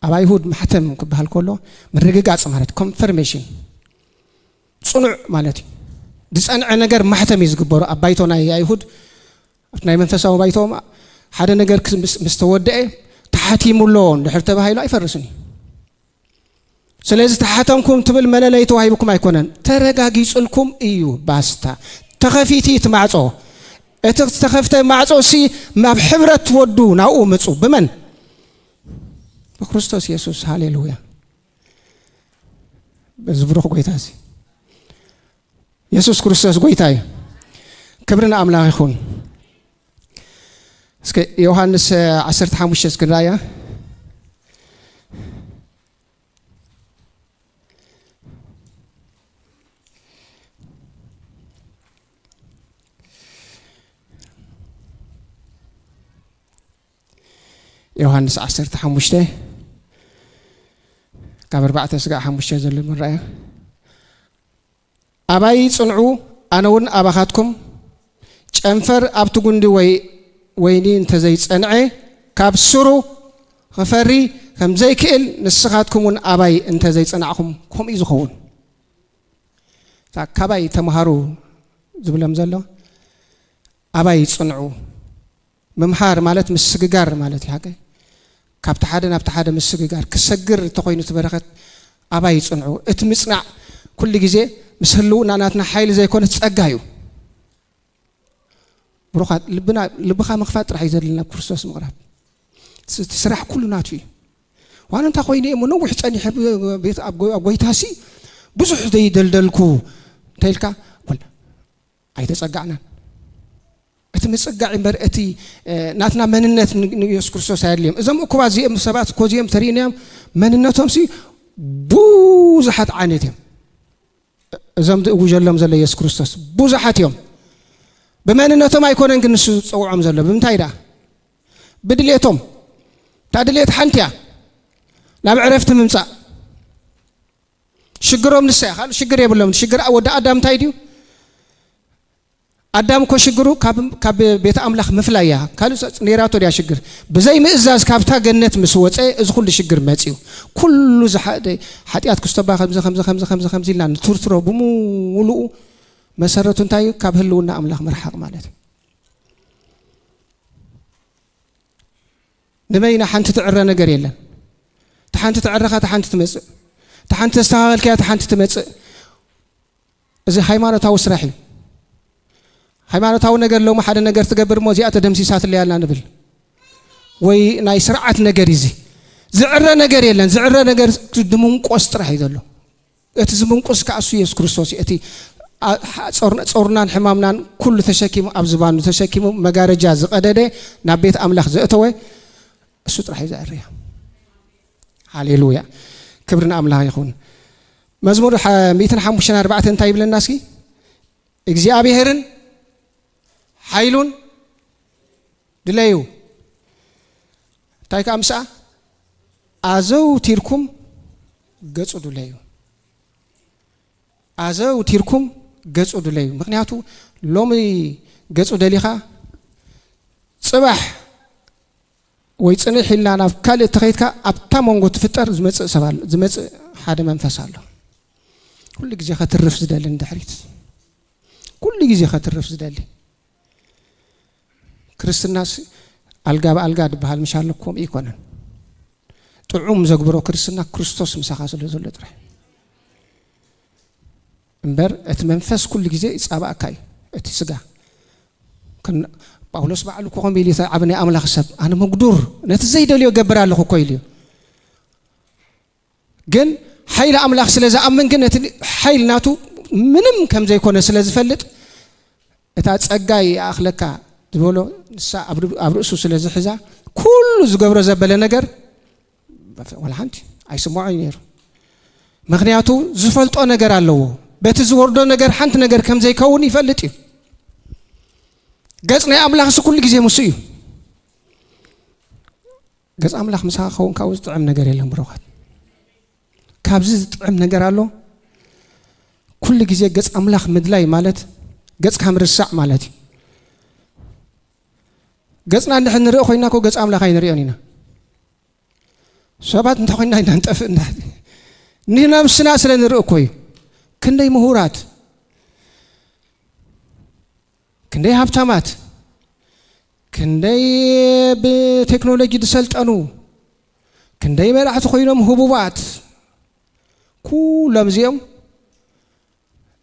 ኣብ ኣይሁድ ማሕተም ክበሃል ከሎ ምርግጋፅ ማለት ኮንፈርሜሽን ፅኑዕ ማለት እዩ። ዝፀንዐ ነገር ማሕተም እዩ ዝግበሩ ኣብ ባይቶ ናይ ኣይሁድ ኣብቲ ናይ መንፈሳዊ ባይቶኦም ሓደ ነገር ምስ ተወደአ ተሓቲሙ ኣሎ እንድሕር ተባሂሉ ኣይፈርስን እዩ። ስለዚ ተሓተምኩም ትብል መለለይ ተዋሂብኩም ኣይኮነን፣ ተረጋጊጽልኩም እዩ። ባስታ ተኸፊቲ እቲ ማዕጾ። እቲ ዝተኸፍተ ማዕጾ ሲ ናብ ሕብረት ትወዱ ናብኡ ምጹ። ብመን? ብክርስቶስ የሱስ። ሃሌሉያ። በዚ ብሩኽ ጎይታ እዚ የሱስ ክርስቶስ ጎይታ እዩ። ክብሪ ንኣምላኽ ይኹን። እስከ ዮሃንስ ዓሰርተ ሓሙሽተ እስኪ ንርኣያ። ዮሃንስ ዓሰርተ ሓሙሽተ ካብ ኣርባዕተ ስጋዕ ሓሙሽተ ዘሎ ምረኣያ። ኣባይ ጽንዑ፣ ኣነ እውን ኣባኻትኩም። ጨንፈር ኣብቲ ጉንዲ ወይ ወይኒ እንተዘይጸንዐ፣ ካብ ስሩ ክፈሪ ከም ዘይክእል፣ ንስኻትኩም እውን ኣባይ እንተዘይጸናዕኹም ከምኡ እዩ ዝኸውን። እታ ካባይ ተምሃሩ ዝብሎም ዘሎ ኣባይ ጽንዑ። ምምሃር ማለት ምስግጋር ማለት እዩ። ሓቀይ ካብቲ ሓደ ናብቲ ሓደ ምስግጋር ክሰግር እንተኾይኑ እቲ በረኸት ኣባይ ጽንዑ። እቲ ምጽናዕ ኩሉ ግዜ ምስ ህልውና ናትና ሓይሊ ዘይኮነ ጸጋ እዩ። ብሩኻት ልብና ልብኻ ምኽፋት ጥራሕ እዩ ዘድልና ክርስቶስ ምቕራብ። እቲ ስራሕ ኩሉ ናቱ እዩ። ዋላ እንታይ ኮይኑ እየ እሞ ነዊሕ ጸኒሐ ብ- ቤት ኣብ ጎ- ኣብ ጎይታሲ ብዙሕ ዘይደልደልኩ እንታይ ኢልካ ወላ ኣይተጸጋዕናን። እቲ ምጽጋዕ እምበር እቲ እ፣ ናትና መንነት ን- ንየሱስ ክርስቶስ ኣየድልዮም። እዞም እኩባት እዚኦም ሰባት እኮ እዚኦም ተሪእናዮም መንነቶም ሲ ብዙሓት ዓይነት እዮም። እዞም ዝእውጀሎም ዘሎ የሱስ ክርስቶስ ብዙሓት እዮም። ብመንነቶም ኣይኮነን ግን ንሱ ዝጸውዖም ዘሎ ብምንታይ ደኣ? ብድሌቶም። እታ ድሌት ሓንቲ እያ፣ ናብ ዕረፍቲ ምምጻእ። ሽግሮም ንሳ እያ፣ ካልእ ሽግር የብሎም። ሽግር ወዲ ኣዳም እንታይ ድዩ? ኣዳም እኮ ሽግሩ ካብ ካብ ቤት ኣምላኽ ምፍላይ እያ። ካልእ ጸ- ነይራቶ ድያ ሽግር? ብዘይ ምእዛዝ ካብታ ገነት ምስ ወጸ እዚ ኩሉ ሽግር መጽዩ። ኩሉ ዝሓ- ሓጢኣት ክስቶባ ከምዚ ከምዚ ከምዚ ከምዚ ከምዚ ኢልና ንትርትሮ ብምሉኡ መሰረቱ እንታይ እዩ? ካብ ህልውና ኣምላኽ ምርሓቕ ማለት እዩ። ንበይና ሓንቲ ትዕረ ነገር የለን። እታ ሓንቲ ትዕረኻ እታ ሓንቲ ትመጽእ፣ እታ ሓንቲ ተስተኻኸልካያ እታ ሓንቲ ትመጽእ። እዚ ሃይማኖታዊ ስራሕ እዩ። ሃይማኖታዊ ነገር ሎሚ ሓደ ነገር ትገብር እሞ እዚኣ ተደምሲሳትለይ ኣላ ንብል፣ ወይ ናይ ስርዓት ነገር እዩ። እዚ ዝዕረ ነገር የለን። ዝዕረ ነገር ድምንቆስ ጥራሕ እዩ ዘሎ። እቲ ዝምንቁስ ከኣ እሱ የሱስ ክርስቶስ እዩ። እቲ ኣ- ሓ- ጾርና- ጾርናን ሕማምናን ኩሉ ተሸኪሙ ኣብ ዝባኑ ተሸኪሙ መጋረጃ ዝቐደደ ናብ ቤት ኣምላኽ ዘእተወ እሱ ጥራሕ እዩ ዘዕርያ። ሃሌሉያ ክብሪ ንኣምላኽ ይኹን። መዝሙር ሓ-፣ ሚእትን ሓሙሽተን ኣርባዕተን እንታይ ይብለና እስኪ? እግዚኣብሔርን ሓይሉን ድለዩ። እንታይ ከኣ ምስኣ? ኣዘውቲርኩም ገጹ ድለዩ። ኣዘውቲርኩም ገጹ ድለዩ። ምኽንያቱ ሎሚ ገጹ ደሊኻ፣ ጽባሕ ወይ ጽንሕ ኢልና ናብ ካልእ ተኸይድካ፣ ኣብታ መንጎ ትፍጠር ዝመጽእ ሰብ ኣሎ፣ ዝመጽእ ሓደ መንፈስ ኣሎ። ኩሉ ግዜ ከትርፍ ዝደሊ ንድሕሪት፣ ኩሉ ግዜ ከትርፍ ዝደሊ። ክርስትናስ ኣልጋ ብኣልጋ ድበሃል ምሽ ኣሎ፣ ከምኡ ኣይኮነን። ጥዑም ዘግብሮ ክርስትና ክርስቶስ ምሳኻ ስለ ዘሎ ጥራይ እምበር፣ እቲ መንፈስ ኩሉ ግዜ ይጻባእካ እዩ። እቲ ስጋ ከን-፣ ጳውሎስ ባዕሉ እኮ ከምኡ ኢሉ፣ እቲ ዓቢ ናይ ኣምላኽ ሰብ፣ "ኣነ ምጉዱር፣ ነቲ ዘይደልዮ እገብር ኣለኹ" እኮ ኢሉ እዩ። ግን ሓይሊ ኣምላኽ ስለ ዝኣምን ግን፣ እቲ ሓይሊ ናቱ ምንም ከም ዘይኮነ ስለ ዝፈልጥ፣ እታ ጸጋ ይኣኽለካ ዝበሎ ንሳ ኣብ ር-፣ ኣብ ርእሱ ስለ ዝሕዛ፣ ኩሉ ዝገብሮ ዘበለ ነገር ዋላ ሓንቲ ኣይስምዖ እዩ ነይሩ። ምኽንያቱ ዝፈልጦ ነገር ኣለዎ። በቲ ዝወርዶ ነገር ሓንቲ ነገር ከም ዘይከውን ይፈልጥ እዩ። ገጽ ናይ ኣምላኽስ ኩሉ ግዜ ምስ እዩ። ገጽ ኣምላኽ ምሳኻ ክኸውን ካብኡ ዝጥዕም ነገር የለን ብሩኻት። ካብዚ ዝጥዕም ነገር ኣሎ? ኩሉ ግዜ ገጽ ኣምላኽ ምድላይ ማለት ገጽካ ምርሳዕ ማለት እዩ። ገጽና እንድሕር ንርኢ ኮይና እኮ ገጽ ኣምላኽ ኣይንርእዮን ኢና። ሰባት እንተ ኮይና ኢና ንጠፍእ እንዳ-፣ ንነብስና ስለ ንርኢ እኮ እዩ። ክንደይ ምሁራት፣ ክንደይ ሃብታማት፣ ክንደይ ብቴክኖሎጂ ዝሰልጠኑ፣ ክንደይ መራሕቲ ኮይኖም ህቡባት፣ ኩሎም እዚኦም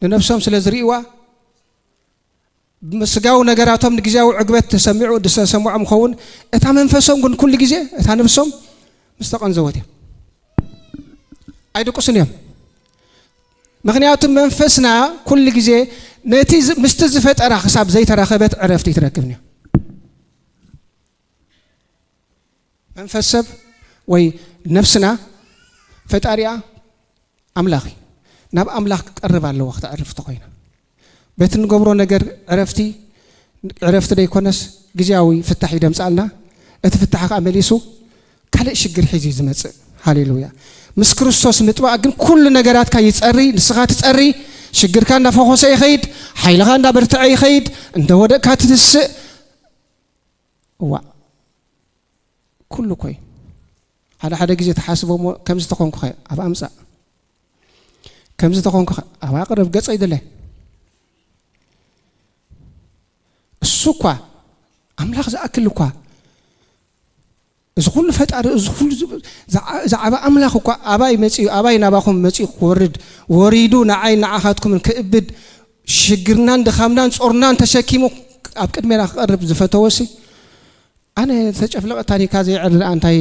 ንነብሶም ስለ ዝርእይዋ፣ ብስጋዊ ነገራቶም ንግዜያዊ ዕግበት ተሰሚዑ፣ ዝተሰምዖም ይኸውን። እታ መንፈሶም ግን ኩሉ ግዜ፣ እታ ነብሶም ምስ ተቐንዘወት እዮም። ኣይድቅሱን እዮም። ምኽንያቱ መንፈስና ኩሉ ግዜ ነቲ ዝ-፣ ምስቲ ዝፈጠራ ክሳብ ዘይተራኸበት ዕረፍቲ ኣይትረክብን እያ። መንፈስ ሰብ ወይ ነፍስና ፈጣሪኣ ኣምላኽ እዩ። ናብ ኣምላኽ ክቀርብ ኣለዎ ክተዕርፍ እንተኾይና። በቲ ንገብሮ ነገር ዕረፍቲ፣ ዕረፍቲ ደይኮነስ ግዜያዊ ፍታሕ እዩ ደምጻልና። እቲ ፍታሕ ከኣ መሊሱ ካልእ ሽግር ሒዙ እዩ ዝመጽእ። ሃሌሉያ። ምስ ክርስቶስ ምጥባቕ ግን ኩሉ ነገራትካ ይጸሪ፣ ንስኻ ትጸሪ፣ ሽግርካ እንዳፈኾሰ ይኸይድ፣ ሓይልኻ እንዳበርትዐ ይኸይድ፣ እንተ ወደቅካ ትትስእ። እዋእ፣ ኩሉ እኮ እዩ። ሓደ ሓደ ግዜ ትሓስቦ እሞ፣ ከምዚ ተኾንኩኸ ኣብ ኣምጻእ፣ ከምዚ ተኾንኩኸ ኣብ ኣቕርብ ገጸይ ድለ። እሱ እኳ፣ ኣምላኽ ዝኣክል እኳ፣ እዚ ኩሉ ፈጣሪ፣ እዚ ኩሉ ዝ-፣ ዝዓ-፣ ዝዓበ ኣምላኽ እኳ ኣባይ መጺኡ፣ ኣባይ ናባኹም መጺኡ ክወርድ፣ ወሪዱ ንዓይ ንዓኻትኩምን ክእብድ፣ ሽግርናን ድኻምናን ጾርናን ተሸኪሙ ኣብ ቅድሜና ክቐርብ ዝፈተወሲ፣ ኣነ ተጨፍለቐ ታኒካ ዘይዕሪ ደኣ እንታይ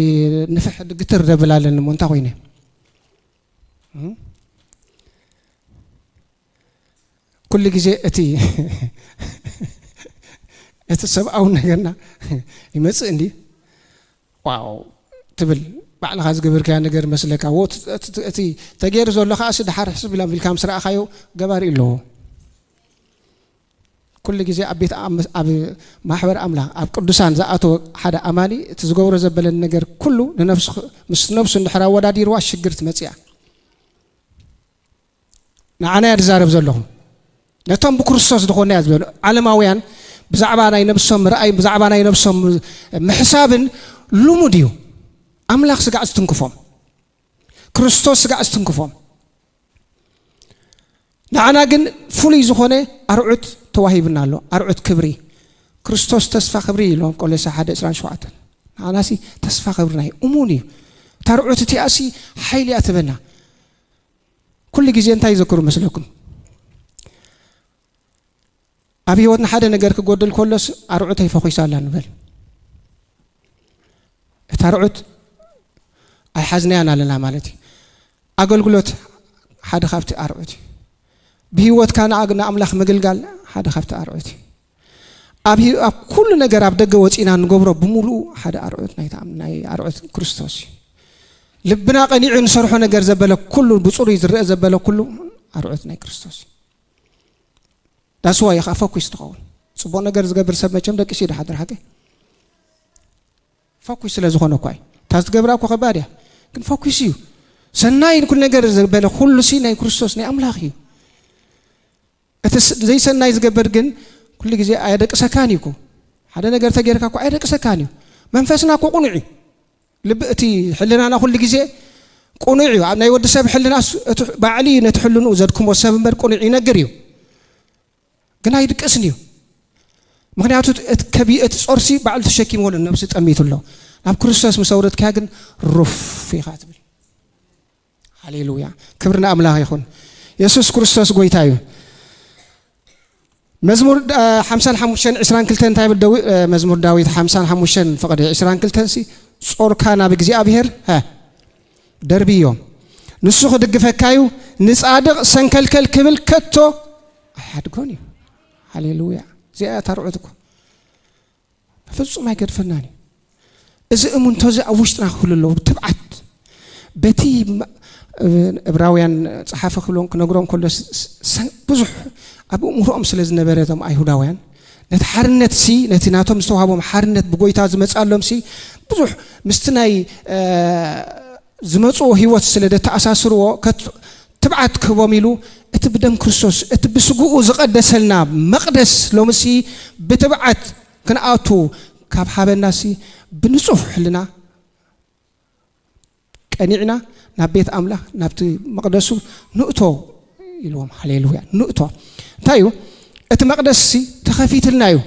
ንፍሕ ግትር ደብል ኣለኒ እሞ እንታይ ኮይነ? እም? ኩሉ ግዜ እቲ፣ እቲ ሰብኣዊ ነገርና ይመጽእ እንዲ፣ ዋው ትብል፣ ባዕልኻ ዝገበርካያ ነገር መስለካ። ወ-፣ እቲ፣ እቲ፣ እቲ ተገይሩ ዘሎ ከኣ ሲ ደሓር ሕስብ ኢላ ቢልካ ምስ ረኣኻዮ ገባሪ ኣለዎ። ኩሉ ግዜ ኣብ ቤት ኣም-፣ ኣብ ማሕበር ኣምላኽ፣ ኣብ ቅዱሳን ዝኣተወ ሓደ ኣማኒ፣ እቲ ዝገብሮ ዘበለን ነገር ኩሉ ንነፍሱ፣ ምስ ነፍሱ እንድሕር ኣወዳዲርዋ ሽግር ትመጽእ እያ። ንዓና እያ ዝዛረብ ዘለኹ። ነቶም ብክርስቶስ ዝኾነ እያ ዝበሉ። ዓለማውያን ብዛዕባ ናይ ነብሶም ምርኣይ፣ ብዛዕባ ናይ ነብሶም ምሕሳብን ልሙድ እዩ። ኣምላኽ ስጋዕ ዝትንክፎም፣ ክርስቶስ ስጋዕ ዝትንክፎም። ንዓና ግን ፍሉይ ዝኾነ ኣርዑት ተዋሂብና ኣሎ። ኣርዑት ክብሪ። ክርስቶስ ተስፋ ክብሪ ኢሎም ቆሎሳ ሓደ ዕስራን ሸውዓተን። ንዓናሲ ተስፋ ክብርና እዩ። እሙን እዩ። እታ ኣርዑት እቲኣሲ ሓይሊ እያ ትበና። ኩሉ ግዜ እንታይ ይዘክሩ መስለኩም? ኣብ ህይወትና ሓደ ነገር ክጎድል ከሎስ ኣርዑተይ ፈኺሳ ኣላ ንበል። እታ ኣርዑት ኣይሓዝናያን ኣለና ማለት እዩ። ኣገልግሎት ሓደ ካብቲ ኣርዑት እዩ። ብህይወትካ ንኣግ-፣ ንኣምላኽ ምግልጋል ሓደ ካብቲ ኣርዑት እዩ። ኣብ ሂ-፣ ኣብ ኩሉ ነገር ኣብ ደገ ወጺና ንገብሮ ብምሉኡ ሓደ ኣርዑት ናይታ ኣም-፣ ናይ ኣርዑት ክርስቶስ እዩ። ልብና ቀኒዑ ንሰርሖ ነገር ዘበለ ኩሉ፣ ብጽሩይ ዝረአ ዘበለ ኩሉ ኣርዑት ናይ ክርስቶስ እዩ። ዳስዋ ኢኻ ፈኩስ ትኸውን። ጽቡቕ ነገር ዝገብር ሰብ መቸም ደቂሱ እዩ ድሓድር ሓቂ። ፈኩስ ስለ ዝኾነ እኳ እዩ። እታ ዝትገብራ እኮ ከባድ እያ፣ ግን ፈኩስ እዩ። ሰናይ ኩሉ ነገር ዘበለ ኩሉ ሲ ናይ ክርስቶስ ናይ ኣምላኽ እዩ። እቲ ስ-፣ ዘይሰናይ ዝገብር ግን ኩሉ ግዜ ኣየደቅሰካን እዩ እኮ። ሓደ ነገር ተጌርካ እኮ ኣየደቅሰካን እዩ። መንፈስና እኮ ቁኑዕ እዩ። ልብ፣ እቲ ሕልናና ኩሉ ግዜ ቁኑዕ እዩ። ኣብ ናይ ወዲ ሰብ ሕልናስ እቲ ባዕሊ ነቲ ሕልንኡ ዘድክሞ ሰብ እምበር ቁኑዕ ይነግር እዩ። ግን ኣይድቅስን እዩ። ምኽንያቱ እቲ ከቢ-፣ እቲ ጾርሲ ባዕሉ ተሸኪምዎ ኣሎ፣ ነብሱ ጠሚቱ ኣሎ። ናብ ክርስቶስ ምስ ኣውረድካያ ግን ሩፍ ኢኻ ትብል። ሃሌሉያ። ክብሪ ንኣምላኽ ይኹን። የሱስ ክርስቶስ ጎይታ እዩ። መዝሙር፣ እ፣ ሓምሳን ሓሙሽተን ዕስራን ክልተን እንታይ ይብል ደዊ-፣ እ፣ መዝሙር ዳዊት ሓምሳን ሓሙሽተን ፍቕዲ ዕስራን ክልተን ሲ፣ "ጾርካ ናብ እግዚኣብሔር፣ ሀ፣ ደርብዮ። ንሱ ክድግፈካ እዩ፣ ንጻድቕ ሰንከልከል ክብል ከቶ ኣይሓድጎን እዩ።" ሃሌሉያ። እዚኣ እያ እታ ርዑት እኮ። ፍጹም ኣይገድፈናን እዩ። እዚ እሙንቶ እዚ ኣብ ውሽጥና ክህሉ ኣለዎ። ትብዓት በቲ ም-፣ እብራውያን ጸሓፊ ክብሎም ክነግሮም ከሎ ስ-፣ ስ-፣ ሰ-፣ ብዙሕ ኣብ እምሮኦም ስለ ዝነበረ እቶም ኣይሁዳውያን ነቲ ሓርነት ሲ፣ ነቲ ናቶም ዝተዋህቦም ሓርነት ብጎይታ ዝመጻሎም ሲ፣ ብዙሕ ምስቲ ናይ፣ እ፣ ዝመጽዎ ህይወት ስለ ደተኣሳስርዎ ከት-፣ ትብዓት ክህቦም ኢሉ እቲ ብደም ክርስቶስ፣ እቲ ብስግኡ ዝቐደሰልና መቕደስ ሎምሲ ብትብዓት ክንኣቱ ካብ ሃበናሲ ብንጹህ ሕልና ቀኒዕና ናብ ቤት ኣምላኽ ናብቲ መቕደሱ ንእቶ ኢልዎም። ሃሌሉያ። ንእቶ። እንታይ እዩ? እቲ መቕደስሲ ተኸፊትልና እዩ።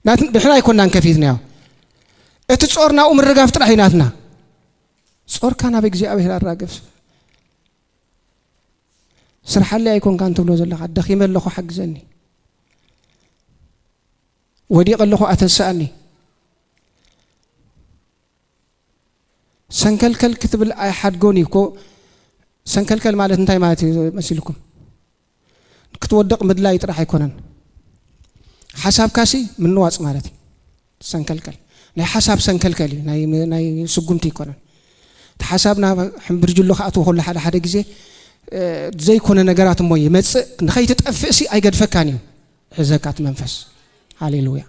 ናት-፣ ንሕና ኣይኮናን ከፊትናዮ። እቲ ጾር ናብኡ ምርጋፍ ጥራሕ እዩ ናትና። ጾርካ ናብ እግዚኣብሔር ኣራግፍ። ስርሓለይ ኣይኮንካን ትብሎ ዘለኻ፣ ደኺመ ኣለኹ ሓግዘኒ፣ ወዲቐ ኣለኹ ኣተንስኣኒ። ሰንከልከል ክትብል ኣይሓድጎን እዩ እኮ። ሰንከልከል ማለት እንታይ ማለት እዩ መሲልኩም? ክትወድቕ ምድላይ ጥራሕ ኣይኮነን። ሓሳብካሲ ምንዋጽ ማለት እዩ። ሰንከልከል። ናይ ሓሳብ ሰንከልከል እዩ። ናይ፣ ናይ ስጉምቲ ኣይኮነን። እቲ ሓሳብና ሕምብርጅሎ ክኣትዎ ከሎ ሓደ ሓደ ግዜ፣ እ፣ ዘይኮነ ነገራት እሞ ይመጽእ። ንኸይትጠፍእሲ ኣይገድፈካን እዩ። ሕዘካ እቲ መንፈስ። ሃሌሉያ።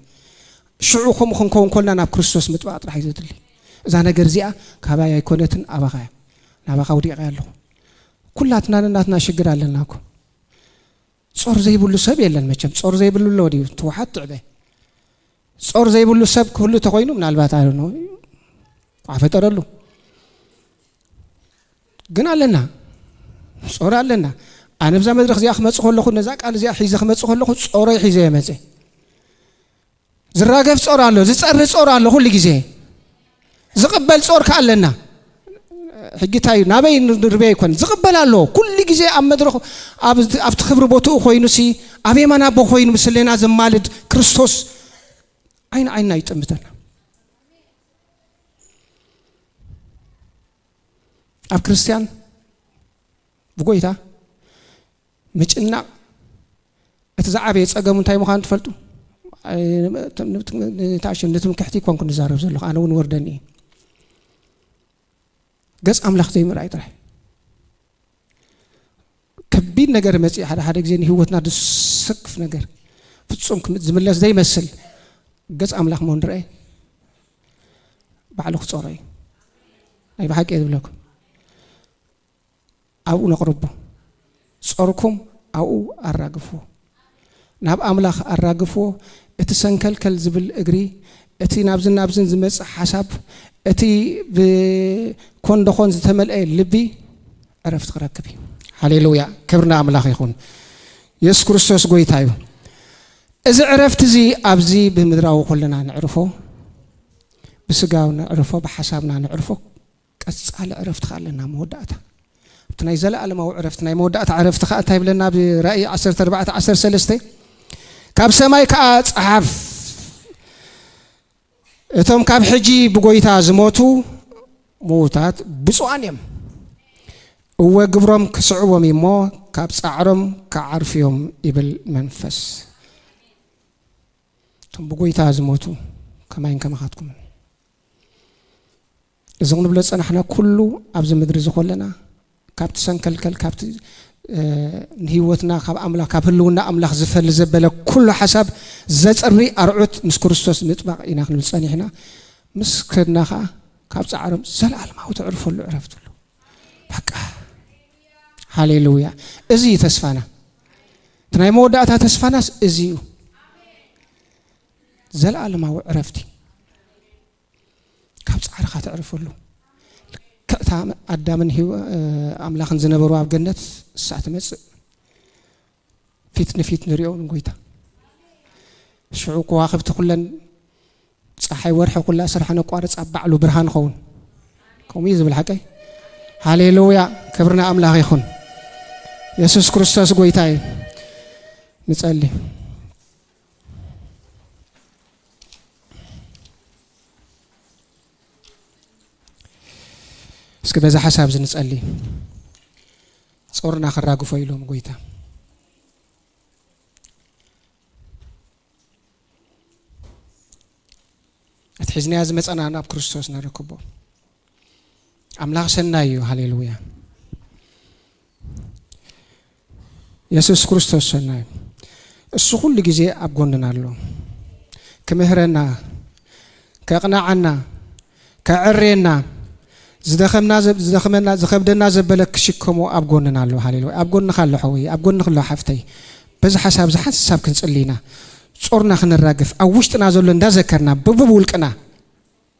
ሽዑ ከምኡ ክንከውን ከልና ናብ ክርስቶስ ምጥባቕ ጥራሕ እዩ ዘድሊ። እዛ ነገር እዚኣ ካባይ ኣይኮነትን፣ ኣባኻ እያ። ናባኻ ውዲቐ ኣለኹ። ኩላትና ነናትና ሽግር ኣለና እኮ። ጾር ዘይብሉ ሰብ የለን መቸም። ጾር ዘይብሉ ኣሎ ድዩ? ትውሓት ትዕበ። ጾር ዘይብሉ ሰብ ክህሉ ተኾይኑ ምናልባት ኣለ ነው ኳ ፈጠረሉ። ግን ኣለና። ጾር ኣለና። ኣነ ብዛ መድረኽ እዚኣ ክመጽእ ከለኹ፣ ነዛ ቃል እዚኣ ሒዘ ክመጽእ ከለኹ፣ ጾረይ ሒዘ እየ መጽእ። ዝራገፍ ጾር ኣሎ፣ ዝጸሪ ጾር ኣሎ፣ ኩሉ ግዜ ዝቕበል ጾር ከኣ ኣለና። ሕጂ እንታይ እዩ? ናበይ ንርበይ ኣይኮን፣ ዝቕበል ኣሎ። ኩሉ ግዜ ኣብ መድረኹ፣ ኣብ፣ ኣብቲ ክብሪ ቦትኡ ኮይኑሲ፣ ኣብ የማን ኣቦ ኮይኑ ምስሌና ዘማልድ ክርስቶስ ዓይኒ ዓይንና ይጥምተና። ኣብ ክርስትያን ብጎይታ ምጭናቕ እቲ ዝዓበየ ጸገሙ እንታይ ምዃኑ ትፈልጡ? ኣይ፣ ንትኣሽም፣ ንትምክሕቲ ይኮንኩ ንዛረብ ዘለኹ፣ ኣነ እውን ወርደኒ እዩ። ገጽ ኣምላኽ ዘይምርኣይ ጥራይ። ከቢድ ነገር መጽእ፣ ሓደ ሓደ ግዜ ንህይወትና ዝስክፍ ነገር፣ ፍጹም ክም-፣ ዝምለስ ዘይመስል ገጽ ኣምላኽ ሞ ንርአ፣ ባዕሉ ክጾሮ እዩ። ናይ ብሓቂ እየ ዝብለኩም። ኣብኡ ነቕርቦ። ጾርኩም ኣብኡ ኣራግፍዎ። ናብ ኣምላኽ ኣራግፍዎ። እቲ ሰንከልከል ዝብል እግሪ፣ እቲ ናብዝን ናብዝን ዝመጽእ ሓሳብ፣ እቲ ብኮንደኾን ዝተመልአ ልቢ ዕረፍቲ ክረክብ እዩ። ሃሌሉያ! ክብሪ ንኣምላኽ ይኹን። የሱስ ክርስቶስ ጎይታ እዩ። እዚ ዕረፍቲ እዚ ኣብዚ ብምድራዊ ኩልና ነዕርፎ፣ ብስጋዊ ነዕርፎ፣ ብሓሳብና ነዕርፎ፣ ቀጻሊ ዕረፍቲ ከኣ ኣለና፣ መወዳእታ። ኣብቲ ናይ ዘለኣለማዊ ዕረፍቲ፣ ናይ መወዳእታ ዕረፍቲ ከኣ እንታይ ይብለና? ኣብ ራእይ ዓሰርተ ኣርባዕተ ዓሰርተ ሰለስተ፣ "ካብ ሰማይ ከኣ ጸሓፍ፣ እቶም ካብ ሕጂ ብጎይታ ዝሞቱ ምዉታት ብፁዓን እዮም። እወ፣ ግብሮም ክስዕቦም እዩ እሞ፣ ካብ ጻዕሮም ክዓርፉ እዮም" ይብል መንፈስ። እቶም ብጎይታ ዝሞቱ ከማይን ከማኻትኩምን። እዚ ክንብሎ ዝጸናሕና ኩሉ ኣብዚ ምድሪ እዚ ኮለና ካብቲ ሰንከልከል፣ ካብቲ፣ እ፣ ንህይወትና ካብ ኣምላኽ፣ ካብ ህልውና ኣምላኽ ዝፈሊ ዘበለ ኩሉ ሓሳብ ዘጽሪ ኣርዑት ምስ ክርስቶስ ምጥባቕ ኢና ክንብል ጸኒሕና። ምስ ከድና ኸኣ ካብ ጻዕሮም ዘለኣለማዊ ተዕርፈሉ ዕረፍቲ ኣሎ። በቃ። ሃሌሉያ። እዚ እዩ ተስፋና። እቲ ናይ መወዳእታ ተስፋናስ እዚ እዩ። ዘለኣለማዊ ዕረፍቲ። ካብ ጻዕርኻ ተዕርፈሉ። ልክዕታ ኣዳምን ሂወ-፣ እ፣ ኣምላኽን ዝነበሩ ኣብ ገነት እሳ ትመጽእ። ፊት ንፊት ንሪኦ ንጎይታ። ሽዑ ከዋኽብቲ ኩለን፣ ጸሓይ ወርሒ ኩላ ስርሐን ኣቋርጻ ኣብ ባዕሉ ብርሃን ኸውን። ከምኡ እዩ ዝብል ሓቀይ። ሃሌሉያ፣ ክብሪ ንኣምላኽ ይኹን። የሱስ ክርስቶስ ጎይታ እዩ። ንጸሊ። እስኪ በዛ ሓሳብ እዚ ንጸሊ። ጾርና ክራግፎ ኢሎም ጎይታ። እቲ ሒዝናዮ ዝመጸና ናብ ክርስቶስ ነረክቦ። ኣምላኽ ሰናይ እዩ። ሃሌሉያ። የሱስ ክርስቶስ ሰናይ እዩ። እሱ ኩሉ ግዜ ኣብ ጎንና ኣሎ። ክምህረና፣ ከቕናዓና፣ ከዕርየና፣ ዝደኸምና ዘብ-፣ ዝደኽመና፣ ዝኸብደና ዘበለ ክሽከሞ ኣብ ጎንና ኣሎ። ሃሌሉያ። ኣብ ጎንኻ ኣሎ ሓወይ፣ ኣብ ጎንኺ ኣሎ ሓፍተይ። በዚ ሓሳብ፣ እዚ ሓንሳብ ክንጽሊ ኢና። ጾርና ክነራግፍ፣ ኣብ ውሽጥና ዘሎ እንዳዘከርና፣ በብውልቅና፣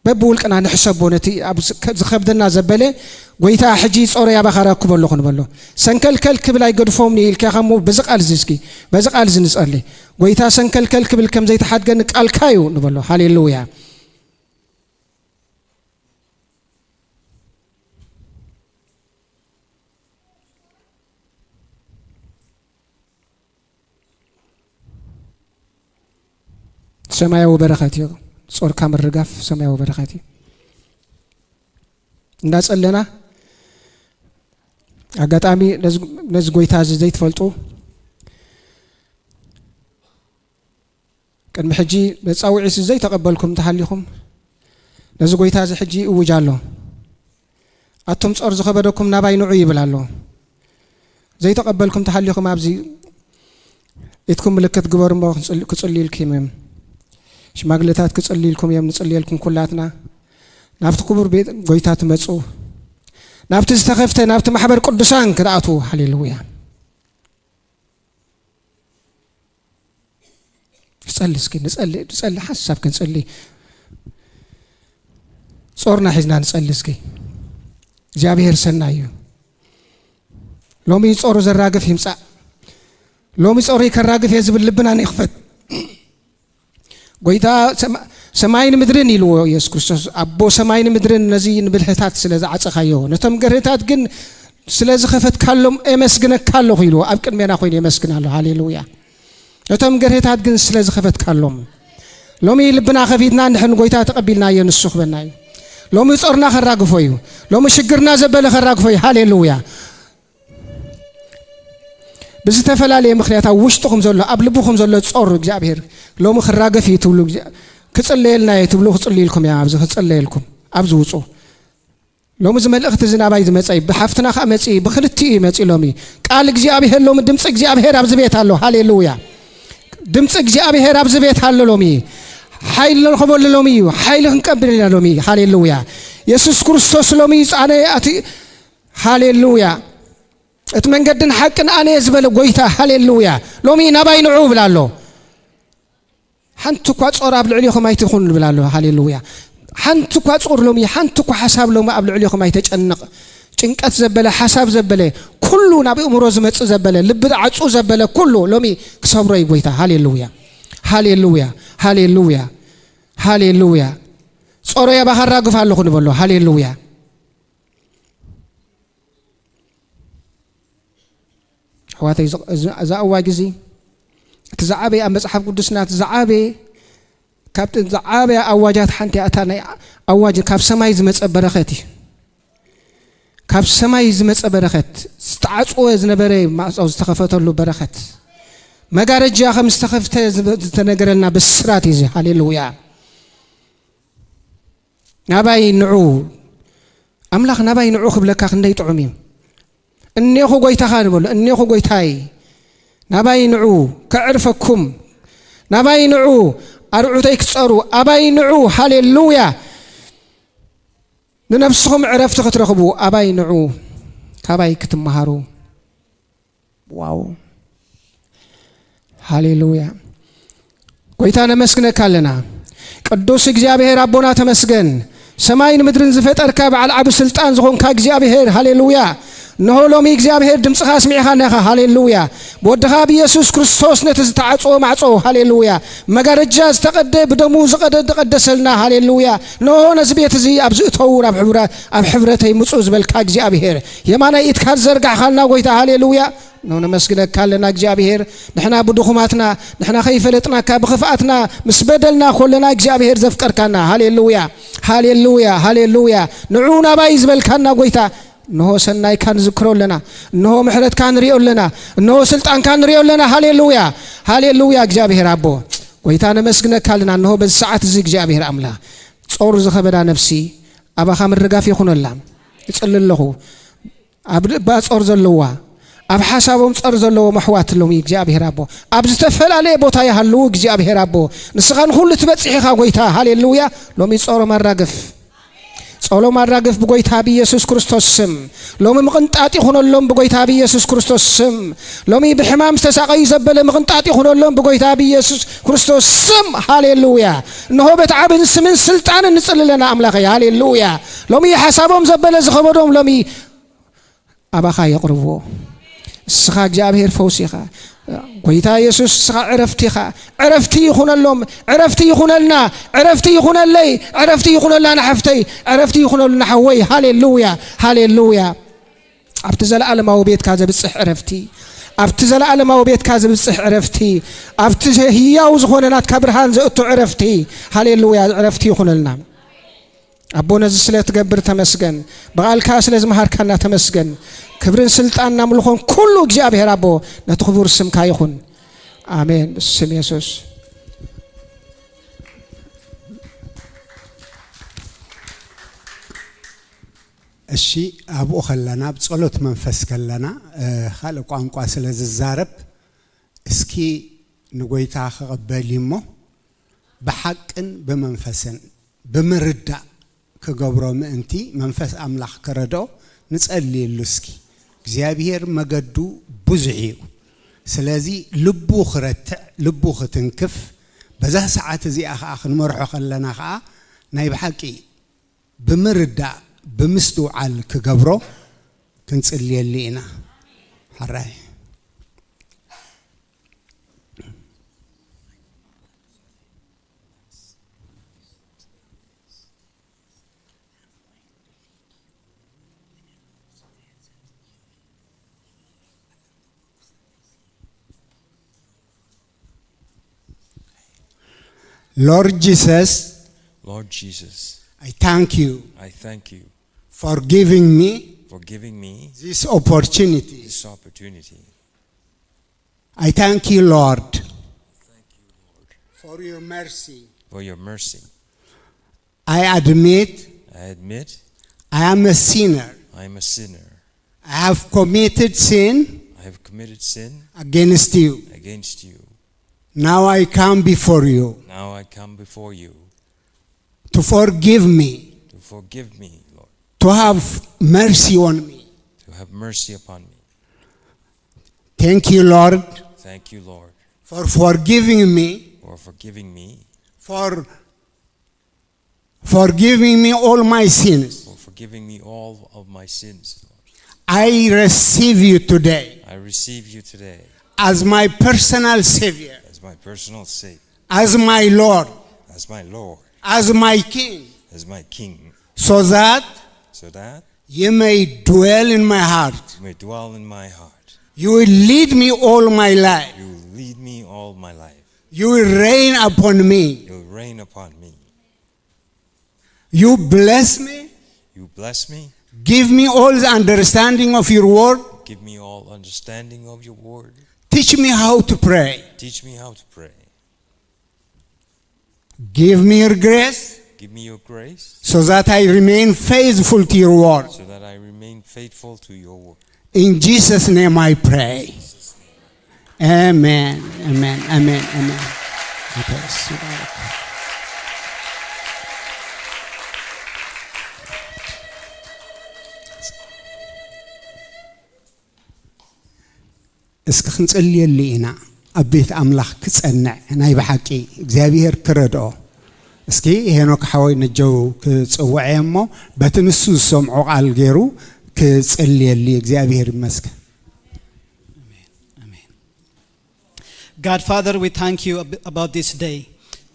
በብውልቅና ንሕሰቦ። ነቲ ኣብ ዝ-፣ ከ-፣ ዝኸብደና ዘበለ፣ ጎይታ፣ ሕጂ ጾረይ ኣባኻ ኣረክቦ ኣለኹ ንበሎ። ሰንከልከል ክብል ኣይገድፎምኒ ኢልካ እሞ፣ በዚ ቃል እዚ እስኪ፣ በዚ ቃል እዚ ንጸሊ። ጎይታ፣ ሰንከልከል ክብል ከም ዘይተሓድገኒ ቃልካ እዩ ንበሎ። ሃሌሉያ። ሰማያዊ በረኸት እዩ። ጾርካ ምርጋፍ ሰማያዊ በረኸት እዩ። እንዳጸለና፣ ኣጋጣሚ ነዚ፣ ነዚ ጎይታ እዚ ዘይትፈልጡ፣ ቅድሚ ሕጂ መጻውዒ ዘይተቐበልኩም እንተሃሊኹም፣ ነዚ ጎይታ እዚ ሕጂ ይእውጅ ኣሎ። ኣቱም ጾር ዝኸበደኩም ናባይ ንዑ ይብል ኣሎ። ዘይተቐበልኩም እንተሃሊኹም ኣብዚ ኢድኩም ምልክት ግበሩ እሞ ክጽል-፣ ክጽልዩልኩም እዮም። ሽማግለታት ክጽልዩልኩም እዮም፣ ንጽልየልኩም ኩላትና። ናብቲ ክቡር ቤት ጎይታ ትመጹ። ናብቲ ዝተኸፍተ፣ ናብቲ ማሕበር ቅዱሳን ክትኣትዉ። ሃሌሉያ። ንጸሊ እስኪ፣ ንጸሊ፣ ንጸሊ፣ ሓንሳብ ክንጸሊ። ጾርና ሒዝና ንጸሊ እስኪ። እግዚኣብሔር ሰናይ እዩ። ሎሚ ጾሩ ዘራግፍ ይምጻእ። ሎሚ ጾሩይ ከራግፍ እየ ዝብል ልብና ንኽፈት። ጎይታ ሰማ-፣ ሰማይን ምድርን ኢልዎ የሱስ ክርስቶስ። ኣቦ ሰማይን ምድርን ነዚ ንብልህታት ስለ ዝዓጸኻዮ፣ ነቶም ገርህታት ግን ስለ ዝኸፈትካሎም እመስግነካ ኣለኹ ኢልዎ። ኣብ ቅድሜና ኮይኑ የመስግን ኣሎ። ሃሌሉያ። ነቶም ገርህታት ግን ስለ ዝኸፈትካሎም። ሎሚ ልብና ከፊትና እንድሕር ንጎይታ ተቐቢልናዮ ንሱ ክበና እዩ። ሎሚ ጾርና ከራግፎ እዩ። ሎሚ ሽግርና ዘበለ ከራግፎ እዩ። ሃሌሉያ። ብዝተፈላለየ ምኽንያት ኣብ ውሽጥኹም ዘሎ፣ ኣብ ልብኹም ዘሎ ጾር እግዚኣብሔር ሎሚ ክራገፍ እዩ ትብሉ፣ ክጽለየልና እዩ ትብሉ፣ ክጽልይልኩም እያ። ኣብዚ ክጽለየልኩም፣ ኣብዚ ውጹ። ሎሚ እዚ መልእኽቲ እዚ ናባይ ዝመጸ እዩ፣ ብሓፍትና ከኣ መጺ፣ ብኽልቲኡ እዩ መጺ። ሎሚ ቃል እግዚኣብሔር፣ ሎሚ ድምፂ እግዚኣብሔር ኣብዚ ቤት ኣሎ። ሃሌሉያ። ድምፂ እግዚኣብሔር ኣብዚ ቤት ኣሎ። ሎሚ ሓይሊ ንረኽበሉ ሎሚ እዩ። ሓይሊ ክንቀብል ኢና ሎሚ። ሃሌሉያ። የሱስ ክርስቶስ ሎሚ ጻነ ኣቲ፣ ሃሌሉያ። እቲ መንገድን ሓቅን ኣነ እየ ዝበለ ጎይታ፣ ሃሌሉያ። ሎሚ ናባይ ንዑ እብል ኣሎ። ሓንቲ እኳ ጾር ኣብ ልዕሌኹም ኣይትኹን ንብል ኣሎ። ሃሌሉያ። ሓንቲ እኳ ጾር ሎሚ፣ ሓንቲ እኳ ሓሳብ ሎሚ ኣብ ልዕሌኹም ኣይተጨንቕ። ጭንቀት ዘበለ፣ ሓሳብ ዘበለ፣ ኩሉ ናብ እምሮ ዝመጽእ ዘበለ፣ ልቢ ዓጹ ዘበለ ኩሉ ሎሚ ክሰብሮ እዩ ጎይታ። ሃሌሉያ። ሃሌሉያ። ሃሌሉያ። ሃሌሉያ። ጾረይ ኣባኻ ኣራግፍ ኣለኹ ንበሎ። ሃሌሉያ። ኣሕዋተይ፣ እዚ፣ እዚ፣ እዛ ኣዋጅ እዚ፣ እቲ ዝዓበየ ኣብ መጽሓፍ ቅዱስና፣ እቲ ዝዓበየ፣ ካብቲ ዝዓበየ ኣዋጃት ሓንቲ እያ። እታ ናይ ኣዋጅ ካብ ሰማይ ዝመጸ በረኸት እዩ። ካብ ሰማይ ዝመጸ በረኸት፣ ዝተዓጽወ ዝነበረ ማዕጾ ዝተኸፈተሉ በረኸት፣ መጋረጃ ከም ዝተኸፍተ ዝብ-፣ ዝተነገረልና ብስራት እዩ እዚ። ሃሌሉያ። ናባይ ንዑ፣ ኣምላኽ ናባይ ንዑ ክብለካ ክንደይ ጥዑም እዩ። እኔኹ ጎይታኻ ንበሎ፣ እኔኹ ጎይታይ፣ ናባይ ንዑ ከዕርፈኩም፣ ናባይ ንዑ ኣርዑተይ ክጸሩ፣ ኣባይ ንዑ፣ ሃሌሉያ፣ ንነብስኹም ዕረፍቲ ክትረኽቡ፣ ኣባይ ንዑ፣ ካባይ ክትመሃሩ። ዋው፣ ሃሌሉያ። ጎይታ ነመስግነካ ኣለና። ቅዱስ እግዚኣብሔር ኣቦና ተመስገን። ሰማይን ምድርን ዝፈጠርካ በዓል ዓቢ ስልጣን ዝኾንካ እግዚኣብሔር፣ ሃሌሉያ። እንሆ ሎሚ እግዚኣብሔር ድምፅኻ ኣስሚዕኻና ኢኻ፣ ሃሌሉያ። ብወድኻ ብኢየሱስ ክርስቶስ ነቲ ዝተዓጽወ ማዕጾ፣ ሃሌሉያ፣ መጋረጃ ዝተቐደ ብደሙ ዝቐደ-፣ ዝቐደሰልና፣ ሃሌሉያ። እንሆ ነዚ ቤት እዚ ኣብ ዝእተዉ ናብ ሕብረ-፣ ኣብ ሕብረተይ ምጹ ዝበልካ እግዚኣብሔር፣ የማናይ ኢድካ ዝዘርጋሕኻልና ጎይታ፣ ሃሌሉያ። ኖ ነመስግነካ ኣለና እግዚኣብሔር። ንሕና ብድኹማትና፣ ንሕና ከይፈለጥናካ ብኽፍኣትና ምስ በደልና ኮለና እግዚኣብሔር ዘፍቀርካና። ሃሌሉያ፣ ሃሌሉያ፣ ሃሌሉያ። ንዑ ናባይ ዝበልካና ጎይታ፣ እንሆ ሰናይካ ንዝክሮ ኣለና። እንሆ ምሕረትካ ንሪኦ ኣለና። እንሆ ስልጣንካ ንሪኦ ኣለና። ሃሌሉያ፣ ሃሌሉያ። እግዚኣብሔር ኣቦ፣ ጎይታ ነመስግነካ ኣለና። እንሆ በዚ ሰዓት እዚ እግዚኣብሔር ኣምላኽ፣ ጾር ዝኸበዳ ነፍሲ ኣባኻ ምርጋፍ ይኹነላ። እጽሊ ኣለኹ። ኣብ ልባ ጾር ዘለዋ፣ ኣብ ሓሳቦም ጾር ዘለዎም ኣሕዋት ሎሚ እግዚኣብሔር ኣቦ፣ ኣብ ዝተፈላለየ ቦታ ይሃልዉ እግዚኣብሔር ኣቦ፣ ንስኻ ንኹሉ ትበጽሕ ኢኻ ጎይታ። ሃሌሉያ። ሎሚ ጾሮም ኣራግፍ፣ ጾሎም ኣራግፍ ብጎይታ ብኢየሱስ ክርስቶስ ስም። ሎሚ ምቕንጣጥ ይኹነሎም ብጎይታ ብኢየሱስ ክርስቶስ ስም። ሎሚ ብሕማም ዝተሳቐዩ ዘበለ ምቕንጣጥ ይኹነሎም ብጎይታ ብኢየሱስ ክርስቶስ ስም። ሃሌሉያ። እንሆ በቲ ዓብን ስምን ስልጣንን ንጽሊ ኣለና ኣምላኸይ። ሃሌሉያ። ሎሚ ሓሳቦም ዘበለ ዝኸበዶም ሎሚ ኣባኻ የቕርብዎ። እስኻ እግዚኣብሔር ፈውሲ ኢኻ። ጎይታ የሱስ እስኻ ዕረፍቲ ኢኻ። ዕረፍቲ ይኹነሎም፣ ዕረፍቲ ይኹነልና፣ ዕረፍቲ ይኹነለይ፣ ዕረፍቲ ይኹነላ ንሓፍተይ፣ ዕረፍቲ ይኹነሉ ንሓወይ። ሃሌሉያ፣ ሃሌሉያ። ኣብቲ ዘለኣለማዊ ቤትካ ዘብጽሕ ዕረፍቲ፣ ኣብቲ ዘለኣለማዊ ቤትካ ዘብጽሕ ዕረፍቲ፣ ኣብቲ ህያው ዝኾነ ናትካ ብርሃን ዘእቱ ዕረፍቲ፣ ሃሌሉያ፣ ዕረፍቲ ይኹነልና። ኣቦ ነዚ ስለ ትገብር ተመስገን፣ ብቓልካ ስለ ዝመሃርካና ተመስገን። ክብርን ስልጣን ኣምልኾን ኩሉ እግዚኣብሔር ኣቦ ነቲ ክቡር ስምካ ይኹን። ኣሜን። ብስም የሱስ። እሺ፣ ኣብኡ ከለና፣ ኣብ ጸሎት መንፈስ ከለና፣ እ፣ ካልእ ቋንቋ ስለ ዝዛረብ፣ እስኪ ንጎይታ ክቕበል እዩ እሞ፣ ብሓቅን ብመንፈስን ብምርዳእ ክገብሮ ምእንቲ መንፈስ ኣምላኽ ክረድኦ ንጸልየሉ እስኪ። እግዚኣብሔር መገዱ ብዙሕ እዩ። ስለዚ ልቡ ክረትዕ፣ ልቡ ክትንክፍ፣ በዛ ሰዓት እዚኣ ኸዓ ክንመርሖ ከለና ኸዓ ናይ ብሓቂ ብምርዳእ፣ ብምስትውዓል ክገብሮ ክንጽልየሉ ኢና። ሕራይ። Lord Jesus, Lord Jesus, I thank you I thank you for giving me for giving me this opportunity. This opportunity. I thank you, Lord, for your mercy. For your mercy. I admit I admit I am a sinner. I am a sinner. I have committed sin I have committed sin against you. Against you. Now I come before you Now I come before you to forgive me, to forgive me, Lord, to have mercy on me. To have mercy upon me. Thank you, Lord, Thank you, Lord, for forgiving me, for forgiving me, for forgiving me all my sins. For forgiving me all of my sins, Lord. I receive you today I receive you today as my personal Savior, as my personal Savior, as my Lord, as my Lord, as my King, as my King, so that so that you may dwell in my heart. You may dwell in my heart. You will lead me all my life. You will lead me all my life. You will reign upon me. You will reign upon me. You bless me. You bless me. Give me all the understanding of your word. Give me all understanding of your word. Teach me how to pray. Teach me how to pray. Give me your grace. Give me your grace so that I remain faithful to your word. So that I remain faithful to your word. In Jesus' name I pray. Amen. Amen. Amen. Amen. እስኪ ክንጽልየሉ ኢና። ኣብ ቤት ኣምላኽ ክጸንዕ ናይ ብሓቂ እግዚኣብሔር ክረድኦ። እስኪ ሄኖክ ሓወይ ነጀው ክጽውዐ እሞ በቲ ንሱ ዝሰምዖ ቃል ገይሩ ክጽልየሉ እግዚኣብሔር ይመስገን። God Father, we thank you about this day.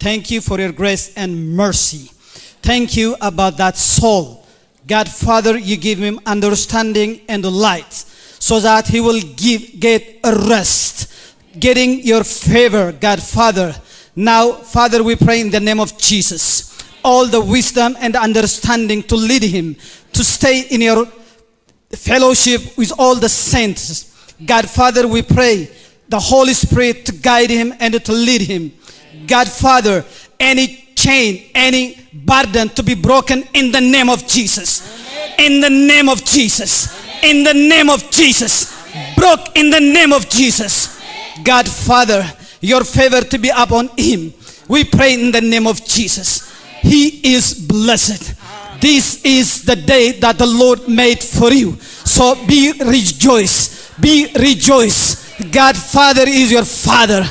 Thank you for your grace and mercy. Thank you about that soul. God Father, you give him understanding and light so that he will give, get a rest, getting your favor, God Father. Now, Father, we pray in the name of Jesus, all the wisdom and understanding to lead him to stay in your fellowship with all the saints. God Father, we pray the Holy Spirit to guide him and to lead him. God Father, any chain, any burden to be broken in the name of Jesus. In the name of Jesus. In the name of Jesus. Broke in the name of Jesus. God Father, your favor to be upon him. We pray in the name of Jesus. He is blessed. This is the day that the Lord made for you. So be rejoice. Be rejoice. God Father is your Father.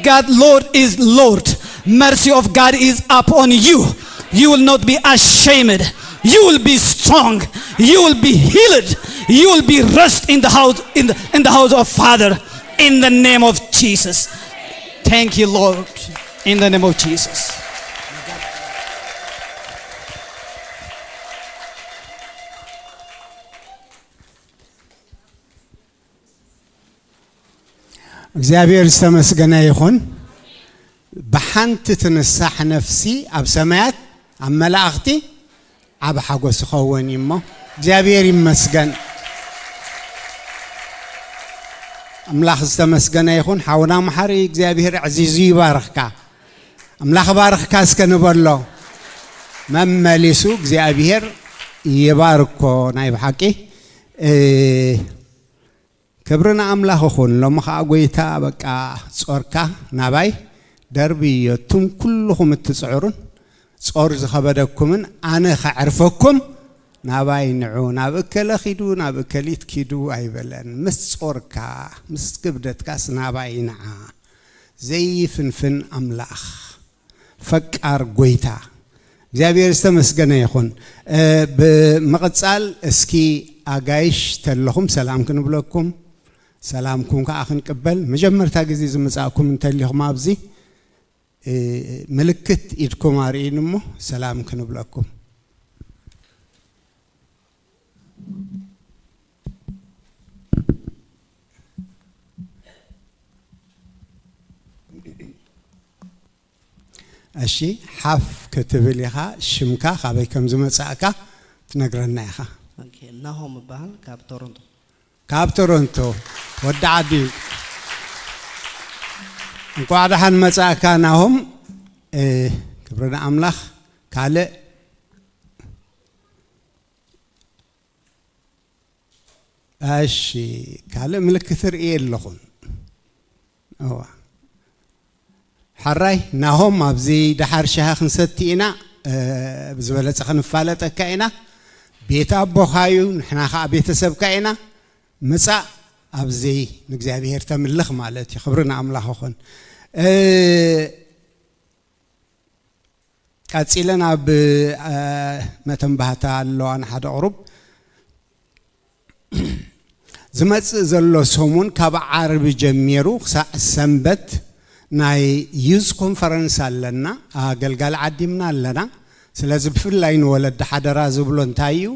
God Lord is Lord. Mercy of God is upon you. You will not be ashamed. You will be strong. You will be healed. You will be rest in the house in the, in the house of Father in the name of Jesus. Thank you, Lord, in the name of Jesus. እግዚኣብሔር ዝተመስገነ ይኹን። ብሓንቲ ትንሳሕ ነፍሲ ኣብ ሰማያት ኣብ መላእኽቲ ዓብ ሓጎስ ይኸውን እዩ እሞ እግዚኣብሔር ይመስገን። ኣምላኽ ዝተመስገነ ይኹን። ሓውና መሓሪ እግዚኣብሔር ዕዚዙ ይባርኽካ። ኣምላኽ ባርኽካ እስከ ንበሎ። መመሊሱ እግዚኣብሔር ይባርኮ። ናይ ብሓቂ ክብሪ ንኣምላኽ ይኹን። ሎሚ ኸዓ ጎይታ በቃ ጾርካ ናባይ ደርብዮ። እቱም ኩልኹም እትጽዕሩን ጾር ዝኸበደኩምን ኣነ ኸዕርፈኩም ናባይ ንዑ። ናብ እከለ ኺዱ ናብ እከሊት ኪዱ ኣይበለን። ምስ ጾርካ ምስ ክብደትካስ ናባይ ንዓ። ዘይፍንፍን ኣምላኽ ፈቃር ጎይታ እግዚኣብሔር ዝተመስገነ ይኹን። ብምቕጻል እስኪ ኣጋይሽ ተለኹም ሰላም ክንብለኩም ሰላምኩም ከዓ ክንቅበል መጀመርታ ግዜ ዝምጻእኩም እንተሊኹም ኣብዚ ምልክት ኢድኩም ኣርእዩን እሞ ሰላም ክንብለኩም። እሺ ሓፍ ክትብል ኢኻ ሽምካ ካበይ ከም ዝመጻእካ ትነግረና ኢኻ። ናሆም እበሃል ካብ ቶሮንቶ። ካብ ቶሮንቶ ወዲ ዓዲ። እንኳዕ ደሓን መጻእካ ናሆም። ክብሪ ንኣምላኽ። ካልእ እሺ ካልእ ምልክት ርኢ ኣለኹን። እዋ ሓራይ ናሆም ኣብዚ ደሓር ሻሂ ክንሰቲ ኢና። ብዝበለጸ ክንፋለጠካ ኢና። ቤት ኣቦኻዩ ንሕና ከዓ ቤተሰብካ ኢና። ምጻእ ኣብዚ ንእግዚኣብሔር ተምልኽ ማለት እዩ። ክብሪ ንኣምላኽ ይኹን። ቀጺለ ናብ መተንባህታ ኣለዋ ንሓደ ቁሩብ ዝመጽእ ዘሎ ሰሙን ካብ ዓርቢ ጀሚሩ ክሳዕ ሰንበት ናይ ዩዝ ኮንፈረንስ ኣለና። ኣገልጋሊ ዓዲምና ኣለና። ስለዚ ብፍላይ ንወለዲ ሓደራ ዝብሎ እንታይ እዩ?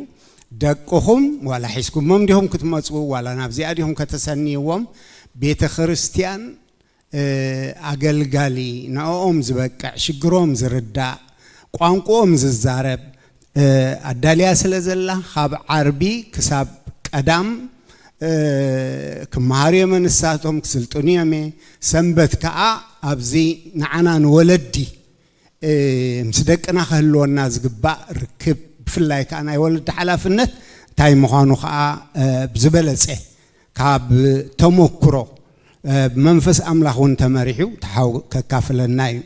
ደቅኹም ዋላ ሒዝኩሞም ዲኹም ክትመፁ ዋላ ናብዚኣ ዲኹም ከተሰንይዎም ቤተ ክርስቲያን ኣገልጋሊ ንዕኦም ዝበቅዕ ሽግሮም ዝርዳእ ቋንቋኦም ዝዛረብ ኣዳልያ ስለ ዘላ ካብ ዓርቢ ክሳብ ቀዳም ክመሃሩ እዮም ንሳቶም ክስልጥኑ እዮም። ሰንበት ከዓ ኣብዚ ንዓና ንወለዲ ምስ ደቅና ክህልወና ዝግባእ ርክብ፣ ብፍላይ ከዓ ናይ ወለዲ ሓላፍነት እንታይ ምዃኑ ከዓ ብዝበለፀ ካብ ተመክሮ፣ ብመንፈስ ኣምላኽ እውን ተመሪሑ ተሓው- ከካፍለና እዩ።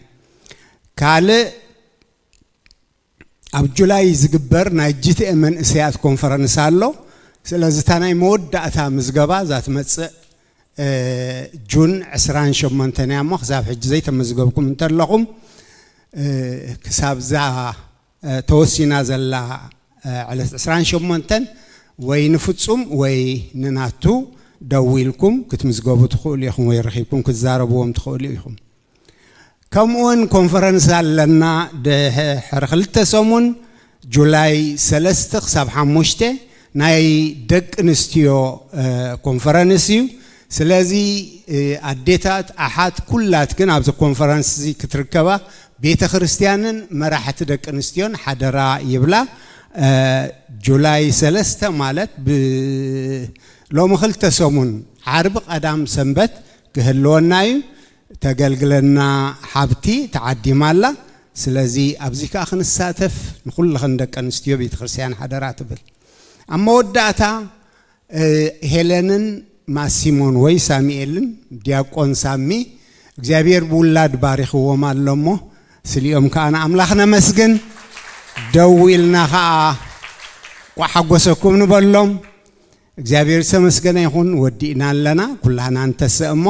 ካልእ፣ ኣብ ጁላይ ዝግበር ናይ ጂ ቲ ኤ መንእሰያት ኮንፈረንስ ኣሎ። ስለዚ እታ ናይ መወዳእታ ምዝገባ እዛ ትመጽእ ጁን ዕስራን ሸሞንተን እያ እሞ፣ ክሳብ ሕጂ ዘይተመዝገብኩም እንተለኹም ክሳብ እዛ ተወሲና ዘላ ዕለት ዕስራን ሸሞንተን ወይ ንፍጹም ወይ ንናቱ ደዊልኩም ክትምዝገቡ ትኽእሉ ኢኹም፣ ወይ ረኺብኩም ክትዛረብዎም ትኽእሉ ኢኹም። ከምኡውን ኮንፈረንስ ኣለና ድሕሪ ክልተ ሰሙን፣ ጁላይ ሰለስተ ክሳብ ሓሙሽተ፣ ናይ ደቂ ኣንስትዮ ኮንፈረንስ እዩ። ስለዚ ኣዴታት ኣሓት ኩላትክን ኣብዚ ኮንፈረንስ እዚ ክትርከባ፣ ቤተ ክርስቲያንን መራሕቲ ደቂ ኣንስትዮን ሓደራ ይብላ። ጁላይ ሰለስተ ማለት ብ ሎሚ ክልተ ሰሙን፣ ዓርቢ ቀዳም ሰንበት ክህልወና እዩ። ተገልግለና ሓብቲ ተዓዲማ ኣላ። ስለዚ ኣብዚ ከዓ ክንሳተፍ ንኩልኽን ደቂ ኣንስትዮ ቤተ ክርስቲያን ሓደራ ትብል። ኣብ መወዳእታ ሄለንን ማሲሞን ወይ ሳሚኤልን፣ ዲያቆን ሳሚ እግዚኣብሔር ብውላድ ባሪኽዎም ኣሎ እሞ፣ ስሊኦም ከዓ ንኣምላኽ ነመስግን። ደው ኢልና ከዓ ቋሓጎሰኩም ንበሎም። እግዚኣብሔር ዝተመስገነ ይኹን። ወዲእና ኣለና ኩላህና እንተሰእ እሞ፣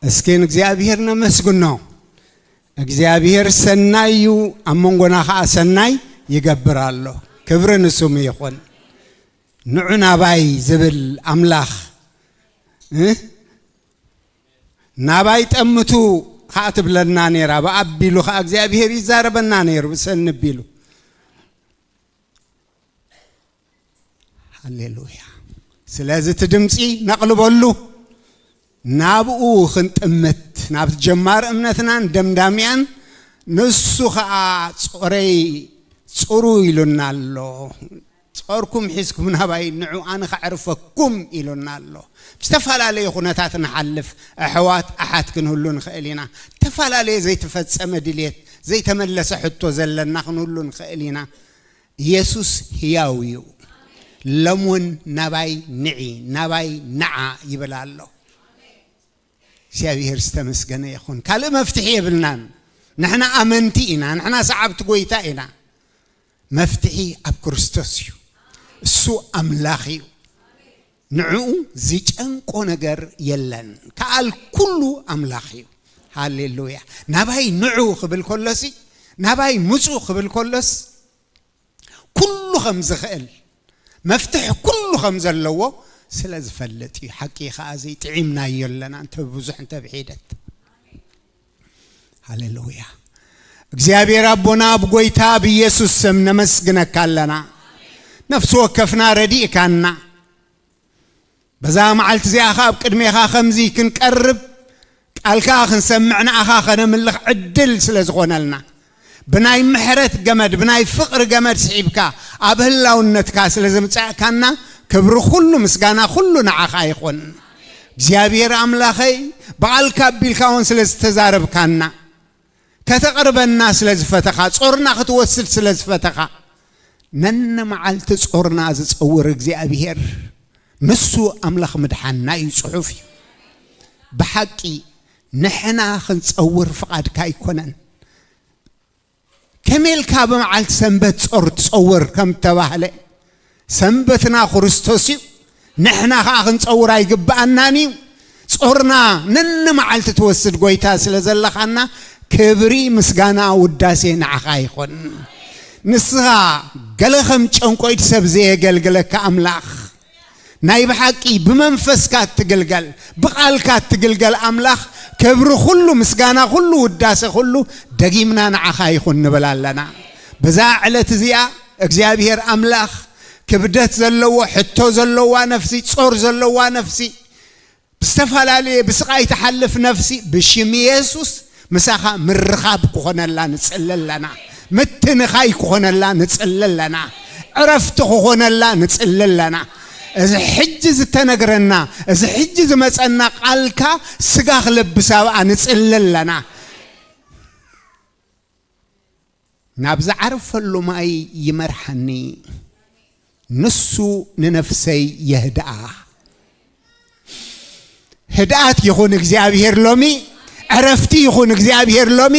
እስኪ ንእግዚኣብሔር ነመስግኖ። እግዚኣብሔር ሰናይ እዩ፣ ኣብ መንጎና ከዓ ሰናይ ይገብር ኣሎ። ክብሪ ንስሙ ይኹን። ንዑ ናባይ ዝብል ኣምላኽ እ ናባይ ጠምቱ ከዓ ትብለና ነይራ። ብኣቢሉ ከዓ እግዚኣብሔር ይዛረበና ነይሩ ብሰንቢሉ። ሃሌሉያ። ስለዚ እቲ ድምፂ ነቕልበሉ፣ ናብኡ ክንጥምት፣ ናብቲ ጀማር እምነትናን ደምዳሚያን። ንሱ ከዓ ጾረይ ጽሩ ኢሉና ኣሎ። ጾርኩም ሒዝኩም ናባይ ንዑ ኣነ ከዕርፈኩም ኢሉና ኣሎ። ብዝተፈላለየ ኩነታት ንሓልፍ ኣሕዋት ኣሓት ክንህሉ ንኽእል ኢና። ዝተፈላለየ ዘይተፈጸመ ድልየት፣ ዘይተመለሰ ሕቶ ዘለና ክንህሉ ንኽእል ኢና። ኢየሱስ ህያው እዩ። ሎም እውን ናባይ ንዒ፣ ናባይ ንዓ ይብል ኣሎ። እግዚኣብሔር ዝተመስገነ ይኹን። ካልእ መፍትሒ የብልናን። ንሕና ኣመንቲ ኢና፣ ንሕና ሰዓብቲ ጎይታ ኢና። መፍትሒ ኣብ ክርስቶስ እዩ። እሱ ኣምላኽ እዩ። ንዕኡ ዝጨንቆ ነገር የለን። ከኣል ኩሉ ኣምላኽ እዩ። ሃሌሉያ። ናባይ ንዑ ክብል ከሎሲ፣ ናባይ ምጹ ክብል ከሎስ፣ ኩሉ ከም ዝኽእል፣ መፍትሒ ኩሉ ከም ዘለዎ ስለ ዝፈልጥ እዩ። ሓቂ ከኣ እዚ ጥዒምናዮ ኣለና፣ እንተ ብዙሕ እንተ ብሒደት። ሃሌሉያ። እግዚኣብሔር ኣቦና፣ ኣብ ጎይታ ብኢየሱስ ስም ነመስግነካ ኣለና። ነፍሲ ወከፍና ረዲእካና። በዛ መዓልቲ እዚኣ ኸኣ ኣብ ቅድሜኻ ከምዚ ክንቀርብ፣ ቃልካ ክንሰምዕ፣ ንኣኻ ከነምልኽ ዕድል ስለ ዝኾነልና፣ ብናይ ምሕረት ገመድ፣ ብናይ ፍቕሪ ገመድ ስሒብካ ኣብ ህላውነትካ ስለ ዘምጻእካና፣ ክብሪ ኩሉ ምስጋና ኩሉ ንዓኻ ይኹን። እግዚኣብሔር ኣምላኸይ፣ ብቓልካ ኣቢልካ እውን ስለ ዝተዛረብካና፣ ከተቕርበና ስለ ዝፈተኻ፣ ጾርና ክትወስድ ስለ ዝፈተኻ፣ ነንመዓልቲ ጾርና ዝጸውር እግዚኣብሔር ንሱ ኣምላኽ ምድሓንና እዩ፣ ጽሑፍ እዩ። ብሓቂ ንሕና ክንጸውር ፍቓድካ ኣይኮነን። ከመይ ኢልካ ብመዓልቲ ሰንበት ጾር ትጸውር ከም እተባህለ፣ ሰንበትና ክርስቶስ እዩ። ንሕና ኸኣ ክንጸውር ኣይግብኣናን እዩ። ጾርና ነንመዓልቲ ትወስድ ጎይታ ስለ ዘለኻና፣ ክብሪ፣ ምስጋና፣ ውዳሴ ንዓኻ ይኹን። ንስኻ ገለ ከም ጨንቆይት ሰብ ዘየገልግለካ ኣምላኽ፣ ናይ ብሓቂ ብመንፈስካ እትግልገል፣ ብቓልካ እትግልገል ኣምላኽ፣ ክብሪ ኩሉ፣ ምስጋና ኩሉ፣ ውዳሴ ኩሉ ደጊምና ንዓኻ ይኹን ንብል ኣለና። በዛ ዕለት እዚኣ እግዚኣብሔር ኣምላኽ፣ ክብደት ዘለዎ፣ ሕቶ ዘለዋ ነፍሲ፣ ጾር ዘለዋ ነፍሲ፣ ብዝተፈላለየ ብስቓይ ትሓልፍ ነፍሲ፣ ብሽም የሱስ ምሳኻ ምርኻብ ክኾነላ ንጽሊ ኣለና። ምትንኻይ ክኾነላ ንጽሊ ኣለና። ዕረፍቲ ክኾነላ ንጽሊ ኣለና። እዚ ሕጂ ዝተነግረና፣ እዚ ሕጂ ዝመጸና ቃልካ ስጋ ክለብስ ኣብኣ ንጽሊ ኣለና። ናብ ዝዓርፈሉ ማይ ይመርሓኒ፣ ንሱ ንነፍሰይ የህድኣ። ህድኣት ይኹን እግዚኣብሔር ሎሚ፣ ዕረፍቲ ይኹን እግዚኣብሔር ሎሚ፣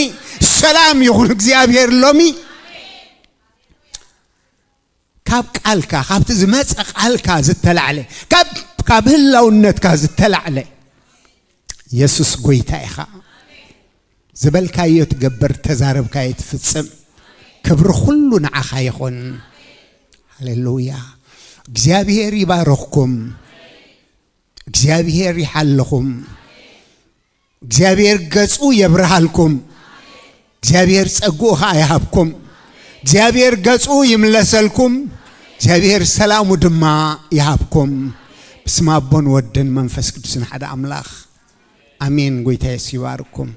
ሰላም ይኹን እግዚኣብሔር ሎሚ። ካብ ቃልካ፣ ካብቲ ዝመጸ ቃልካ ዝተላዕለ፣ ካብ፣ ካብ ህላውነትካ ዝተላዕለ፣ የሱስ ጎይታ ኢኻ። ዝበልካዮ ትገብር፣ ተዛረብካዮ ትፍጽም። ክብሪ ኩሉ ንዓኻ ይኹን። ሃሌሉያ። እግዚኣብሔር ይባርኽኩም። እግዚኣብሔር ይሓልኹም። እግዚኣብሔር ገጹ የብርሃልኩም። እግዚኣብሔር ጸግኡ ኸኣ ይሃብኩም። እግዚኣብሔር ገጹ ይምለሰልኩም። እግዚኣብሔር ሰላሙ ድማ ይሃብኩም። ብስመ ኣቦን ወድን መንፈስ ቅዱስን ሓደ ኣምላኽ ኣሜን። ጎይታ የሱስ ይባርኩም።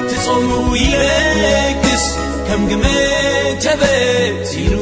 ትጾሙ ይለግስ ከም ግመ ጀበ ሲሉ